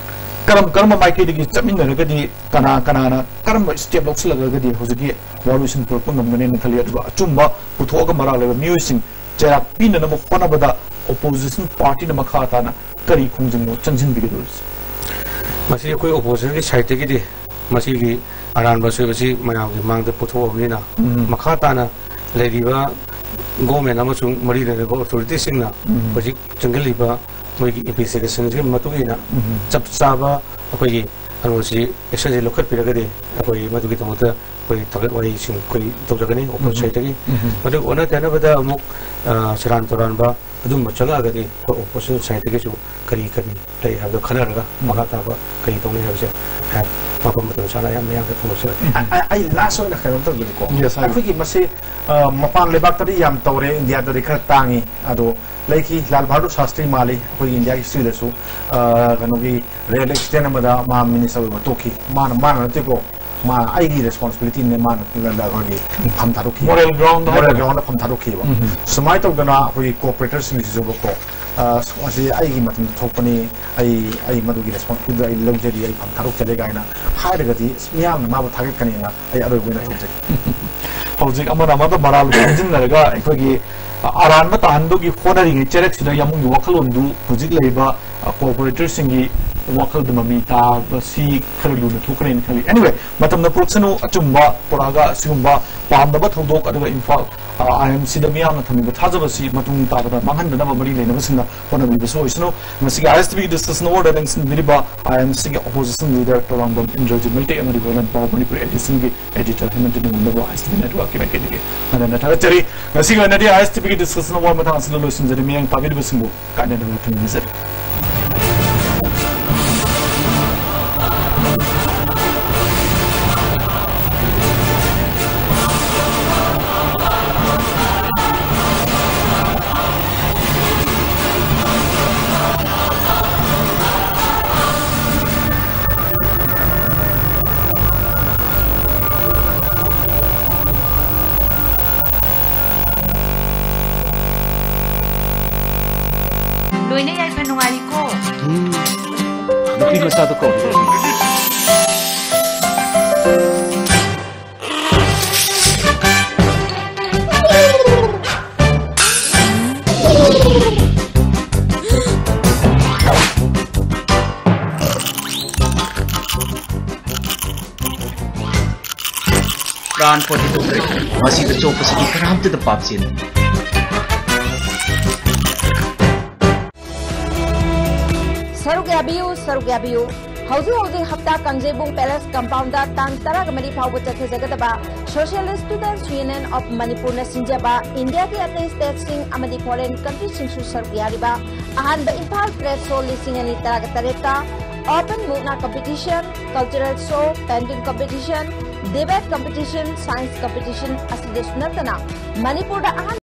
ꯀꯔꯝ ꯀꯔꯝꯕ ꯃꯥꯏꯀꯩꯗꯒꯤ ꯆꯠꯃꯤꯟꯅꯔꯒꯗꯤ, ꯀꯅꯥ ꯀꯅꯥꯅ ꯀꯔꯝꯕ step ꯂꯧꯁꯤꯜꯂꯒꯗꯤ ꯍꯧꯖꯤꯛꯀꯤ ꯋꯥꯔꯣꯏꯁꯤꯟ ꯄꯨꯔꯛꯄ ꯉꯝꯒꯅꯤꯅ ꯈꯜꯂꯤ? ꯑꯗꯨꯒ ꯑꯆꯨꯝꯕ ꯄꯨꯊꯣꯛꯑꯒ ꯃꯔꯥꯜ ꯂꯩꯕ ꯃꯤꯑꯣꯏꯁꯤꯡ ꯆꯩꯔꯥꯛ ꯄꯤꯅꯅꯕ ꯍꯣꯠꯅꯕꯗ opposition party ꯅ ꯃꯈꯥ ꯇꯥꯅ ꯀꯔꯤ ꯈꯣꯡꯖꯪꯅꯣ ꯆꯪꯁꯤꯟꯕꯤꯒꯗꯧꯔꯤꯁꯦ? ꯃꯁꯤ ꯑꯩꯈꯣꯏ opposition ꯒꯤ side ꯇꯒꯤꯗꯤ ꯃꯁꯤꯒꯤ ꯑꯔꯥꯟꯕ ꯑꯁꯣꯏꯕꯁꯤ ꯃꯌꯥꯝꯒꯤ ꯃꯥꯡꯗ ꯄꯨꯊꯣꯛꯑꯕꯅꯤꯅ, ꯎꯝ꯫ ꯃꯈꯥ ꯇꯥꯅ ꯂꯩꯔꯤꯕ government ꯑꯃꯁꯨꯡ ꯃꯔꯤ ꯂꯩꯅꯕ authority ꯁꯤꯡꯅ ꯎꯝ꯫ ꯍꯧꯖꯤꯛ ꯆꯪꯁꯤꯜꯂꯤꯕ ꯃꯣꯏꯒꯤ investigation ꯁꯤꯒꯤ ꯃꯇꯨꯡ ꯏꯟꯅ ꯎꯝ꯫ ꯆꯞ ꯆꯥꯕ ꯑꯩꯈꯣꯏꯒꯤ ꯀꯩꯅꯣꯁꯤ, action ꯁꯤ ꯂꯧꯈꯠꯄꯤꯔꯒꯗꯤ ꯑꯩꯈꯣꯏ ꯃꯗꯨꯒꯤꯗꯃꯛꯇ ꯑꯩꯈꯣꯏ ꯊꯥꯒꯠ ꯋꯥꯍꯩꯁꯤꯡ ꯑꯩꯈꯣꯏ ꯇꯧꯖꯒꯅꯤ opposition ꯎꯝ꯫ Side ꯇꯒꯤ꯫ ꯎꯝ꯫ ꯃꯗꯨ ꯑꯣꯟꯅ ꯇꯩꯅꯕꯗ ꯑꯃꯨꯛ, ꯑ, ꯁꯦꯔꯥꯟ ꯇꯨꯔꯥꯟꯕ ꯑꯗꯨꯒꯨꯝꯕ ꯆꯪꯉꯛꯑꯒꯗꯤ ꯑꯩꯈꯣꯏ opposition side ꯇꯒꯤꯁꯨ ꯀꯔꯤ ꯀꯔꯤ ꯂꯩ ꯍꯥꯏꯕꯗꯣ ꯈꯟꯅꯔꯒ ꯎꯝ꯫ ꯃꯈꯥ ꯇꯥꯕ ꯀꯔꯤ ꯇꯧꯅꯤ ꯍꯥꯏꯕꯁꯦ ꯍꯥꯏ-, ꯃꯐꯝ ꯃꯇꯝ ꯆꯥꯅ ꯑꯌꯥꯝꯕ ꯃꯌꯥꯝꯗ ꯐꯣꯡꯗꯣꯛꯆꯔꯛꯀꯦ꯫ ꯑ-, ꯑ-, ꯑꯩ last ꯑꯣꯏꯅ ꯀꯩꯅꯣꯝ ꯇꯧꯖꯒꯦꯀꯣ꯫ Yes, ꯍꯥꯏꯕꯤꯌꯨ꯫ ꯑꯩꯈꯣꯏꯒꯤ ꯃꯁꯤ, ꯑ, ꯃꯄꯥꯟ ꯂꯩꯕꯥꯛꯇꯗꯤ ꯌꯥꯝ ꯇꯧꯔꯦ, ꯏꯟꯗꯤꯌꯥꯗꯗꯤ ꯈꯔ ꯇꯥꯡꯉꯤ꯫ ꯑꯗꯣ ꯂꯩꯈꯤ, ꯂꯥꯜ ꯕꯍꯥꯗꯨꯔ ꯁꯥꯁꯇ꯭ꯔꯤ ꯃꯥꯜꯂꯤ, ꯑꯩꯈꯣꯏꯒꯤ ꯏꯟꯗꯤꯌꯥꯒꯤ history ꯗꯁꯨ, ꯑ, ꯀꯩꯅꯣꯒꯤ rail accident ꯑꯃꯗ ꯃꯥ minister ꯑꯣꯏꯕ ꯇꯣꯛꯈꯤ꯫ ꯃꯥꯅ, ꯃꯥꯅ ꯅꯠꯇꯦꯀꯣ, ꯃꯥ ꯑꯩꯒꯤ responsibility ꯅꯦ, ꯃꯥꯅ ꯑꯩꯈꯣꯏꯒꯤ ꯐꯝ ꯊꯥꯗꯣꯛꯈꯤ꯫ Moral ground ꯗ moral ꯍꯥꯏꯗꯣꯏꯔꯥ? Ground ꯗ ꯐꯝ ꯊꯥꯗꯣꯛꯈꯤꯕ꯫ ꯎꯝ꯫ ꯁꯨꯃꯥꯏꯅ ꯇꯧꯗꯅ ꯑꯩꯈꯣꯏꯒꯤ corporator ꯁꯤꯡꯁꯤꯁꯨꯕꯀꯣ, ꯑ, ꯃꯁꯤ ꯑꯩꯒꯤ ꯃꯇꯝꯗ ꯊꯣꯛꯄꯅꯤ, ꯑꯩ, ꯑꯩ ꯃꯗꯨꯒꯤ responsibility ꯑꯩ ꯂꯧꯖꯔꯤ, ꯑꯩ ꯐꯝ ꯊꯥꯗꯣꯛꯆꯔꯦ ꯀꯥꯏꯅ ꯍꯥꯏꯔꯒꯗꯤ ꯃꯤꯌꯥꯝꯅ ꯃꯥꯕꯨ ꯊꯥꯒꯠꯀꯅꯤꯅ ꯑꯩ ꯑꯔꯣꯏꯕ ꯑꯣꯏꯅ ꯊꯝꯖꯒꯦ꯫ ꯍꯧꯖꯤꯛ ꯑꯃꯅ ꯑꯃꯗ ꯃꯔꯥꯜ ꯈꯣꯝꯖꯤꯟꯅꯔꯒ ꯑꯩꯈꯣꯏꯒꯤ ꯑꯔꯥꯟꯕ ꯇꯥꯍꯟꯕꯒꯤ ꯍꯣꯠꯅꯔꯤꯉꯩ ꯆꯩꯔꯛꯁꯤꯗ ꯌꯥꯝꯕꯨꯡꯒꯤ ꯋꯥꯈꯜꯂꯣꯟꯗꯨ ꯍꯧꯖꯤꯛ ꯂꯩꯔꯤꯕ, ꯑ, corporator ꯁꯤꯡꯒꯤ ꯋꯥꯈꯜꯗ ꯃꯃꯤ ꯇꯥꯕꯁꯤ ꯈꯔ ꯂꯨꯅ ꯊꯣꯛꯀꯅꯦꯅ ꯈꯜꯂꯤ꯫ Anyway, ꯃꯇꯝꯅ ꯄꯨꯔꯛꯁꯅꯨ, ꯑꯆꯨꯝꯕ ꯄꯨꯔꯛꯑꯒ ꯑꯁꯤꯒꯨꯝꯕ ꯄꯥꯝꯗꯕ ꯊꯧꯗꯣꯛ ꯑꯗꯨꯒ ꯏꯝꯐꯥꯜ, ꯑ, I M C ꯗ ꯃꯤꯌꯥꯝꯅ ꯊꯝꯂꯤꯕ ꯊꯥꯖꯕꯁꯤ ꯃꯇꯨꯡ ꯇꯥꯕꯗ ꯃꯥꯡꯍꯟꯗꯅꯕ ꯃꯔꯤ ꯂꯩꯅꯕꯁꯤꯡꯅ ꯍꯣꯠꯅꯕꯤꯕꯁꯨ ꯑꯣꯏꯁꯅꯨ꯫ ꯉꯁꯤꯒꯤ I S T V ꯒꯤ discussion hour the ꯂꯦꯡꯁꯤꯟꯕꯤꯔꯤꯕ I M C ꯒꯤ opposition leader ꯇꯧꯔꯥꯡꯕꯝ ꯏꯟꯗ꯭ꯔꯖꯤꯠ ꯃꯩꯇꯩ ꯑꯃꯗꯤ Royal Power Manipur edition ꯒꯤ editor ꯍꯦꯃꯟꯇ ꯅꯤꯉꯣꯝꯕꯕꯨ I S T V network ꯀꯤ ꯃꯥꯏꯀꯩꯗꯒꯤ ꯍꯟꯅ ꯍꯟꯅ ꯊꯥꯒꯠꯆꯔꯤ꯫ ꯉꯁꯤꯒꯤ ꯑꯣꯏꯅꯗꯤ I S T V ꯒꯤ discussion hour ꯃꯇꯥꯡ ꯑꯁꯤꯗ ꯂꯣꯏꯁꯤꯟꯖꯔꯤ꯫ ꯃꯤꯠꯌꯦꯡ ꯇꯥꯕꯤꯔꯤꯕꯁꯤꯡꯕꯨ ꯀꯥꯏꯅꯗꯅ ꯊꯝꯖꯔꯤ꯫ ꯃꯆꯥꯗꯣ ꯀꯧꯔꯦ꯫ Round forty two break. ꯃꯁꯤꯗ ꯆꯣꯞꯄꯁꯤꯗꯤ ꯀꯅꯥꯝꯇꯗ ꯄꯥꯞ ꯆꯦꯟꯗꯦ꯫ ꯁꯔꯨꯛ ꯌꯥꯕꯤꯌꯨ, ꯁꯔꯨꯛ ꯌꯥꯕꯤꯌꯨ꯫ ꯍꯧꯖꯤꯛ ꯍꯧꯖꯤꯛ ꯍꯞꯇꯥ ꯀꯥꯡꯖꯩꯕꯨꯡ Palace Compound ꯇꯥꯡ ꯇꯔꯥꯒ ꯃꯔꯤ ꯐꯥꯎꯕ ꯆꯠꯊꯖꯒꯗꯕ Socialist Students Union of ꯃꯅꯤꯄꯨꯔꯅ ꯁꯤꯟꯖꯕ ꯏꯟꯗꯤꯌꯥꯒꯤ ꯑꯇꯩ state ꯁꯤꯡ ꯑꯃꯗꯤ foreign country ꯁꯤꯡꯁꯨ ꯁꯔꯨꯛ ꯌꯥꯔꯤꯕ ꯑꯍꯥꯟꯕ ꯏꯝꯐꯥꯜ Trade Show ꯂꯤꯁꯤꯡ ꯑꯅꯤ ꯇꯔꯥꯒ ꯇꯔꯦꯠꯇ Open ꯃꯨꯛꯅꯥ competition, cultural show, painting competition, debate competition, science competition ꯑꯁꯤꯗꯁꯨ ꯅꯠꯇꯅ ꯃꯅꯤꯄꯨꯔꯗ ꯑꯍꯥꯟꯕ